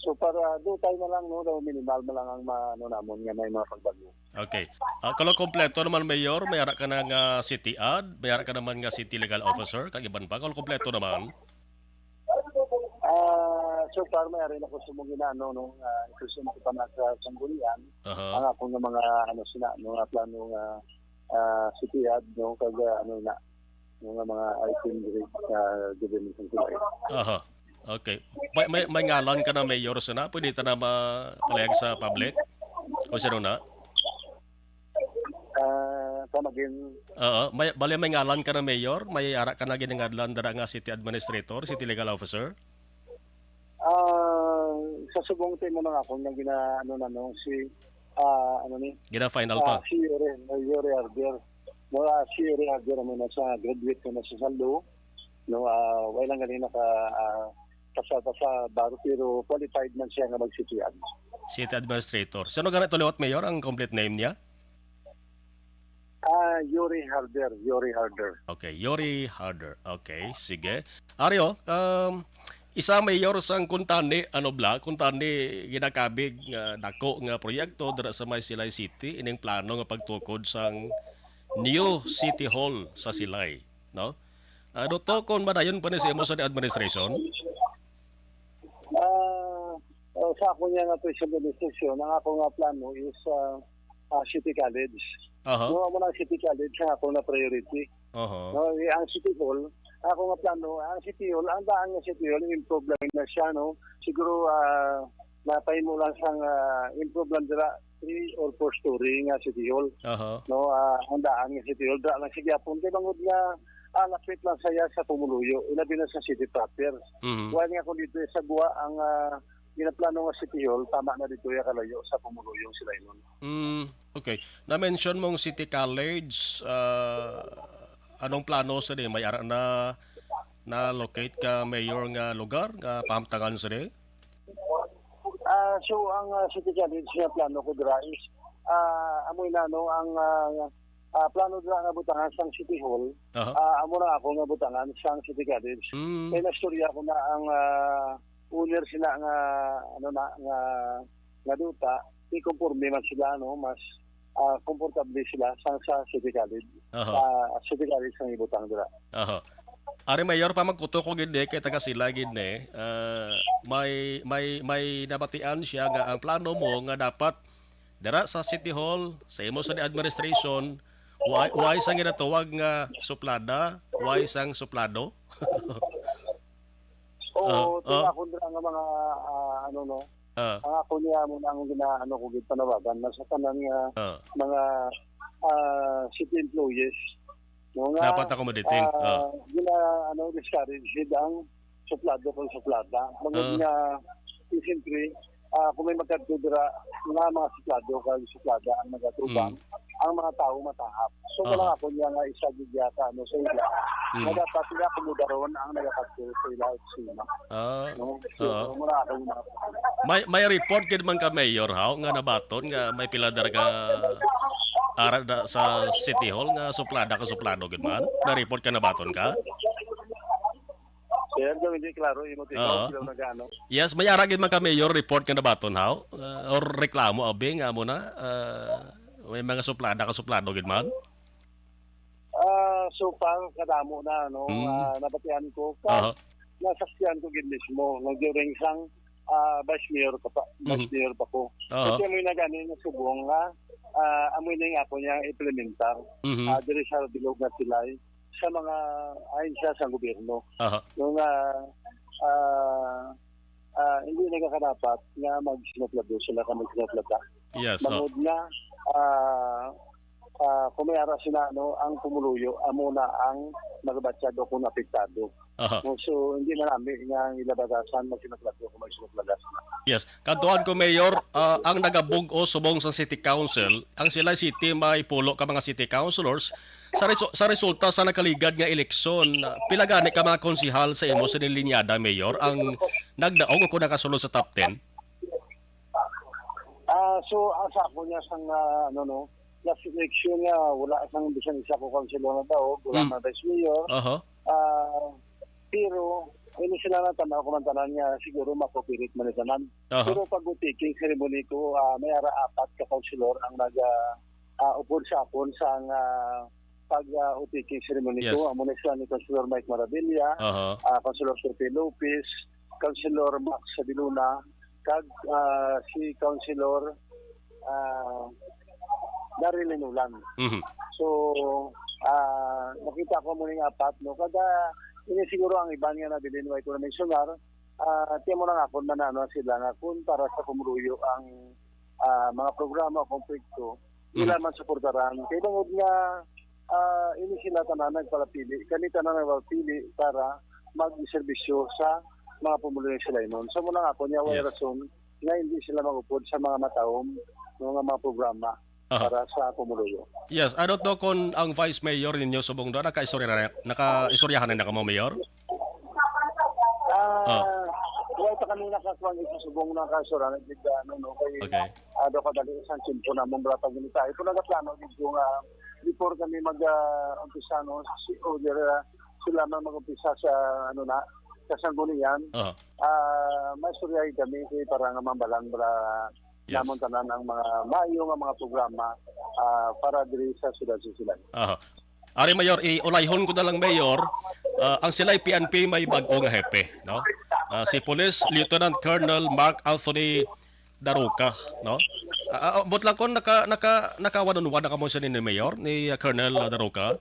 So, para dutay na lang, no, daw minimal na lang ang ma-, ano namon nga may mga pagbago. Okay. Ah, kalo kompleto naman, Mayor, may ara ka na nga city ad, may ara ka naman nga city legal officer, kag iban pa, kalo kompleto naman. Ah, so far, may ari na ko sa mga ano, no, ah, inclusion ko pa na sa sanggunian. Aha. Ang ako nga mga, ano, sina, mga plano nga, ah, city ad, no, kag, ah, ano na, mga, mga item diri sa government ng Sulayan. Aha. Okay. May, may, may ngalan ka na, Mayor, sana? Pwede ta na mapalihag sa public? Kung sino na? Ah, sa magin- Oo. May, bali, may ngalan ka na, Mayor? May ara ka na ginangadlan dara nga city administrator, city legal officer? Ah, sa subong, timo na nga ako nga gina-, ano na, no, si, ah, ano ni? Gina-final Ah, pa? si Yuri, Yuri Arbier. No, ah, si Yuri Arbier, ano na, sa graduate ko na sa Saldo. No, ah, wala lang ganina ka, ah, pasal pa sa baro, pero qualified man siya nga mag-C T R. City administrator. Sino gani to liwat, Mayor, ang complete name niya? Ah, Yuri Harder, Yuri Harder. Okay, Yuri Harder. Okay, sige. Ario, um, isa mayor sang kuntani, ano bala, kuntani ginakabig nga dako nga proyekto dira sa may Silay City, ining plano nga pagtukod sang new City Hall sa Silay, no? Ano to, kung madayon pa ni sa imo sa administration? Ah, oh, sa ako niya nga personal decision, ang ako nga plano is, ah, ah, City College. Aha. No, amo na ang City College ang ako na priority. Aha. No, eh, ang City Hall, ako nga plano, ang City Hall, ang daan nga City Hall, improve lang na siya, no? Siguro, ah, napahimo lang sang, ah, improve lang dira, three or four story nga City Hall. Aha. No, ah, ang daan nga City Hall, dira lang sa gyapon. Kay bangod nga, ah, lapit lang saya sa Pumuluyo, ilabi na sa city proper. Mhm. Wala nga kung dito sa Gua ang, ah, ginaplano nga City Hall, tama na dito ya kalayo sa Pumuluyo sila inon. Mm, okay. Na-mention mong City College, ah, anong plano sa di? May ara na na-locate ka mayor nga lugar nga pahamtangan sa di? Ah, so ang, ah, City College nga plano ko dira is, ah, amo na, no, ang, ah, ah, plano dira nga butangan sang City Hall, Aha. ah, amo na ako nga butangan sang City College. Mm. Kay nastorya ko na ang, ah, owner sila nga, ano na, nga, nga duta, di konforme man sila, no, mas, ah, komportable sila sang sa City College. Aha. Sa City College ang ibutang dira. Aha. Ari Mayor, pa magkuto ko gid ni, kay taga sila gid ni. Ah, may, may, may nabatian siya nga ang plano mo nga dapat dira sa City Hall, sa imo sa administration, why, why sang ginatawag nga suplada, why sang suplado? Oo, Ah, tila ah. Ako dira nga mga, ah, ano, no? Ah. Ang ako niya mo na ang ginaano ko gid panawagan na sa tanan nga Ah. mga, ah, city employees, no, nga, Dapat accommodating. Ah. ah, gina, ano, discourage gid ang suplado kung suplada. Bangod Ah. nga, eh, siyempre, ah, kung may magkadto dira nga mga suplado kag suplada ang nagatubang, Mm. ang mga tawo matahap. So, Ah. wala ako niya nga isa gid yata, ano, sa ila, Mm. nga dapat sila akomodaron ang nagakadto sa ila opisina. Ah, No? So, oo. Mura ako yung mga May, may report gid man ka, Mayor, haw, nga nabaton nga may pila dara ka ara da sa City Hall nga suplada ka suplado gid man? May report ka nabaton ka? Sir, daw hindi klaro yung motibo, Oo. Sila nag-ano. Yes, may ara gid man ka, Mayor, report nga nabaton, haw? Uh, or reklamo, abi, nga mo na, uh, may mga suplada ka suplado gid man? Ah, so far, kadamo na, no, Mm. ah, nabatian ko. Kag Aha. nasaksihan ko gid mismo, no, during sang, ah, vice mayor pa, pa, vice Mhm. mayor pa ko. Aha. Kasi may nagani nga subong nga, ah, amoy na yung ako niya implementar. Mhm. Ah, diri sa bilog nga silay, sa mga ahensya sa gobyerno. Aha. No, nga, ah, ah, hindi nagakarapat nga magsinuplado sila ka magsinuplada. Yes, oh. Bangod nga, ah, ah, kung may ara sila, no, ang pumuluyo, amo na ang magabatyado kung apektado. Aha. No, so, hindi na namin nga ang ilabagasan magsinuplado kung magsinuplada sila. Yes. Kadtuan ko, Mayor, ah, ang nagabug-os subong sa City Council, ang Silay City may pulo ka mga city councilors. Sa resu-, sa resulta sa nakaligad nga eleksyon, ah, pila gani ka mga konsehal sa imo sa linyada, Mayor, ang nagdaog o kung nakasulod sa top ten? Ah, so, ang sa ako niya sang, ah, ano, no, last election nga wala sang bisan isa ko councilor na daog, wala Mm. na vice mayor. Aha. Ah, pero, ini sila na tanaw ko man tanan nga siguro makopirit man ni tanan. Aha. Pero pag-taking ceremony ko, ah, may ara apat ka councilor ang nag, ah, ah, upod sa akon sang, ah, pag, ah, taking ceremony Yes. ko. Amo na sila ni Councilor Mike Maravilla, Aha. ah, Councilor Pepe Lopez, Councilor Max Sabiluna, kag, ah, si Councilor, ah, Daryl Linulan. Mhm. So, ah, nakita ko mo ning apat, no? Kada, ini siguro ang iban nga nabilin, way ko na mensionar, ah, tiyan mo lang ako, manano sila nga kung para sa kumuluyo ang, ah, mga programa o proyekto, Mm. ila man suportaran. Kay bangod nga, ah, ini sila tanan nagpalapili, kami tanan nagpalapili para magserbisyo sa mga pumuluyo sa Silay. So, muna nga ako niya, way Yes. rason nga hindi sila magupod sa mga matawom, mga, mga programa Aha. para sa pumuluyo. Yes, ano to kung ang vice mayor ninyo subong do, nakaistorya na, nakaistoryahan na kamo, Mayor? Ah, Oh. wala pa kami nakakuha ng isa subong na kaso na nagdida, ano, no, kay, Okay. ah, daw kadali isang tiyempo na mong wala pa ginitay. Kung nagaplano, dito nga, before kami mag, ah, umpisa, no, si, o, dira, sila man mag-umpisa sa, ano na, sa sanggunian, Aha. ah, may istoryahin kami kay para nga mambalang, para Yes. namon tanan ang mga maayo nga mga programa, ah, para diri sa siyudad sa Silay. Aha. Ari, Mayor, iulayhon ko na lang, Mayor. Ah, ang Silay P N P may bag-o nga hepe, no? Ah, si Police Lieutenant Colonel Mark Anthony Daroca, no? Ah, ah, but lang kung naka, naka, naka one-on-one na kamo siya ni Mayor, ni, ah, Colonel Daroca?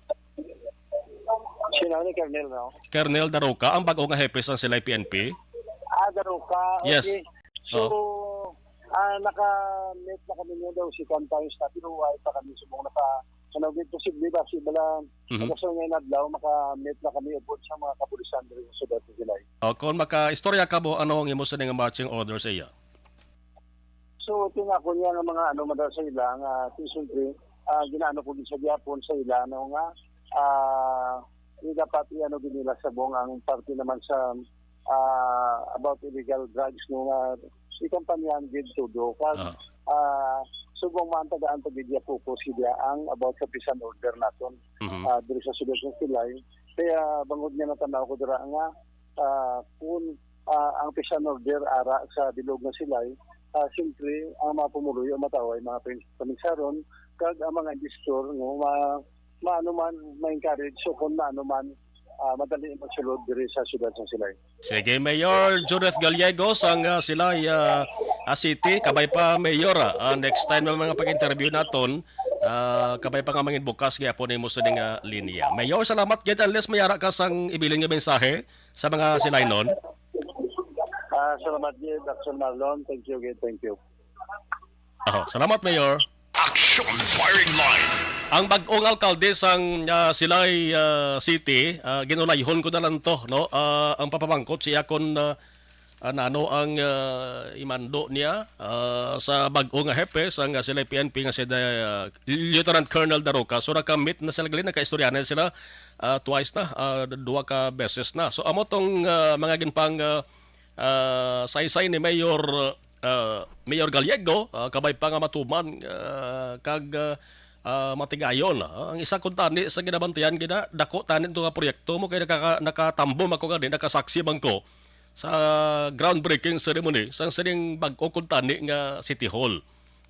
Sino ni Colonel, no? Colonel Daroca, ang bag-o nga hepe sa Silay P N P? Ah, Daroca. Yes. Okay. So, Oh. ah, naka-meet na kami niya daw si Quantiles na, pero wala pa kami subong naka Ano, gid posible ba, si bala, Mhm. Ang gusto nga inadlaw, maka-meet na kami upod sa mga kapulisan diri sa Sudat sa Silay. O, kung maka-istorya ka mo, ano ang imo sa nga marching order sa iya? So, tingako niya nga mga, ano, madala sa ila nga, ti-, siyempre, ah, ginaano ko din sa gihapon sa ila, no, nga, ah, di dapat i-ano din nila sa buong ang parte naman sa, ah, about illegal drugs, no, nga ikampanyahan gid todo. Kag, Ah. ah, subong man tagaan pa gid niya focus gid niya ang about sa peace and order naton, Mhm. ah, diri sa Sudat sa Silay. Kaya bangod nga natanaw ko dira nga, ah, kung, ah, ang peace and order ara sa bilog nga Silay, ah, siyempre, ang mga pumuluyo matawa ay mga pin-, pamisaron, kag ang mga investor, no, ma-, maano man, ma-encourage, so kung maano man, ah, madali magsulod diri sa siyudad sa Silay. Sige, Mayor Judith Gallego sang, ah, Silay, ah, ah, City. Kabay pa, Mayor, ah, ah, next time na mga pag-interview naton, ah, kabay pa nga mangin bukas gyapon nimo sa ning, ah, linya. Mayor, salamat gid. Unless may ara ka sang ibilin nga mensahe sa mga Silaynon. Ah, salamat gid, Action Marlon. Thank you gid, thank you. Aho, salamat, Mayor. Action Firing Line. Ang bag-ong alkalde sang, ah, Silay, ah, City, ah, ginulayhon ko na lang to, no? Ah, ang papamangkot siya kung, ah, ah, nano ang, ah, imando niya, ah, sa bag-o nga hepe sang, ah, Silay P N P nga si Da-, ah, Lieutenant Colonel Daroca. So, naka-meet na sila gali, nagkaistorya na sila, ah, twice na, ah, duha ka beses na. So, amo tong, ah, mga ginpang, ah, ah, saysay ni Mayor, ah, Mayor Gallego, ah, kabay pa nga matuman, ah, kag, ah, ah, matigayon. Ah, ang isa kuntani sa ginabantayan gina, dako tani to nga proyekto mo kay nakaka-, nakatambo man ko gani, nakasaksi man ko sa groundbreaking ceremony sang sining bag-o kuntani nga City Hall.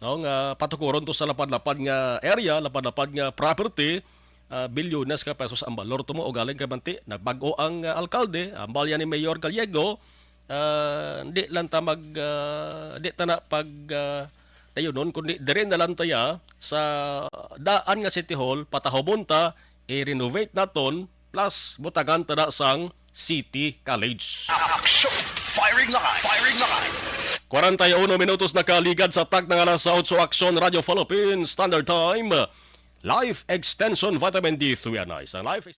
No, nga patukuron to sa lapad-lapad nga area, lapad-lapad nga property, ah, bilyones ka pesos ang balor to mo. Ugaling kay manti, nagbag-o ang, ah, alkalde, ambal yan ni Mayor Gallego, ah, di lang ta mag, ah, di ta na pag, ah, dayunon, kundi diri na lang ta ya sa daan nga City Hall, patahubon ta, i-renovate naton, plus butangan ta na sang City College. Action! Firing line! Firing line! Kwarenta y uno minutos na kaligad sa tak ng alas otso, Action Radio Philippines Standard Time. Life Extension Vitamin D three Anay. Sa Life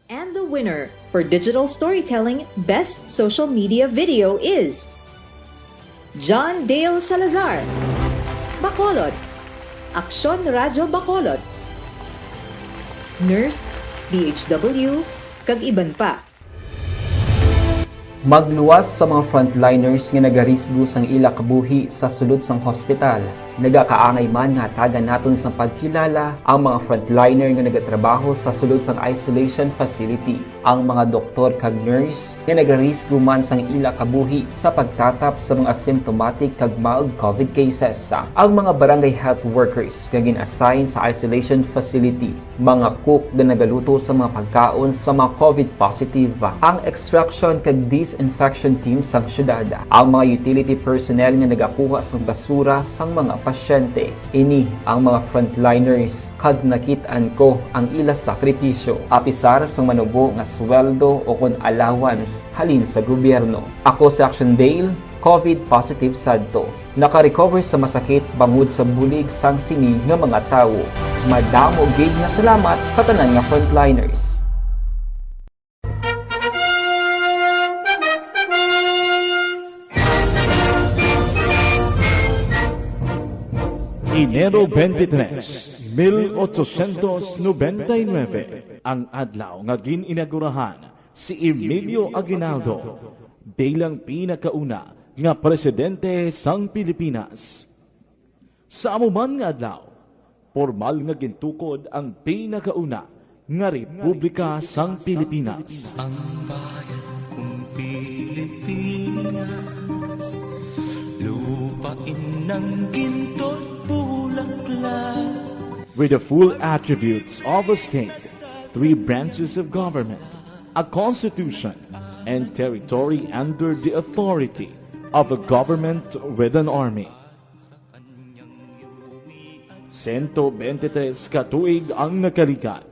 And the winner for Digital Storytelling Best Social Media Video is John Dale Salazar, Bacolod, Aksyon Radyo Bacolod, Nurse, D H W, kag iban pa. Magluwas sa mga frontliners nga nagarisgo sang ila kabuhi sa sulod sang hospital. Nagakaangay man nga hatagan naton sang pagkilala ang mga frontliner nga nagatrabaho sa sulod sang isolation facility, ang mga doktor kag nurse nga nagarisgo man sang ila kabuhi sa pagtatap sa mga asymptomatic kag mild covid cases, ang mga barangay health workers nga gin-assign sa isolation facility, mga cook nga nagaluto sa mga pagkaon sa mga covid positive, ang extraction kag disinfection team sang syudad, ang mga utility personnel nga nagakuha sang basura sang mga pasyente. Ini ang mga frontliners, kag nakit-an ko ang ila sakripisyo, apisar sang manubo nga sweldo o kon allowance halin sa gobyerno. Ako si Action Dale, covid positive sadto. Naka-recover sa masakit bangod sa bulig sang sini nga mga tawo. Madamo gid nga salamat sa tanan nga frontliners. Enero twenty-three, mil ochocientos noventa y nueve, ang adlaw nga gin-inaugurahan si Emilio Aguinaldo bilang pinakauna nga presidente sang Pilipinas. Sa amo man nga adlaw, pormal nga gintukod ang pinakauna nga republika sang Pilipinas. Ang bayan kong Pilipinas, lupain ng ginto at bulaklak. With the full attributes of a state, three branches of government, a constitution, and territory under the authority of a government with an army. Sento bente tres ka tuig ang nakaligad,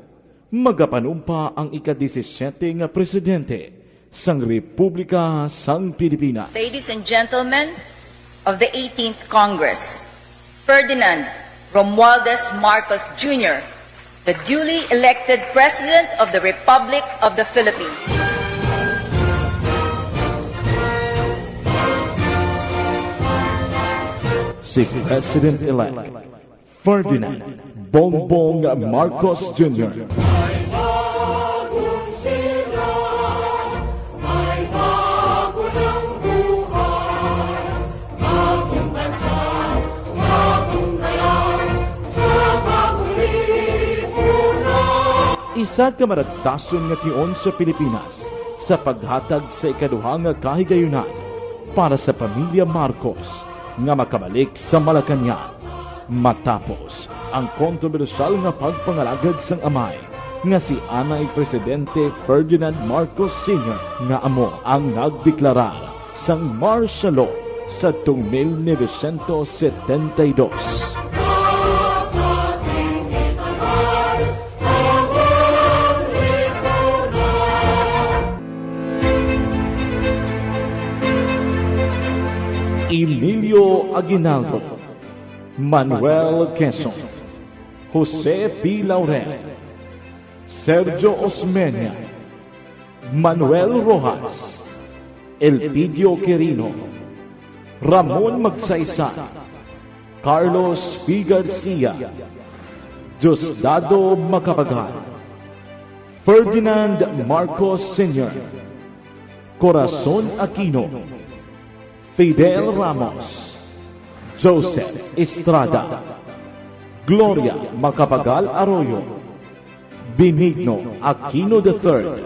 magapanumpa ang ika-disisiete nga presidente sang Republika sang Pilipinas. Ladies and gentlemen of the eighteenth Congress, Ferdinand Romualdez Marcos Junior, the duly elected President of the Republic of the Philippines. Si President-elect Ferdinand Bongbong Marcos Junior. Isa ka maragtason nga tion sa Pilipinas sa paghatag sa ikaduha nga kahigayunan para sa pamilya Marcos nga makabalik sa Malacañang. Matapos ang kontrobersyal nga pagpangalagad sang amay nga si anay Presidente Ferdinand Marcos Senior, nga amo ang nagdeklarar sang martial law sadtong mil novecientos setenta y dos. Emilio Aguinaldo, Manuel Quezon, Jose P. Laurel, Sergio Osmeña, Manuel Roxas, Elpidio Quirino, Ramon Magsaysay, Carlos P. Garcia, Diosdado Macapagal, Ferdinand Marcos Senior, Corazon Aquino, Fidel Ramos, Joseph Estrada, Gloria Macapagal Arroyo, Benigno Aquino the third,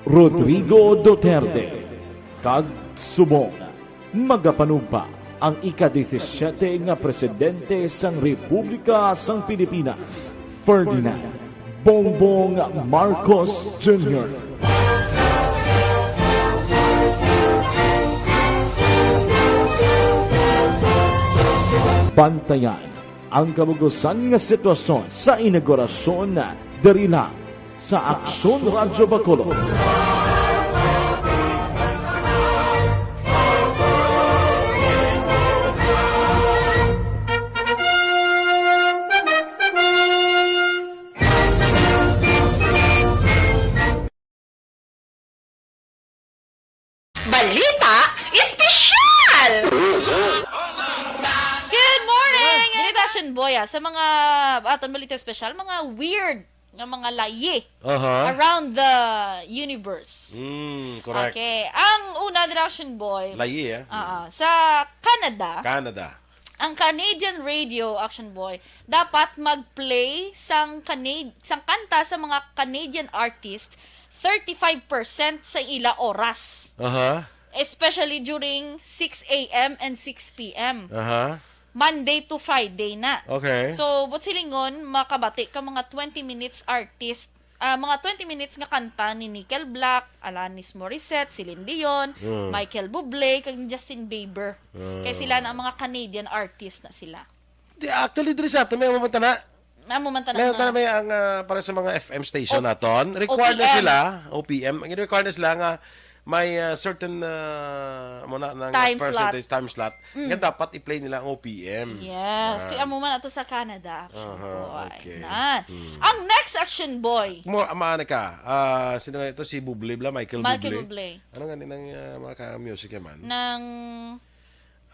Rodrigo Duterte, kag subong. Magapanugpa ang ika-disisiete nga Presidente sang Republika sang Pilipinas, Ferdinand Bongbong Marcos Junior. Bantayan ang kabug-usan nga sitwasyon sa inaugurasyon diri lang sa Aksyon Radyo Bacolod. Balita Espesyal! Good morning! Balita Action Boy, ah, sa mga aton balita espesyal, mga weird nga mga layi Aha. around the universe. Mm, correct. Okay. Ang una, Action Boy, Layi, eh. ah, sa Canada, Canada. ang Canadian radio, Action Boy, dapat mag-play sang Canad-, sang kanta sa mga Canadian artist thirty-five percent sa ila oras. Aha. Especially during six a m and six p m. Aha. Monday to Friday na. Okay. So, buot silingon, makabati ka mga twenty minutes artist, ah, mga twenty minutes nga kanta ni Nickel Black, Alanis Morissette, Celine Dion, Mm. Michael Bublé, kag Justin Bieber. Mm. Kay sila na ang mga Canadian artist na sila. Di, actually, diri sa ato, may amo man tana. Amo man tana May nga. tana may ang, ah, para sa mga F M station O-, naton. Required na O P M. sila, O P M. Ang required na sila nga may, ah, certain, ah, mo na, na nga Time slot. percentage time slot. Mm. Nga dapat i-play nila ang O P M. Yes. Ah. Ti amo man ato sa Canada, Action Aha, Boy. okay. Na. Mm. Ang next, Action Boy. Mo, ama na ka. Ah, sino nga ito? Si Bublé bla? Michael Michael Bublé? Bublé. Ano nga ni nang, ah, mga ka-music yan man? Nang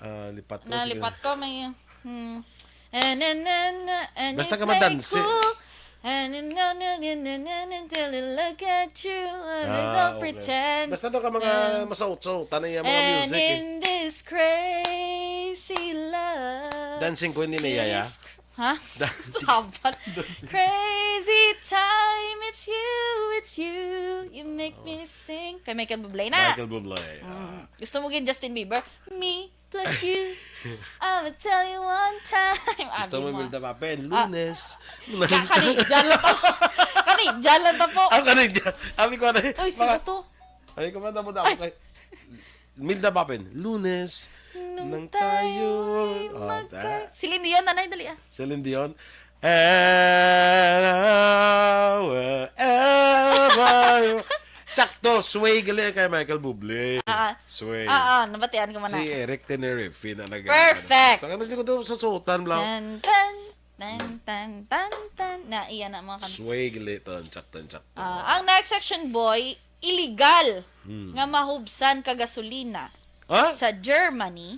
Ah, lipat ko, sige. Nalipat ko, may, hmm. And, and, and, and Basta you ka play madanse. cool. And, and, no, no, no, no, no, no, until I look at you, and I Ah, don't okay. pretend. Basta daw ka mga And, masautso, tanay ang mga and music, eh. in this crazy love, Dancing Queen ni Yaya. this cr-, ha? Dancing. Sabat. Dancing. Crazy time, it's you, it's you. You make Oh. me sing. Kay Michael Bublé na. Michael Bublé, Mm. ah. Gusto mo gid Justin Bieber? Me plus you. I'ma tell you one time. Gusto Abi mo, mo. Milda Papel? Ah. Lunes. Ka-, Canadian lang to. Canadian lang to po. Ang Canadian. Abi ko na, Uy, sino mga to? Abi ko man, damo-damo Ay. kay Milda Papel. Lunes. Nung Nang tayo'y tayo. Oh, magka-, ta. Celine Dion, nanay, dali, ah. Celine Dion. And wherever you Sakto. Sway gali kay Michael Bublé. Ah, ah. Sway. Ah, ah, nabatian ko man Si na. Eric Tenerife na nag- Perfect. Basta ka mas likod sa suotan, bro. Tan, tan, tan, tan, tan, tan. Na, iya na, mga kanta. Sway gali, tan, chat, tan, chat, tan. Ah, ang next section, boy, illegal Hmm. nga mahubsan ka gasolina Ha? sa Germany.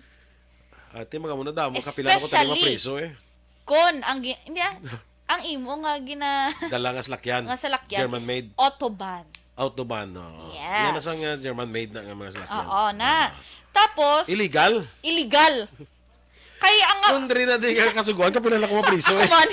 Ate, mga muna damo, kapila na ko tayo Especially mapriso eh. Kon ang gi-, hindi ah, ang imo nga gina-, Dala nga salakyan. nga salakyan German is made. Autobahn. Autobahn, oo. Yes. Yan na sa nga German made na nga mga salakyan. Oo, na. Ah. Tapos, Illegal? Illegal. Kay ang Kung diri na di ka kasuguan, kapila na ko mapriso eh. Come on.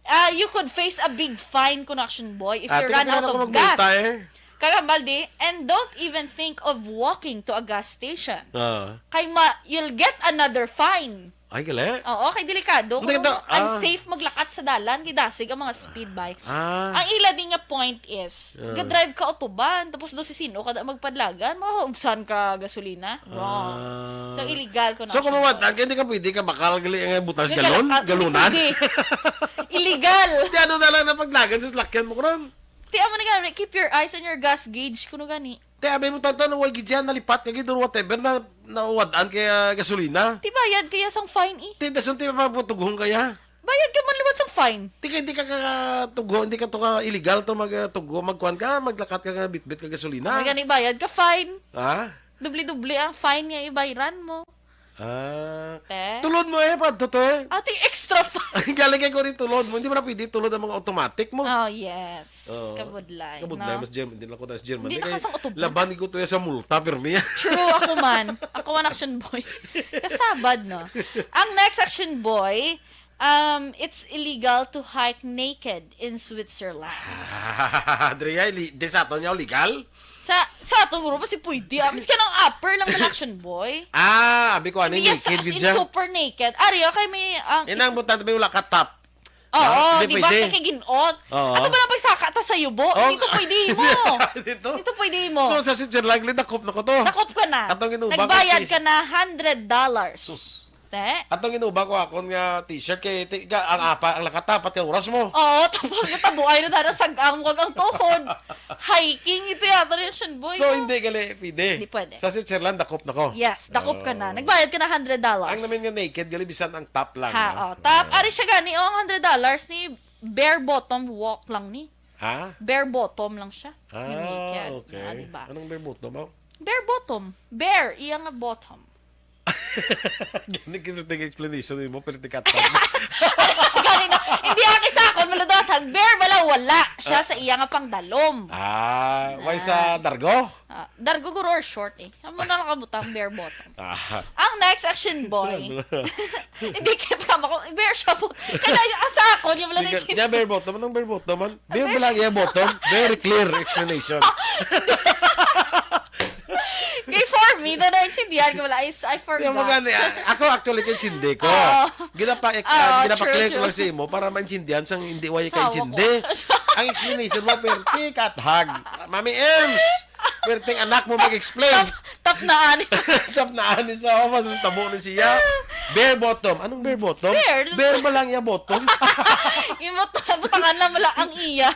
Ah, you could face a big fine, Connection Boy, if Ah, you teka, run pila out na ko of magmulta gas. eh. Kagambal di, and don't even think of walking to a gas station. Ah. Kay ma-, you'll get another fine. Ay, gali? Oo, kay delikado. Hindi, Kung ito, ah. unsafe maglakat sa dalan, gidasig ang mga speed bike. Ah. Ang ila din nga point is, Ah. gadrive ka autobahn, tapos do si sino ka da magpadlagan, maubsan ka gasolina. Wrong. Ah. So, illegal ko na So, siya. Kung mawatan ka, hindi ka pwede ka bakal gali nga butang sa Nga galon? galon, ah, hindi Galunan? pwede. Illegal. Di ano na lang na paglagan sa salakyan mo, kuron? Ti, amo na gani, keep your eyes on your gas gauge, kuno gani. Te, abay mo, tanta, na way gid siya, nalipat ka gid, or whatever, na, nawad-an kaya gasolina. Ti, bayad kaya sang fine, eh. Te, dason, te, mapapatughong kaya. Bayad ka man liwat sang fine. Te, kay di ka, ka, tugho, hindi ka to ka illegal to mag, uh, tugho, magkuhan ka, maglakat ka, ka bitbit ka gasolina. May gani bayad ka fine. Ha? Doble-doble ang fine nga ibayran mo. Ah. Te? Tulod mo eh, pa, to, to eh. Ate, extra fine. Galing kay ko rin tulod mo. Hindi mo na pwede tulod ang mga automatic mo. Oh, yes. Oo. Kabudlay, Kabudlay, no? Mas German. Hindi lang ko tayo sa German. Hindi Hindi na kay kasang autobahn. Laban ko to sa multa, pirmi. True, ako man. Ako man action boy. Kasabad, no? Ang next action boy, um, it's illegal to hike naked in Switzerland. Dre, ay, li-, di sa ato niya legal? Sa, sa atong grupo, si pwede, ah. Miski nang upper lang na action boy. Ah, abi ko, ano, Hindi naked sa, as gid in, siya? Super naked. Ari, okay, may, ang Yan ang butang, may wala ka top. Oo, Ah, hindi di ba? pwede. Kay ginot. Oo. Ato ba lang pagsaka ta sa yubo? Oh. Dito pwede mo. Dito? Dito pwede mo. So, sa Switzerland, gali, dakop na ko to. Dakop ka na. Atong inuba ko, Nagbayad tis- ka na hundred dollars. Sus. Te? Atong inuba ko akon nga t-shirt kay ti-, ga-, ang apa, ang nakatapat ka oras mo. Oo, tapos natabuay na dara sa ang, ang tuhod. Hiking ito yata rin, Shin Boy, So, no? hindi gali pwede. Hindi pwede. Sa Switzerland, dakop na ko. Yes, dakop ka na. Oh. Nagbayad ka na hundred dollars. Ang namin nga naked, gali bisan ang top lang, Ha, ha? oh, top. Ah. Ari siya gani, oh, ang hundred dollars ni bare bottom walk lang ni. Ha? Bare bottom lang siya. Yung Ah, naked. okay. Ah, di ba? Anong bare bottom, oh? Bare bottom. Bare, iya nga bottom. Gani, gani, explanation mo, pero tikatan. Gani na. Hindi, aki sa akon, maludatag. Bare bala, wala siya Ah. sa iya nga pangdalom. Ah, why sa Ah. dargo? Ah, dargo guro or short eh. Amo na lang kabutang bare bottom. Ah. Ang next action boy. Hindi kaya pa ako, bare siya po. Kaya asa ako, yung wala Hindi ka, naiintindihan. yeah, bare bottom. Anong bare bottom man? Bare Bare bala, yeah, bottom. Very clear explanation. Kay for me, na naintindihan ko wala. I, I forgot. Kaya mo gani, ah, ako actually kay sindi ko. Oo. Ginapa-, Oo, ginapa-clear true, ko lang true. sa imo para maintindihan sang hindi wala ka Tawa ko. intindi. Ang explanation mo, perti, kathag. Mami Ems, perting anak mo mag-explain. Tap, tap na ani. Tap na ani sa omas, ang tabo ni siya. Bare bottom. Anong bare bottom? Bare. Bare ba lang iya bottom? Yung bot-, butangan lang wala ang iya.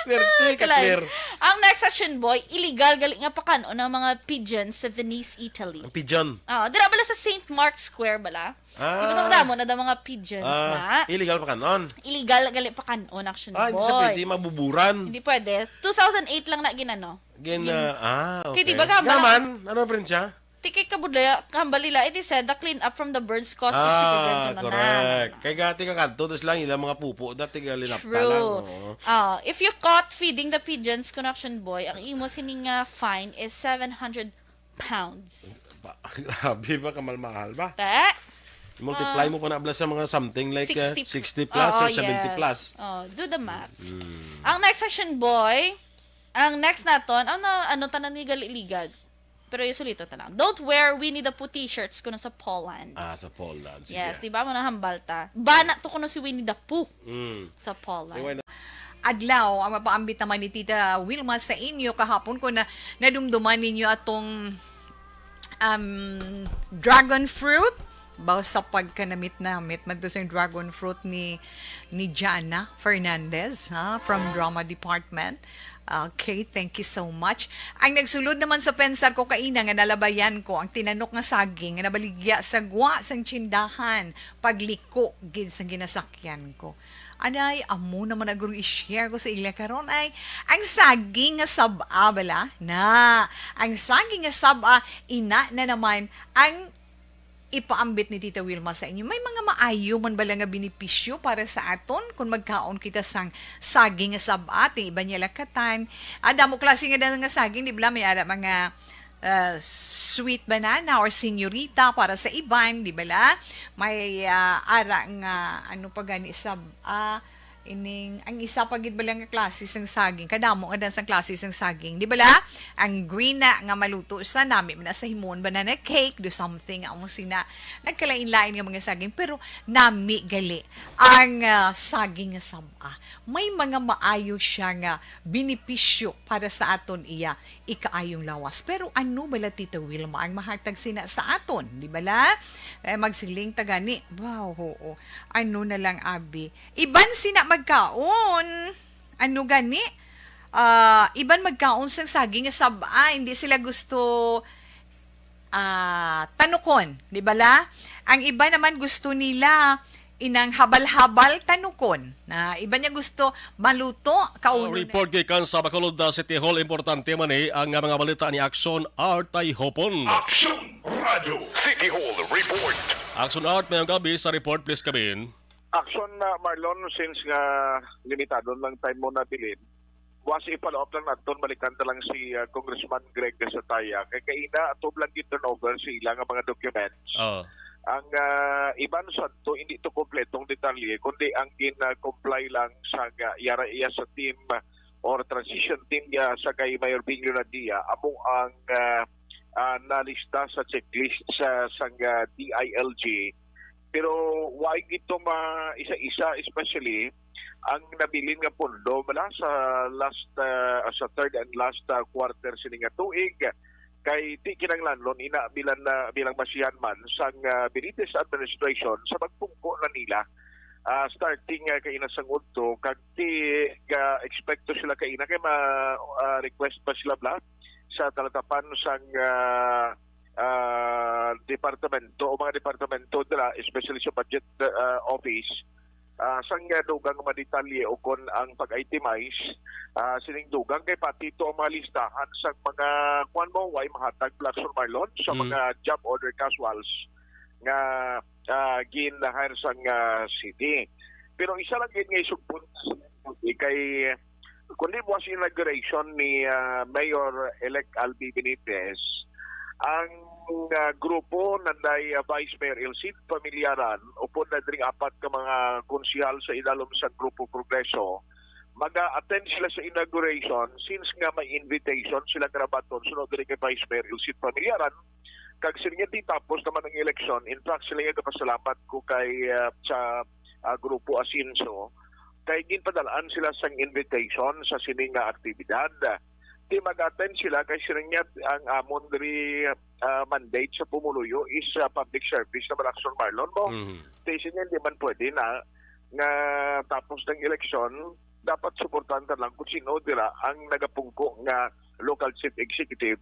Perti, Kalay. ka-clear. Ang next action, boy, illegal gali nga pakan-on ang mga pigeons sa Venice, Italy. Ang pigeon. Ah, dira bala sa Saint Mark's Square bala. Ah. Di ba damo na da mga pigeons Ah, na? illegal pakan-on? Illegal gali pakan-on, action Ah, hindi sa boy. pwede, mabuburan. Hindi pwede. Two thousand eight lang na ginano. Gin-, Gin- ah, ah, Kay di okay. ba, gamba Nga lang man, ano pa rin siya? Ti kay kabudlaya, hambal nila, it is said, the clean up from the burns caused by Ah, citizen to correct. Manana. Kay gati ka kadto, tas lang ilang mga pupo, dati ka linapta True. lang, oo. Ah, if you caught feeding the pigeons, Connection Boy, ang imo sining nga fine is seven hundred pounds. Ba, grabe ba, kamal-mahal ba? Te? Multiply Ah, mo pa na bala sa mga something like, uh, sixty, sixty plus oo, or seventy yes. plus. Oh, do the math. Mm. Ang next section, boy, ang next naton, ano, ano tanan ni gali-ligad? Pero yung sulito ta lang. Don't wear Winnie the Pooh t-shirts kuno sa Poland. Ah, sa Poland. Sige. Yes, di ba? Mo nahambal ta. Bana to kuno si Winnie the Pooh Mm. sa Poland. Iwan na. Adlaw, ang mapaambit naman ni Tita Wilma sa inyo kahapon, kung na, nadumduman ninyo atong, um, dragon fruit. Baw sa pagkanamit-namit man to sa dragon fruit ni, ni Jana Fernandez, ha, from Drama Department. Okay, thank you so much. Ang nagsulod naman sa pensar ko kaina nga nalabayan ko ang tinanok nga saging nga nabaligya sa gwa sang tsindahan, pagliko gid sang ginasakyan ko. Anay, amo naman na guro i-share ko sa ila karon ay ang saging nga sab-a bala na. Ang saging nga sab-a, ina na naman ang ipaambit ni Tita Wilma sa inyo. May mga maayo man bala nga benepisyo para sa aton kung magkaon kita sang saging nga sab-a? Ti iban niya lakatan. Ah, damo klase nga daan nga saging, di bala? May ara mga, ah, sweet banana or senyorita para sa iban, di bala? May, ah, ara nga, ano pa gani, sab-a, ining, ang isa pa gid bala nga klase sang saging, kadamo nga dan sang klase sang saging, di bala? Ang green na nga maluto sa nami man na sa himuon banana cake, do something, amo sina, nagkalain-lain nga mga saging, pero nami gali ang, ah, saging nga sab-a. May mga maayo siya nga benepisyo para sa aton iya ikaayong lawas. Pero ano bala, Tita Wilma, ang mahatag sina sa aton, di bala? Eh, magsiling ta gani, wow, oo. Ano na lang, abi? Iban sina magkaon. Ano gani? Ah, iban magkaon sang saging nga sab-a, hindi sila gusto, ah, tanukon, di bala? Ang iba naman gusto nila inang habal-habal tanukon. Na iba niya gusto maluto, kauno na. Report gikan sa Bacolod, uh, City Hall. Importante man ni ang, uh, mga balita ni Action Art Tayhupon. Action Radio City Hall Report. Action Art, mayong gabi sa report, please come in. Action, uh, Marlon, since nga limitado lang time mo nabilin, was i-follow up lang naton, balikan ta lang si, uh, Congressman Greg Gasataya. Kay kaina, ato lang gin-turnover sa ila nga mga documents. Oh. Ang, ah, iban sadto, hindi to kompletong detalye, kundi ang gin-comply lang sa, ah, yara iya sa team or transition team niya sa kay Mayor Bing Leonadia, amo ang, ah, ah, nalista sa checklist sa, sang, ah, D I L G. Pero why gito ma isa-isa, especially ang nabilin nga pondo bala sa last, ah, sa third and last, ah, quarter sini nga tuig, kay ti kinahanglannon ina bilang na, bilang masihan man sang, ah, Benitez administration sa pagpungko na nila, ah, starting, ah, kaina sang udto, kag ti ga-ekspekto sila kaina kay ma, ah, request pa sila bala sa talatapan sang, ah, ah, departamento o mga departamento dira, especially sa budget, ah, office, ah, sang, ah, dugang nga mga detalye o kon ang pag-itemize, ah, sining dugang kay pati to ang mga listahan sang mga kuwan mo, way mahatag, Blackson Marlon, sa Mm. mga job order casuals nga, ah, gin-hire sang, ah, city. Pero isa lang gid nga isugpon kay kundi buwas inauguration ni, ah, Mayor-elect Albi Benitez, ang, ah, grupo nanday, ah, Vice Mayor Elcid Familiaran, upod na dring apat ka mga konsehal sa idalom sa Grupo Progreso, maga-attend sila sa inauguration since nga may invitation sila nga nabaton sunod diri kay Vice Mayor Elcid Familiaran. Kag sila nga di tapos naman ang eleksyon, in fact, sila nga gapasalamat ko kay, ah, sa, ah, Grupo Asenso, kay ginpadalaan sila sang invitation sa sini nga aktibidad. Di mag-attend sila kay sila nga ang amon diri, ah, mandate sa pumuluyo is, ah, public service na, Blackson Marlon mo. Mhm. Di sila hindi man pwede na nga tapos ng eleksyon, dapat suportahan ta lang kung sino dira ang nagapungko nga local chief executive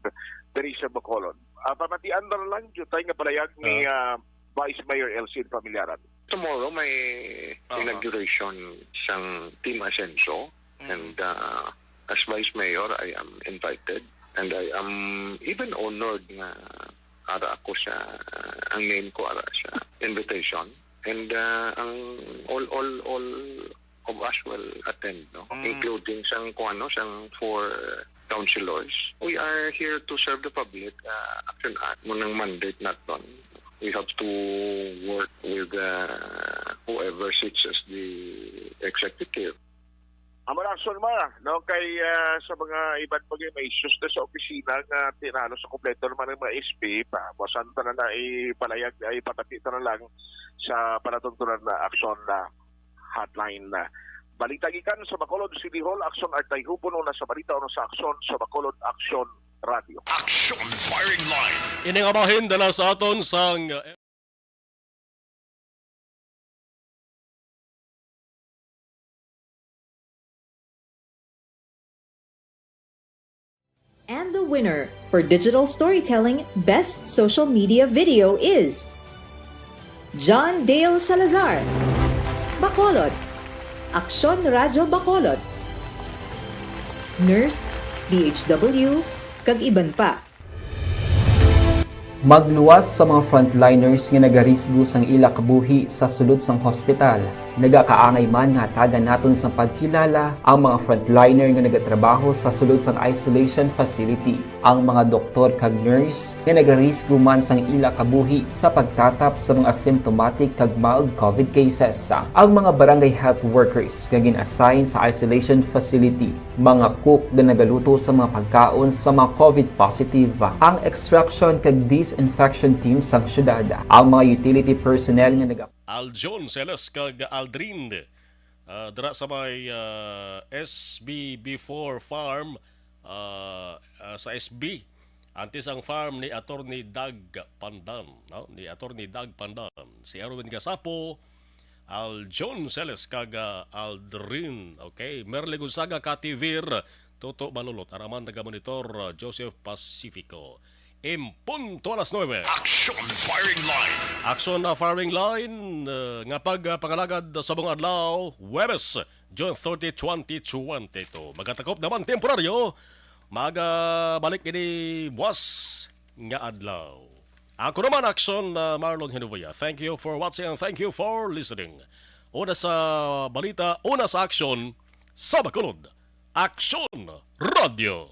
diri sa Bacolod. Ah, pamatian na lang, jutay nga palayag ni, Ah. ah, Vice Mayor Elcid Familiaran. Tomorrow may Aha. inauguration sang Team Asenso, Mm. and, ah, as Vice Mayor, I am invited, and I am even honored nga ara ako sa, ang name ko ara sa invitation. And, ah, ang all, all, all of us will attend, no? Mm. Including sang, kung ano, sang four councilors. We are here to serve the public, ah, Action Art. Mo nang mandate naton. We have to work with, ah, whoever sits as the executive. Ang mga aksyon, ma, no, kay, ah, sa mga iban pa may issues na sa opisina nga tinalo sa kompleto naman ng mga S P, pa, buwasan ta na na ipalayag, ay ipamati ta na lang sa palatuntunan na aksyon na hotline na. Balita gikan sa Bacolod City Hall, Aksyon Artay Hupo, una sa balita, una sa aksyon sa Bacolod Aksyon Radio. Action Firing Line. Ining abahin dala sa aton sang And the winner for digital storytelling best social media video is John Dale Salazar, Bacolod, Aksyon Radyo Bacolod, Nurse, D H W, kag iban pa. Magluwas sa mga frontliners nga nagarisgo sang ila kabuhi sa sulod sang hospital. Nagakaangay man nga hatagan naton sang pagkilala ang mga frontliner nga nagatrabaho sa sulod sang isolation facility, ang mga doktor kag nurse nga nagarisgo man sang ila kabuhi sa pagtatap sa mga asymptomatic kag mild COVID cases, ang mga barangay health workers nga gin-assign sa isolation facility, mga cook nga nagaluto sa mga pagkaon sa mga COVID positive, ang extraction kag disinfection team sang syudad, ang mga utility personnel nga naga- Aljon Celes kag Aldrin, ah, dira sa may, ah, S B B four farm, ah, ah, sa S B. Antes ang farm ni Attorney Dag Pandan, no? Ni Attorney Dag Pandan, si Erwin Gasapo, Aljon Celes kag, ah, Aldrin. Okay, Merly Gonzaga, Kativir, Toto Balulot, Araman nagamonitor, ah, Joseph Pacifico. En punto alas nuebe. Action Firing Line. Aksyon na firing line, uh, nga pagpangalagad sa buong adlaw, Huwebes, June thirty, twenty twenty-two. Magatakop naman temporaryo, magabalik ini buwas nga adlaw. Ako naman, Aksyon, uh, Marlon Hinubuya. Thank you for watching and thank you for listening. Una sa balita, una sa aksyon, sa Bacolod. Aksyon Radio.